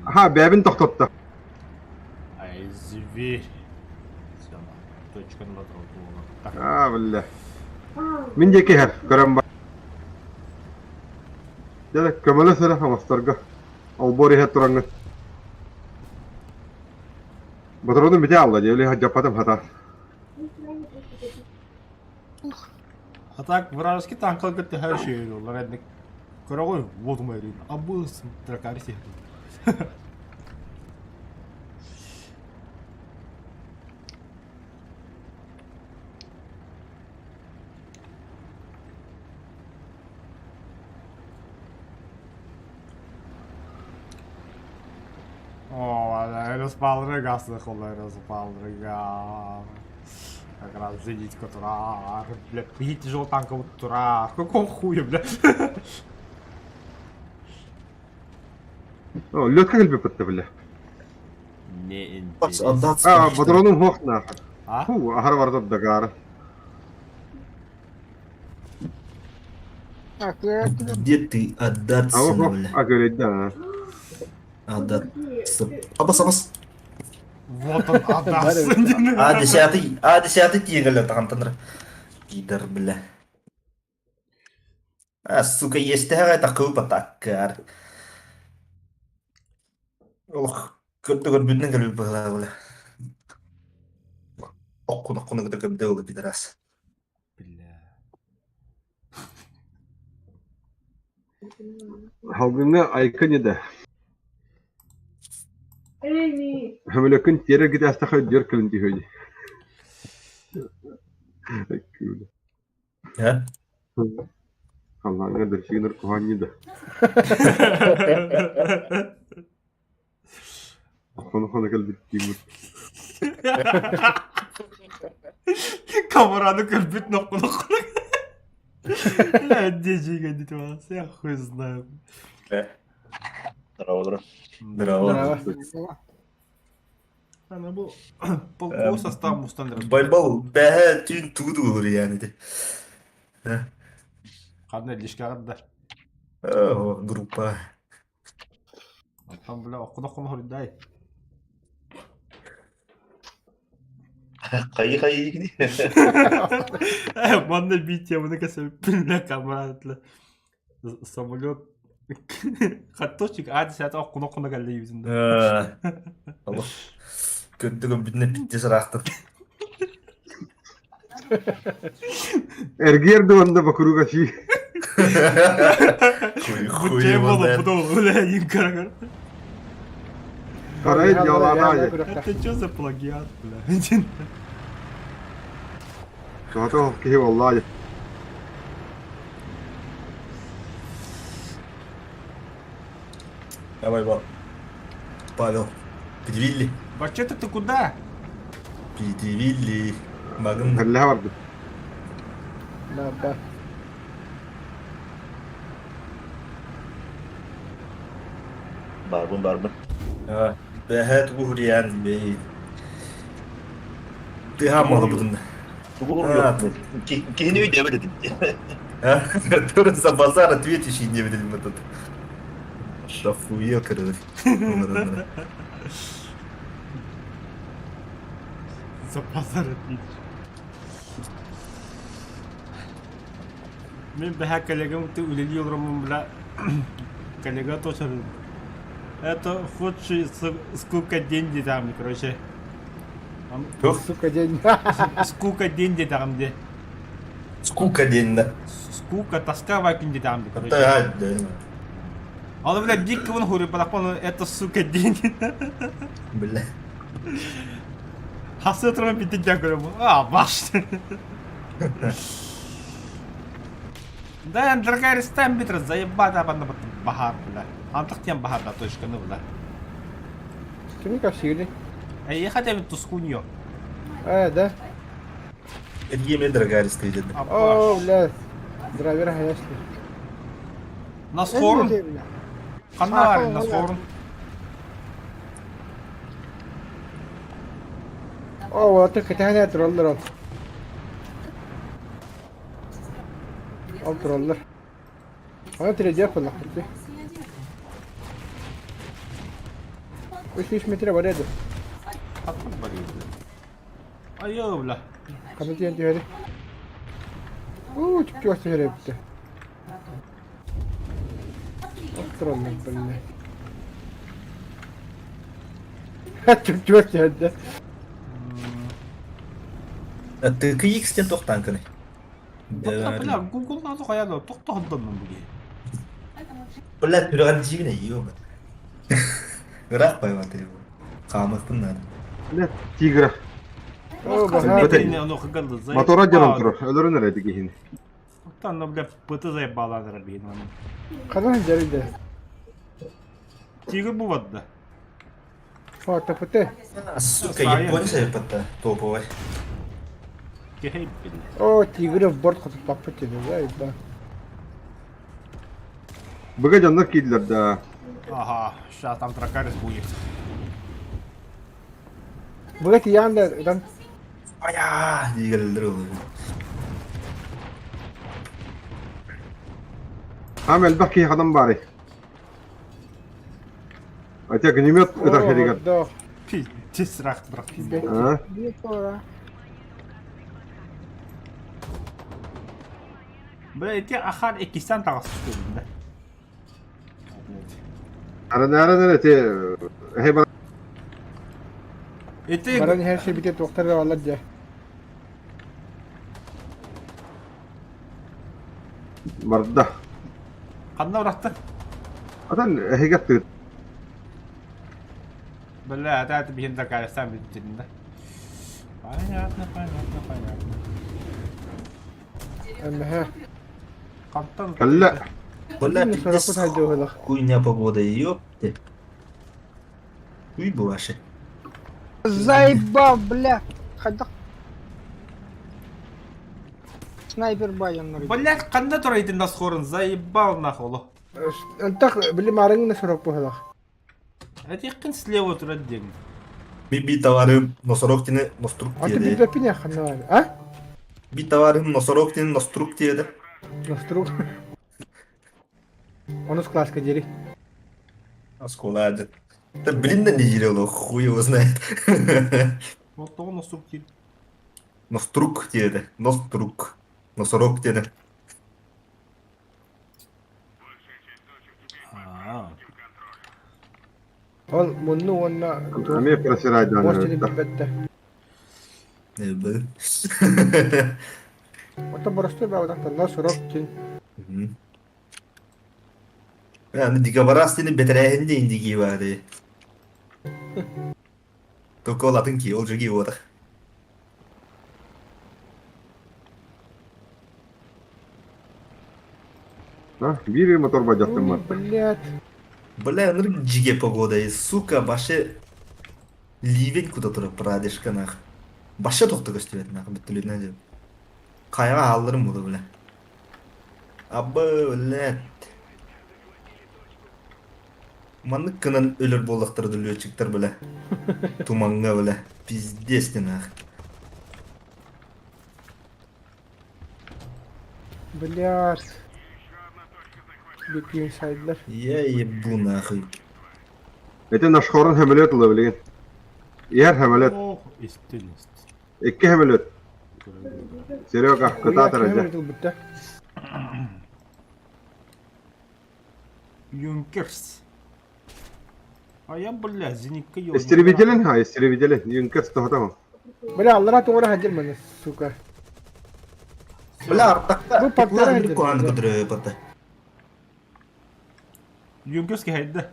Аха, бэйэбин тохтотто. Ай, зверь. Все, точка на А, бля. Мин диэки иһэр, көрөн бар. Дьэ, көмөлөс эрэ оҥосторго. Олбуор иһэ тураҥҥын. Ботуруонум бите алла дии, өлө дьаппатым хата. А так, вражеский танкалга төһөр шөйөр олар эдник. Көрөҕүй, вот мэрин, абыс дракари О, Ероспалрыга сыхолероспалрыга. Как раз зенитка турар, бля, пи тяжелый танковый турар. Какого хуя, бля? О, лётка кэлбиппит бля. Не Отдаться, интересно. отдаться, А, конечно. ботуруонум суох нахуй. А? Фу, аһара барда дагара. А, кыра Где ты А отдаться, оһо, бля? а көрөйдө. Отдаться. Абас, абас. Вот он отдастся. А, десятый, а, десятый тигр, там, Пидор, бля. А, сука, есть такой потаккар. Ох, көрдөгөр бүтүнэн кэлбит быһылаа бля. Оккун оккуну кытта көбдө ол пидорас. Бля. Халгыҥҥа айка не да. Көмөлөккүн тиэрэ гитаастаха дьөр кэлин түһүө дии. Э? Халлааҥҥа дырсыгынар куһаанньы да. Хоно-хоно кэлбит диибит. Камераны көрбүт нохку-нохку. Бля, дичи вас, я хуй знаю. Здорово, здорово. Здорово. Здорово. Ана бу полковой состав мустан Байбал бэһэ түүн тугу тугу yani de. Ханна лишкаҕар О, группа. Оттон бля оккун-оккун хоруйдай. Хайы-хайы Манна биир теманы кэсэппин камератла самолет Хатточик А10 оккуна-оккуна кэллэ юзунда. Көрдүгүм бүтүнэ питте сыраахтын. Эргиэр да уонна бокуруга чии. Хуй Бу боло бу бля инкарагар. Карай дьалаана. Это что за плагиат, бля? Тоото киһи буоллаа. Давай, Павел. Перевели. Вообще-то ты куда? Перевели. Магын. Хәллә барды. Да, да. Барбын барбын. Бэһэт уһуриан бэй. Тыһа малыбытын. Тугу Киһини өйдөбөт этим. Который за базар ответишь и не видели мы тут. Шафуел, короче. За базар ответишь. Мин бэһэ коллегам ты үлэлии олороммун бля коллега тоже это худший скука день диэтэҕим короче Сука день. Скука день диэтэҕим дии. Скука день да. Скука, тоска вакин диэтэҕим дии короче. Да, да. Ал бля диккабын хуруйбатахпын это сука день. Бля. Хасы туран бүтүн дьэ көрөм. А, баш. Да, Дракаристан битр заебата банна бахар бля. Антах тем бахар да точканы бля. Кими капсигили? Эй, хотя бы тускуньо. А, да. Эргиэмэ Драгариста идет. О, бля. Драйвер хаясли. Насхорн. Ханна бар Насхорн. О, вот кэтэһэн тураллар ол. Ол тураллар. Аны тирэдиэх буоллахпыт. Үс метр бар edi. Хаттан бар edi. Айыы, бля. Ханна тиийэн түһэри. Уу, чугас түһэр эбит. Ол тураллар, бля. Чугас түһэрдэ. ТКХ диэн туох тааҥканый? Бля, Google наазы хайа да тохтоһордоннум бу киһи. Бля, сүрэҕэр дьиибин эйиэ Ыраах байбат его. Хаамыахпын наада. Бля, тигра. О, баһаар. Мотора дьонон турар. Өлөрөн эрэ киһини. Оттон, бля, пыты заебалаан биһин оны. Ханан дьэрийдэ. Тигр бу да. О, ТПТ. Сука, японец это топовый. Киһи биллэ. О, тигры в борт хотуппаппыт диэн, да, да. Быга дьоннор киирдилэр да. Ага, сейчас там дракарис будет. Быга тиийэн да ытан. Ая, дигэллэр ол. Хаам элбэх киһи ханан баарый? Ати огнемет ытар хэригэр. Да. Пиздец, рах брат. А? Бля, эти ахар иккистэн таҕыс да. Аран эти эһэ бар Эти Баран иһэр сирбитэ туохтар да баллар дьэ. барда. Ханна бырахта? Атан эһигэр тыыт. Бля, это это биһин дракаристан бүттүн да. Понятно, понятно, понятно. Эмэһэ. Хантан Кэллэ. Бля, Мин сорохпут хайдыылах. Хуйня погода, ёпты. Хуй бу ваше. Заебал, бля. Хайдах. Снайпер баян Блять, ханна турайтын насхорын, заебал нахуй. Ло. Ынтах били марыңны сорок буһалах. Эти кын слева турат день. Би би товарым носорог тине нострук Аты диэде. билбэппин ханна бар. А? Би товарым носорог тине нострук диэде. Нострук. Онус класска диэри. Оскола Да блин, да не делал, хуй его знает. Вот он нострук. Нострук диэтэ. Нострук. Носорог диэтэ. Аа. Ол мунну уонна Эмиэ просирайдаан муос диэни эрэр. билбэттэр. Оттон боростуой баҕатахтар носорог диэн. Аны дикобраз диэни бэтэрээһин диэн дигии баары. Только ол атын кии, ол же кии буолар. Биир мотор бадьахтым Ой, бар. блядь. Бля, ынырык дьигэ погода, и, сука, баше ливень куда-то прадешка нах. Баша тохто көстүбэт нах, бүттүлүнэ диэн. Хайаҕа хаалларым буолу, бля. Абы, блядь. Маннык гынан өлөр буоллахтара да летчиктар, бля. Тумаҥҥа, бля. Пиздец нах. Блядь. Бүкүйэн сайдылар. Я ебу нахуй. Ити нашхорун хөмөлөт ыла билигин. Иһэр хөмөлөт. Ох, истин ист. Икки хөмөлөт. Серега, кытаатар дьэ. Ылбыта. Юнкерс. А я, бля, зенитка ёбаный. Истребителин ха, истребителин. Юнкерс тоһотомо. Бля, аллара тугара хадир маны, сука. Бля, артакта. Бу пантера Бу куһаҕан көтөрө пата. Юнкерс кэһэйдэ.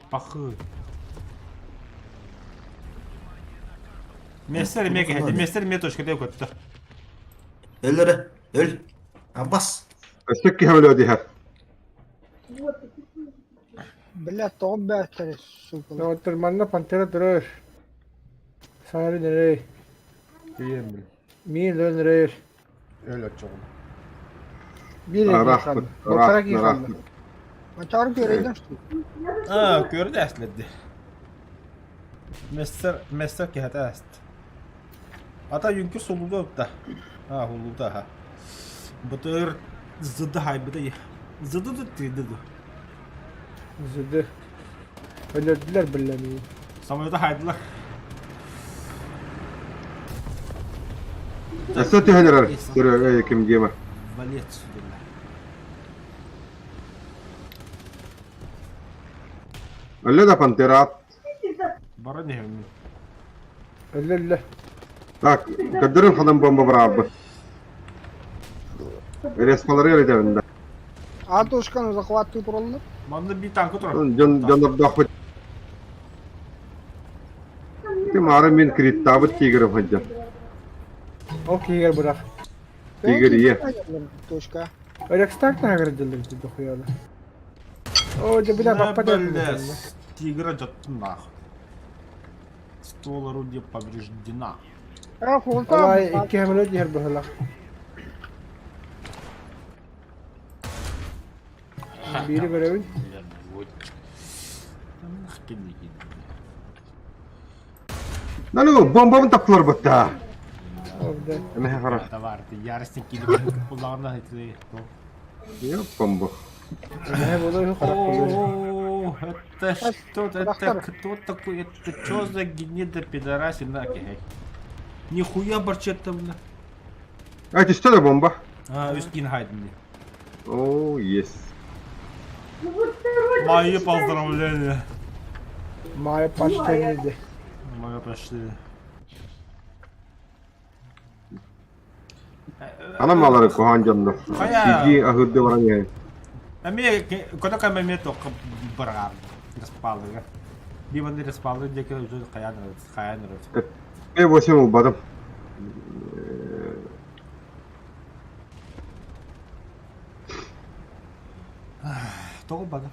Пахы. Мессер эмиэ кэһэйдэ. Мессер эмиэ точка деп көттө. Өл эрэ, өл. Абас. Өссө киһи өлүө диһэр. Бля, тоҕо бээтэр, сука. Доҕоттор, манна пантера турар. Саҥарын эрэй. Тиийэн бил. Миин өлөн эрэр. Өл оччоҕуна. Биир эрэ Ыраахпыт, хаалла. Балтараа ыраах, киһи хаалла. ыраахпыт. Мачаар көрөйдөн что ли? Аа, көрдө эслерди. Мессер, мессер киһэтэ ааст. Ата юнкер сулуута ытта. Аа, хулуута аха. Бытыр зыды хайбыта Зыды да тыды да. Зыды. Өлөрдүлэр биллэмии. Самолета хайдылар. Өссө түһэн эрэр. Көрө ким диэмэ. Валет судулар. Өллө да пантерат. Баран иһэбин. Өллө өллө. Так, көрдөрүн ханан бомба быраабы. Респалары эрэдэбин да. А точканы захваттыы тураллар. Манна биир танка турар. Дьон дьоннордоохпут. Ити маары мин криттаабыт тигрым сылдьар. Ол киһигэр бырах. Тигр ийэ. Точка. Рекстак наградилар дохуяла. О, да бля, баппа Бля, тигра дьоттун нахуй. Ствол орудия повреждена. Алай, икки самолет иһэр быһылах. Биири көрөбүн. Ну, бомбабын таптылар бытта. Эмэһэ хара. Товар, ты яростный килибин кулаҕына ити. Yok бомба. Эмэһэ буолар харах буолар. О, это что, это кто такой, это что за гнида пидорасина? Нихуя барчетта, бля. А, это что за бомба? А, үскин хайдын. О, есть. Мои поздравления. Моя почтение. Мое почтение. Анам малары куһаан дьонно. Хайа. Сиги аһырды баран иһэн. Эмиэ көтө кэм эмиэ туохха быраҕар респалыга. Бибаны респалы диэки уже хайаан хайаан ырыт. П8 ылбатым. Тоҕо ылбатым?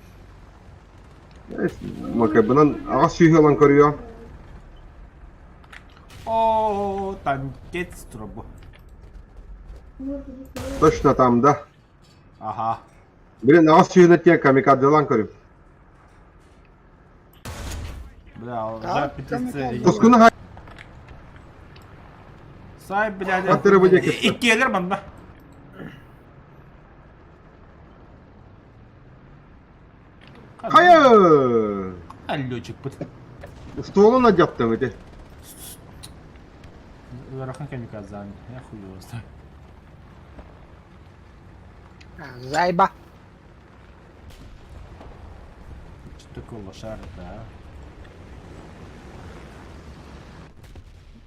Макабынан аҕас сүүһү ылан көрүө. О, танкец турбу. Точно там, да? Аха. Блин, аҕас сүүһүнэ тиэн камикадзелан көрүм. Бля, за петиция. Тускуну Сай, блядь. Аттары бу диэки. Иккиэлэр манна. Хайа! Летчик быт. Стволун адьаттым ити. Ыарахан камикадзе, я хуй его знаю. Зайба. Что такое лошара, да?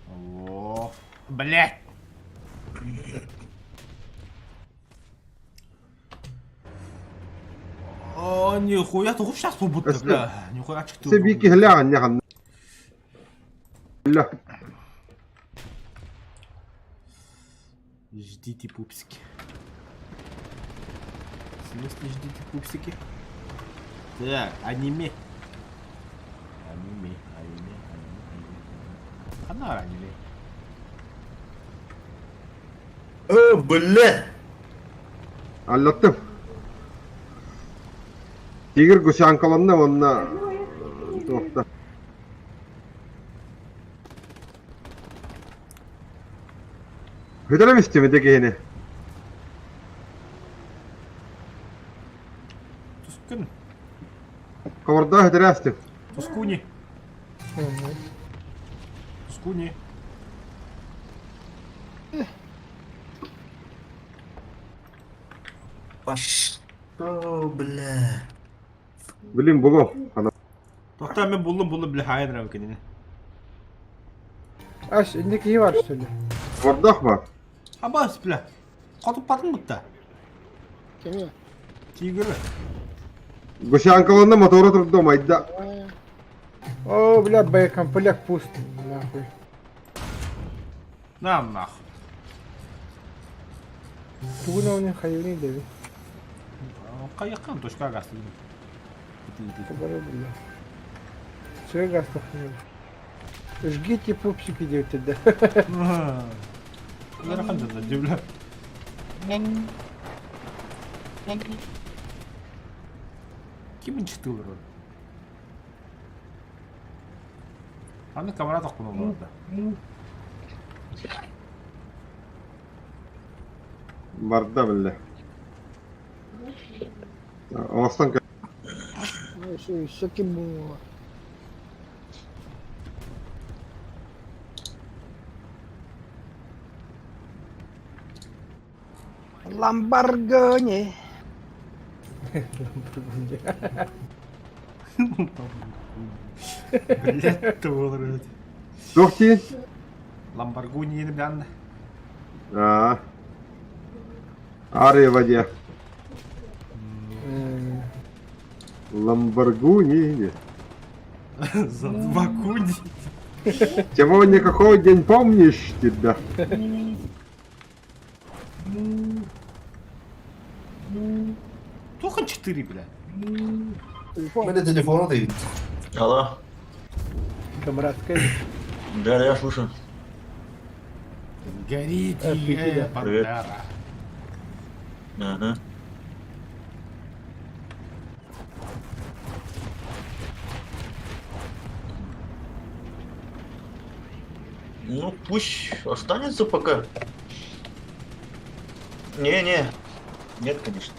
О, блядь! О, нихуя, ты сейчас побудто, бля. Нихуя, что Се бии киһилээх анньа ханна. Бля. Ждите пупсики. В смысле ждите пупсики? Так, аниме. Аниме, аниме, аниме, аниме. Ханна аниме. Э, бля! Аллаттым. Тигр гусянкаланна уонна туохта. Көтөрөм истим ити киһини. Тускун. Хабардаах өтөрө Тускуни. Тускуни. Пошел, бля. Блин, булуом. Тохтоо мен буллум буллум бля хайын рав кинини. Аш, инники бар что ли? Хабардаах бар. Абас бля. Хотуппатын бутта. Кими? Тигр. Гусянкаланна мотора турда майда. О, бля, боекомплект пуст, нахуй. На нахуй. Тугуна у них хайвни деви. Кайыккан точка гасты. Бля. Чего газ Жгите пупсики дети, да. Ыарахан дьоннор дии бля. Ким ынчыктыылар ол? Аны камера тохпун олордо. Барда биллэ. Оҥостон Еще кибула. Ламборгони. Блять, туолар Туох тиийэн? Ламборгини блян. Аа. Арыва диэ. Ламборгуни. За два куни. Сегодня какой день помнишь тебя? Тухан 4, бля. Телефон. Мене телефона да Алло. Камрадская. Да, да, я слушаю. Горите, Привет. Бандера. Ага. Ну, пусть останется пока. Не-не. Нет, конечно.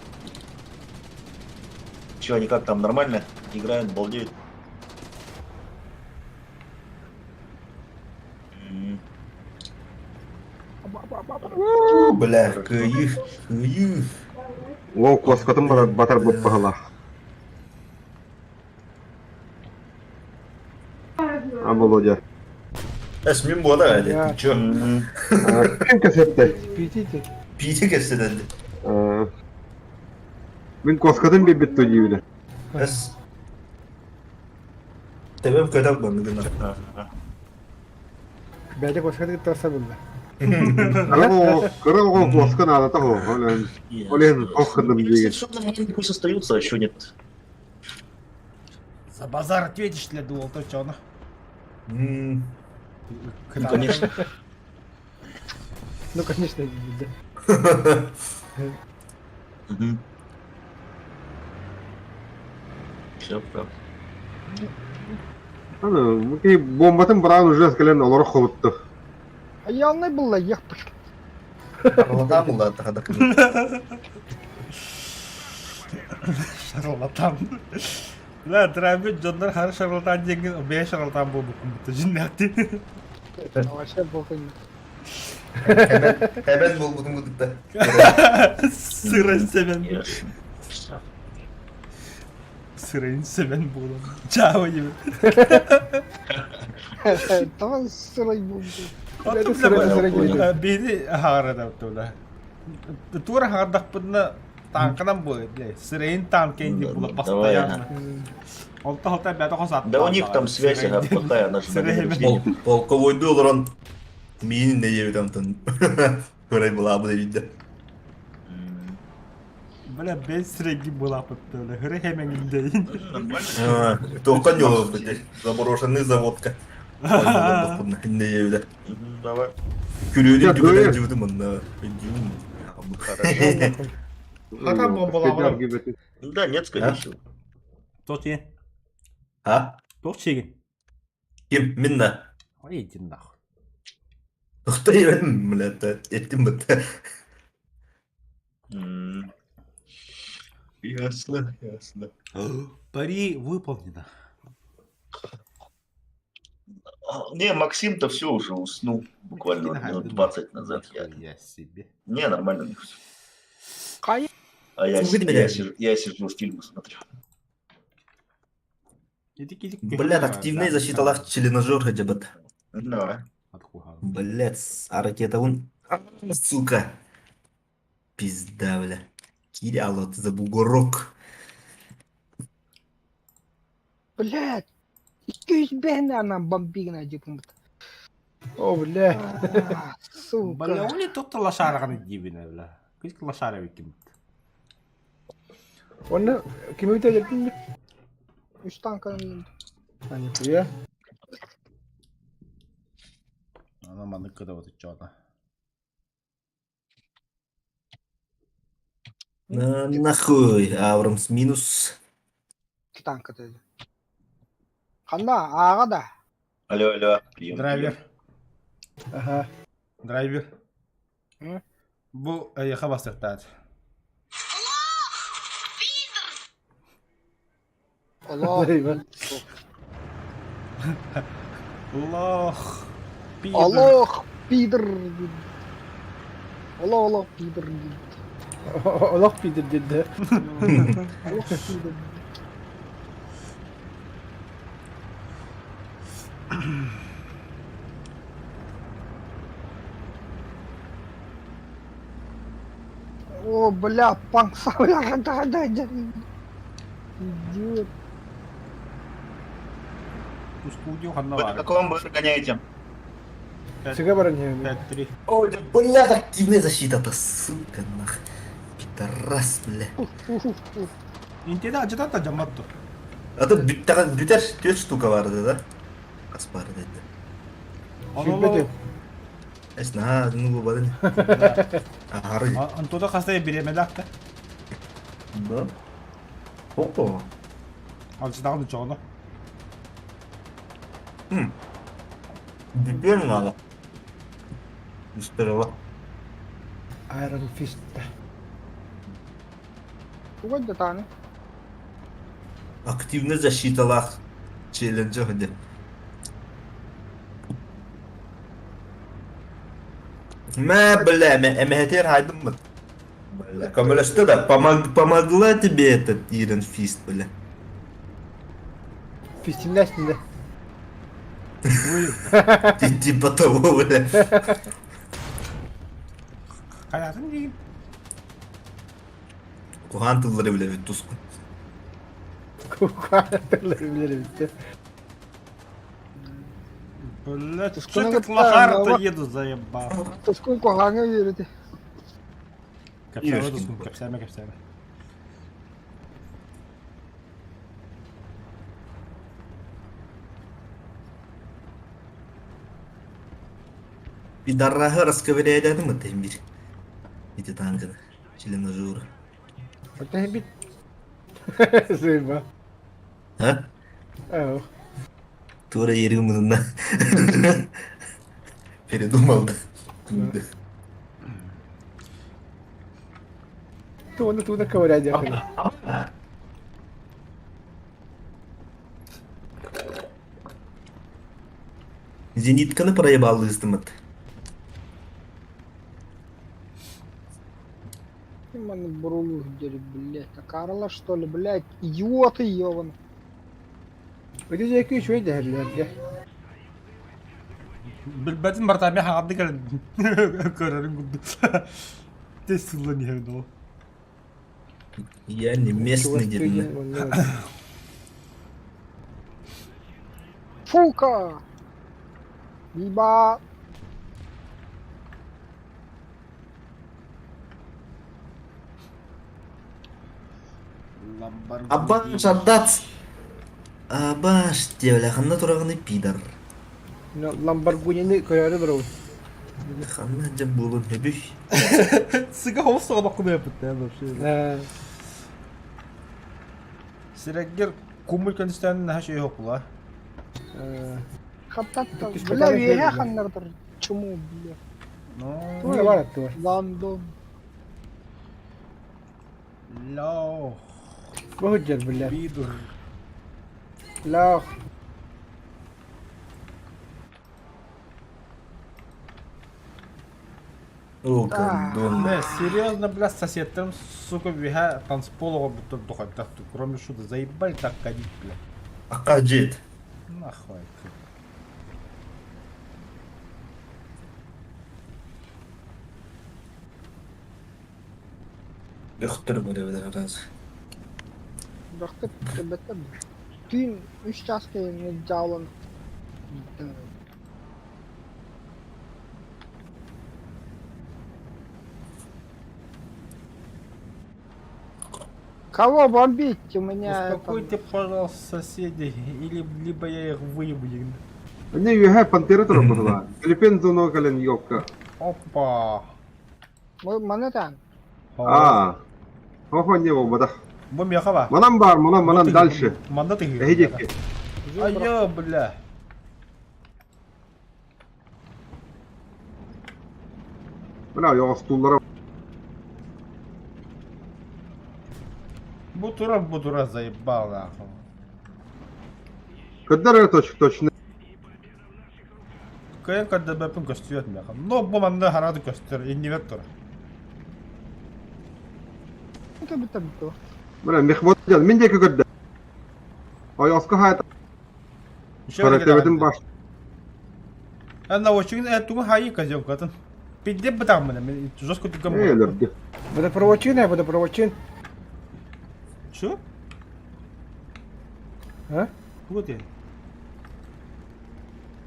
Че, они как там, нормально? Играют, балдеют? М. Бля, кыйых, кыйых. Уол куоскатын батар быппаһалаах. А Володя. Эс мин буола эди. Да. Ты чё? Ким кэсэттэй? Петите. Пити кэсседен. Мин куоскатын биэрбит дуу диибинэ. Эс. Тебем көтөх бангына. Бәдэ косхады таса булла. Кыра оҕо куоска наадата суох. Ол иһин ох гынным диигин. Пусть остаются, а еще нет. За базар ответишь для думал, то чё оно? Ну, Ну, конечно. Ну, конечно, да. Мгм. Все, правда. Аны бомбатын быраан уже кэлэн олоро хобутту. Аялнай была, ехпыш. Шарлатан була тахада. Шарлатан. Бля, драйвер дьоннор хара шарлатан диэҥҥин бэйэ шарлатан буолбуккун бутта дьиннээхти. Вообще похуй. Эбэн буолбутун кудукта. Сырын сэмэн. Ясно. Сырын сэмэн буолан. Чао диэбит. Давай сырой буолбут. Оттон Сырай бля, биһиги аһаарада Туора хаҕардахпытына тааҥканан буолар, бля, сырайын танка инди була Давай, постоянно. Олта холта бята хос Да у них там связь ага, плохая, она же на день рождения. Полковойду олорон миин не ебит амтан. Көрей была бы видно. М, Бля, без сырэги была бля, хыры хэмэҥиндейин. Нормально. Тоққан жолы заброшенный заводка. Не ебит. Мгм, Давай. Күрүөнүн Я түгүнэн говорю. жыбытым онна. Хорошо. Хата бомбалаабыт. Да, нет, скорее А? всего. Тот е. А? Тох чиги. Ким? Минна. Ой, иди нахуй. Тоқтай бердім, блядь, еттім бітті. М. Ясно, ясно. Пари выполнено. А, Не, Максим-то все уже уснул. Буквально вот минут 20 назад. Я... Я себе. Не, нормально у них всё. Кай. А я, Слушай, си- меня. я, сижу, я сижу, фильмы смотрю. Блядь, активный защиталах членажер хотя бы. Да. Блядь, а ракета вон... А, Сука. Пизда, бля. Киряло, ты за бугорок. Блядь. Икки она бомбигна дипмут. О, бля. Бля, Сука. у них тут лошара дибина, бля. Кыыс лошара виким. Онно кими бүтэ Үс танка. А, нихуя. Она маныкка вот чё-то. На, нахуй, Абрамс минус. Танка dedi. Ханна ааҕа да. Алло, алло. Прием, Драйвер. Ага. Драйвер. М? Бу эйиэхэ бастыктаат. Олох. Лох. Пидор. Олох пидор. Олох олох пидор. Олох пидор диэн. Олох пидор. О, бля, панкса, бля, да, да, да. Идиот. Ускудил ханна Вы на баар. каком вы гоняете? Сыга баран иһэбин. 5-3. Ой, да, блядь, активная защита-то, сука, нах. Пидорас, бля. Интеде ажытат да жаммат А тут бүтер төрт штука барды, да? Аспар dedi. Сүүрбэт. Эс на, ну бабадын. Ары. Антода хаста биремелак да. Да. Опа. Алжыдагы чоҕоно. Бүтер надо. Здорово. Iron Fist. Тугай да таны. Активная защита лах. Челлендж где. Мә, бля, мә, әмәһәтер хайдым бит. Бля, Камила, что да, помогла тебе этот Ирен Фист, бля? Фистиннэс да. Ты типа того, бля. Хайатын диин. Кухан тыллары, бля, бит туску. Кухаатылар билэр эбит. Блять, Ты что что ты на лошара-то гитаре, еду заебал. Тоскун куһаҕаҥҥа үөрэтэ. Кэпсээмэ Юшкин тускун, был. кэпсээмэ, кэпсээмэ. Пидорага расковыряет это мир. Эти танки, членажуры. Оттон бит. Сыба. А? Ау. Тура ерим на. Передумал, да. Туона туона ковыря дьахана. Зенитканы проебалыыстымыт. Маны бурулух дири, блядь. А Карла, что ли, блядь? Идиоты, ёбан. Ити диэки үчүгэй дэһэллэр дьэ. Билбэтин барта мен хаҥарды көрөрүн курдук. Тез сыллан иһэбин ол. Я не местный Чугастыы дедин. диэн онно Фука! Либо... Абаш отдаться! Абаш, диэбэлэ, ханна тураҕыный пидор? Ламборгинини көрөөрү барабын. Ханна дьэ буолуон сөбүй? Сыга хос соҕотоххун эппиттэ вообще. Сирэггер кумул көнүстэн наһаа шөй хопула. Хаттатта, бля, үөһэ ханнардыр чуму, бля. Туга бар аттыбар. Лондон. Лох. Бу сылдьар бля. Пидор. Лох. О, гондон. Не, серьезно, бля, соседтарым, сука, виха танцпол оҕорбуттар духайдах, кроме шута, заебали так ходить, бля. Ака дьиэт. Нахуй. Бөхтөр бөрө раз. Бөхтөр бөттөр. Түүн үс чааска дьаалан Кого бомбить? У меня это... Успокойте, пожалуйста, соседей, или либо я их выебу. Не үөһэ пантера турар быһыылаах. Филиппин зоно кэлэн ёпка. Опа. Манатан. Аа. Хохо не буолбатах. Бу миэхэ ба. Манан баар, манан, манан дальше. Манна тыгыы. Эһи диэки. Айо, бля. Бля, ойоҕостууллара. Бу турар, бу турар, заебал нахуй. Көрдөр эрэ точ точно. Кыайан көрдөрбөппүн көстүбэт миэхэ. Но бу манна харады көстөр, иннибэт турар. Бля, мехвод дьон, мин диэки көрдө. Ойоҕоско хаайта. Көрөтөбүтүн баш. Эн наводчигин э тугу хайы казёнкатын. Пиздеп бытааммын мен жестко түгэн Ээ, өлөрдү. Водопроводчин, э, водопроводчин. Чё? А? Тугу ты?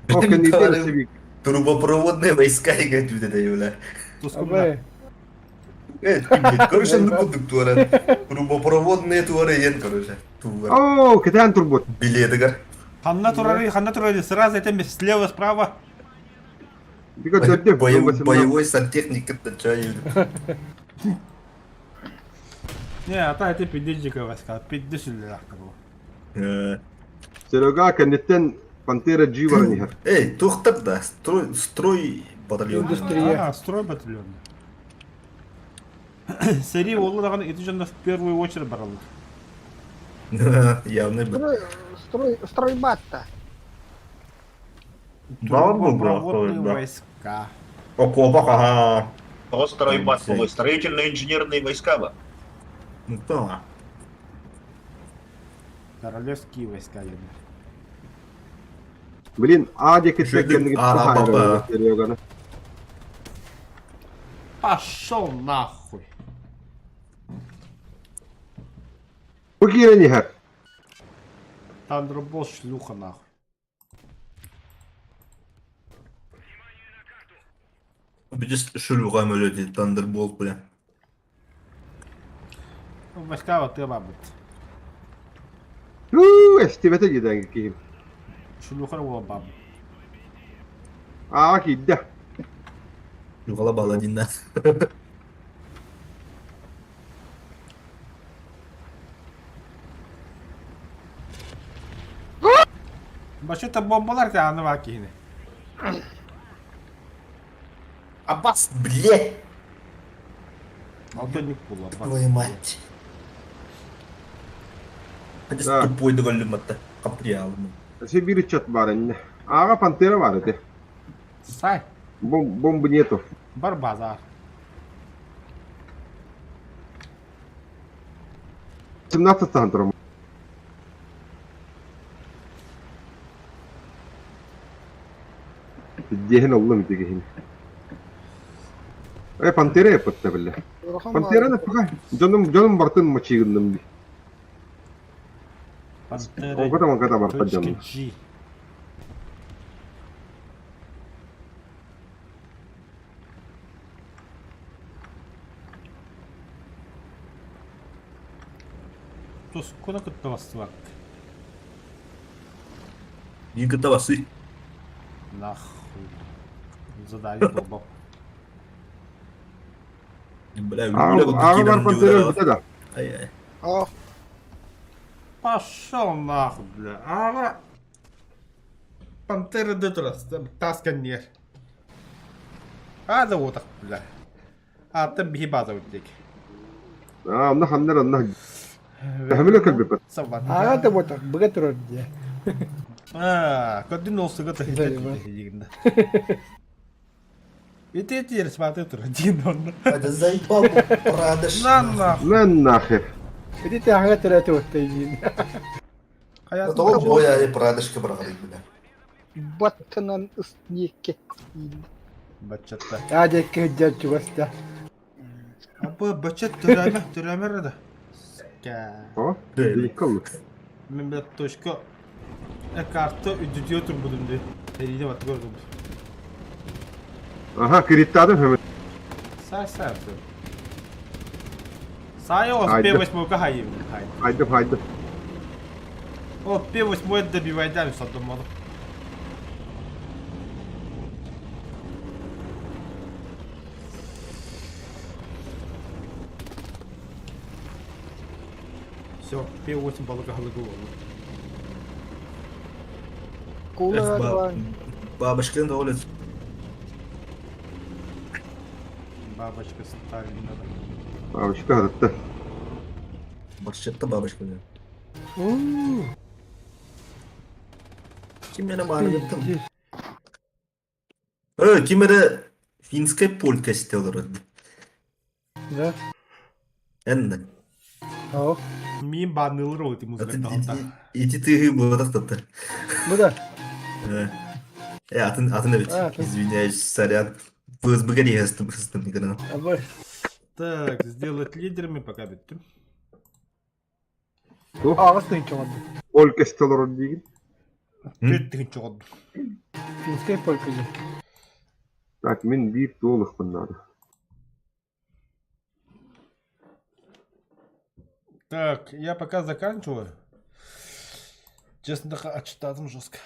О, кэнниттэн сибик. Трубопроводные войска играть вот это, бля. Абы. Э, блядь, короче, ну кудук туара. Трубопроводные туары ен, короче. Туара. О, кэтээн турбут. Билетыгар. Ханна турары, ханна турары, сразу это слева, справа. Ити көрдөрдүм. Боевой сантехник это чай. Не, а та это пиздец войска, пиздец или Серега кэнниттэн Пантера G баран иһэр. Эй, тухтар да, строй, строй батальон. Индустрия. А, строй батальон. Сэрии уолла даҕаны ити дьонно в первую очередь бараллар. Явный бы. Строй, строй, стройбат-то. Трубопроводные войска. Окопах, ага. Просто стройбат был, строительные инженерные войска ба. Ну да. Королевские войска, я думаю. Блин, А диэки Үчүгэйдик кэннигит аара папа. Сереганы. Пошел нахуй. Бу киирэн иһэр. Тандерболт шлюха нахуй. Видишь, шлюха өлөти, Thunderbolt, бля. Войска вот ты бабыт. Уу, эстибэтэ дии киһим. Шлюха уола бабыт. Аа, киирдэ. Шлюхала баладина. Вообще-то бомбалар ты аны киһини. Абас, блядь! Алтынник була. Твою мать. Хотя Да. тупой довольно-то. Каприал. Өссө биир ыччат баар иннэ. Ага, пантера бар ити. Сай. Бомбы нету. Бар базар. 17 сахан турам. Диэһин оллум ити киһини. Э, пантера эппэтте биллэ. Пантера пока дьонум дьонум бартын мочигынным ди. Пантера. Оҥката барпат дьонум. G. Тускуна кытта бастыбат. Мин кытта бассый. Нахуй. Задание долбап. Бля, бля, Аҕа бар пантера өлбүтэ да. Ай-ай. Ах, Пошел нахуй, бля. Ага. Пантера дытырас, тас кэнниэр. Аада уотах, бля. Ааттан биһи баазабыт диэки. Аа, онно ханнар онно. Төһөмүлө кэлбиппит. Аҕа да буотах, быга турар дии. Аа, көрдүн олсуга тахилдигинда. Ити тиэр сматы тура диин онно. Это заебал продаж. На нахуй. На нахер. Ити тэҕэ төрөөтө оттай диин. Того боя прадышка бырағырый бля. баттынан ыстниекке. Бачатта. Аа диэкки сылдьар чугас да. Апа бачат төрөмө, төрөмөр да. О, диккол. Мен бир точка карта үдүтүө турбудум ди. Эрине баттыга турбудум. Аха, кириттадым хөмө. Сай сай. Сай о, Айда. П8 хайым. Хай. Хайды хайды. О, П8 добивайдан садым. Все, П8 балыка халыгы Кула Бабочка на улице. Бабочка Сталина. Бабочка хатты. Башчатта бабочка. бля. Уу. Ким мені бары Э, ким эрэ финская полька сте олорор. Да. Энна. Ох. Мин баннылыр ол эти музыка Ити тыгы буотах таттар. Бу да. Э, атын атын эбит. А, атын. Извиняюсь, сорян. ФСБ не хастым хастым никогда. Абы. Так, сделать лидерами пока бүттүм. Аҕыс тыһыынча оҥордум. Ольга стеллор дигин. Төрт тыһыынча оҕордум. Финская полька диэн. Так, мин биир туолухпун надо. Так, я пока заканчиваю. Честно, отчитаться жестко.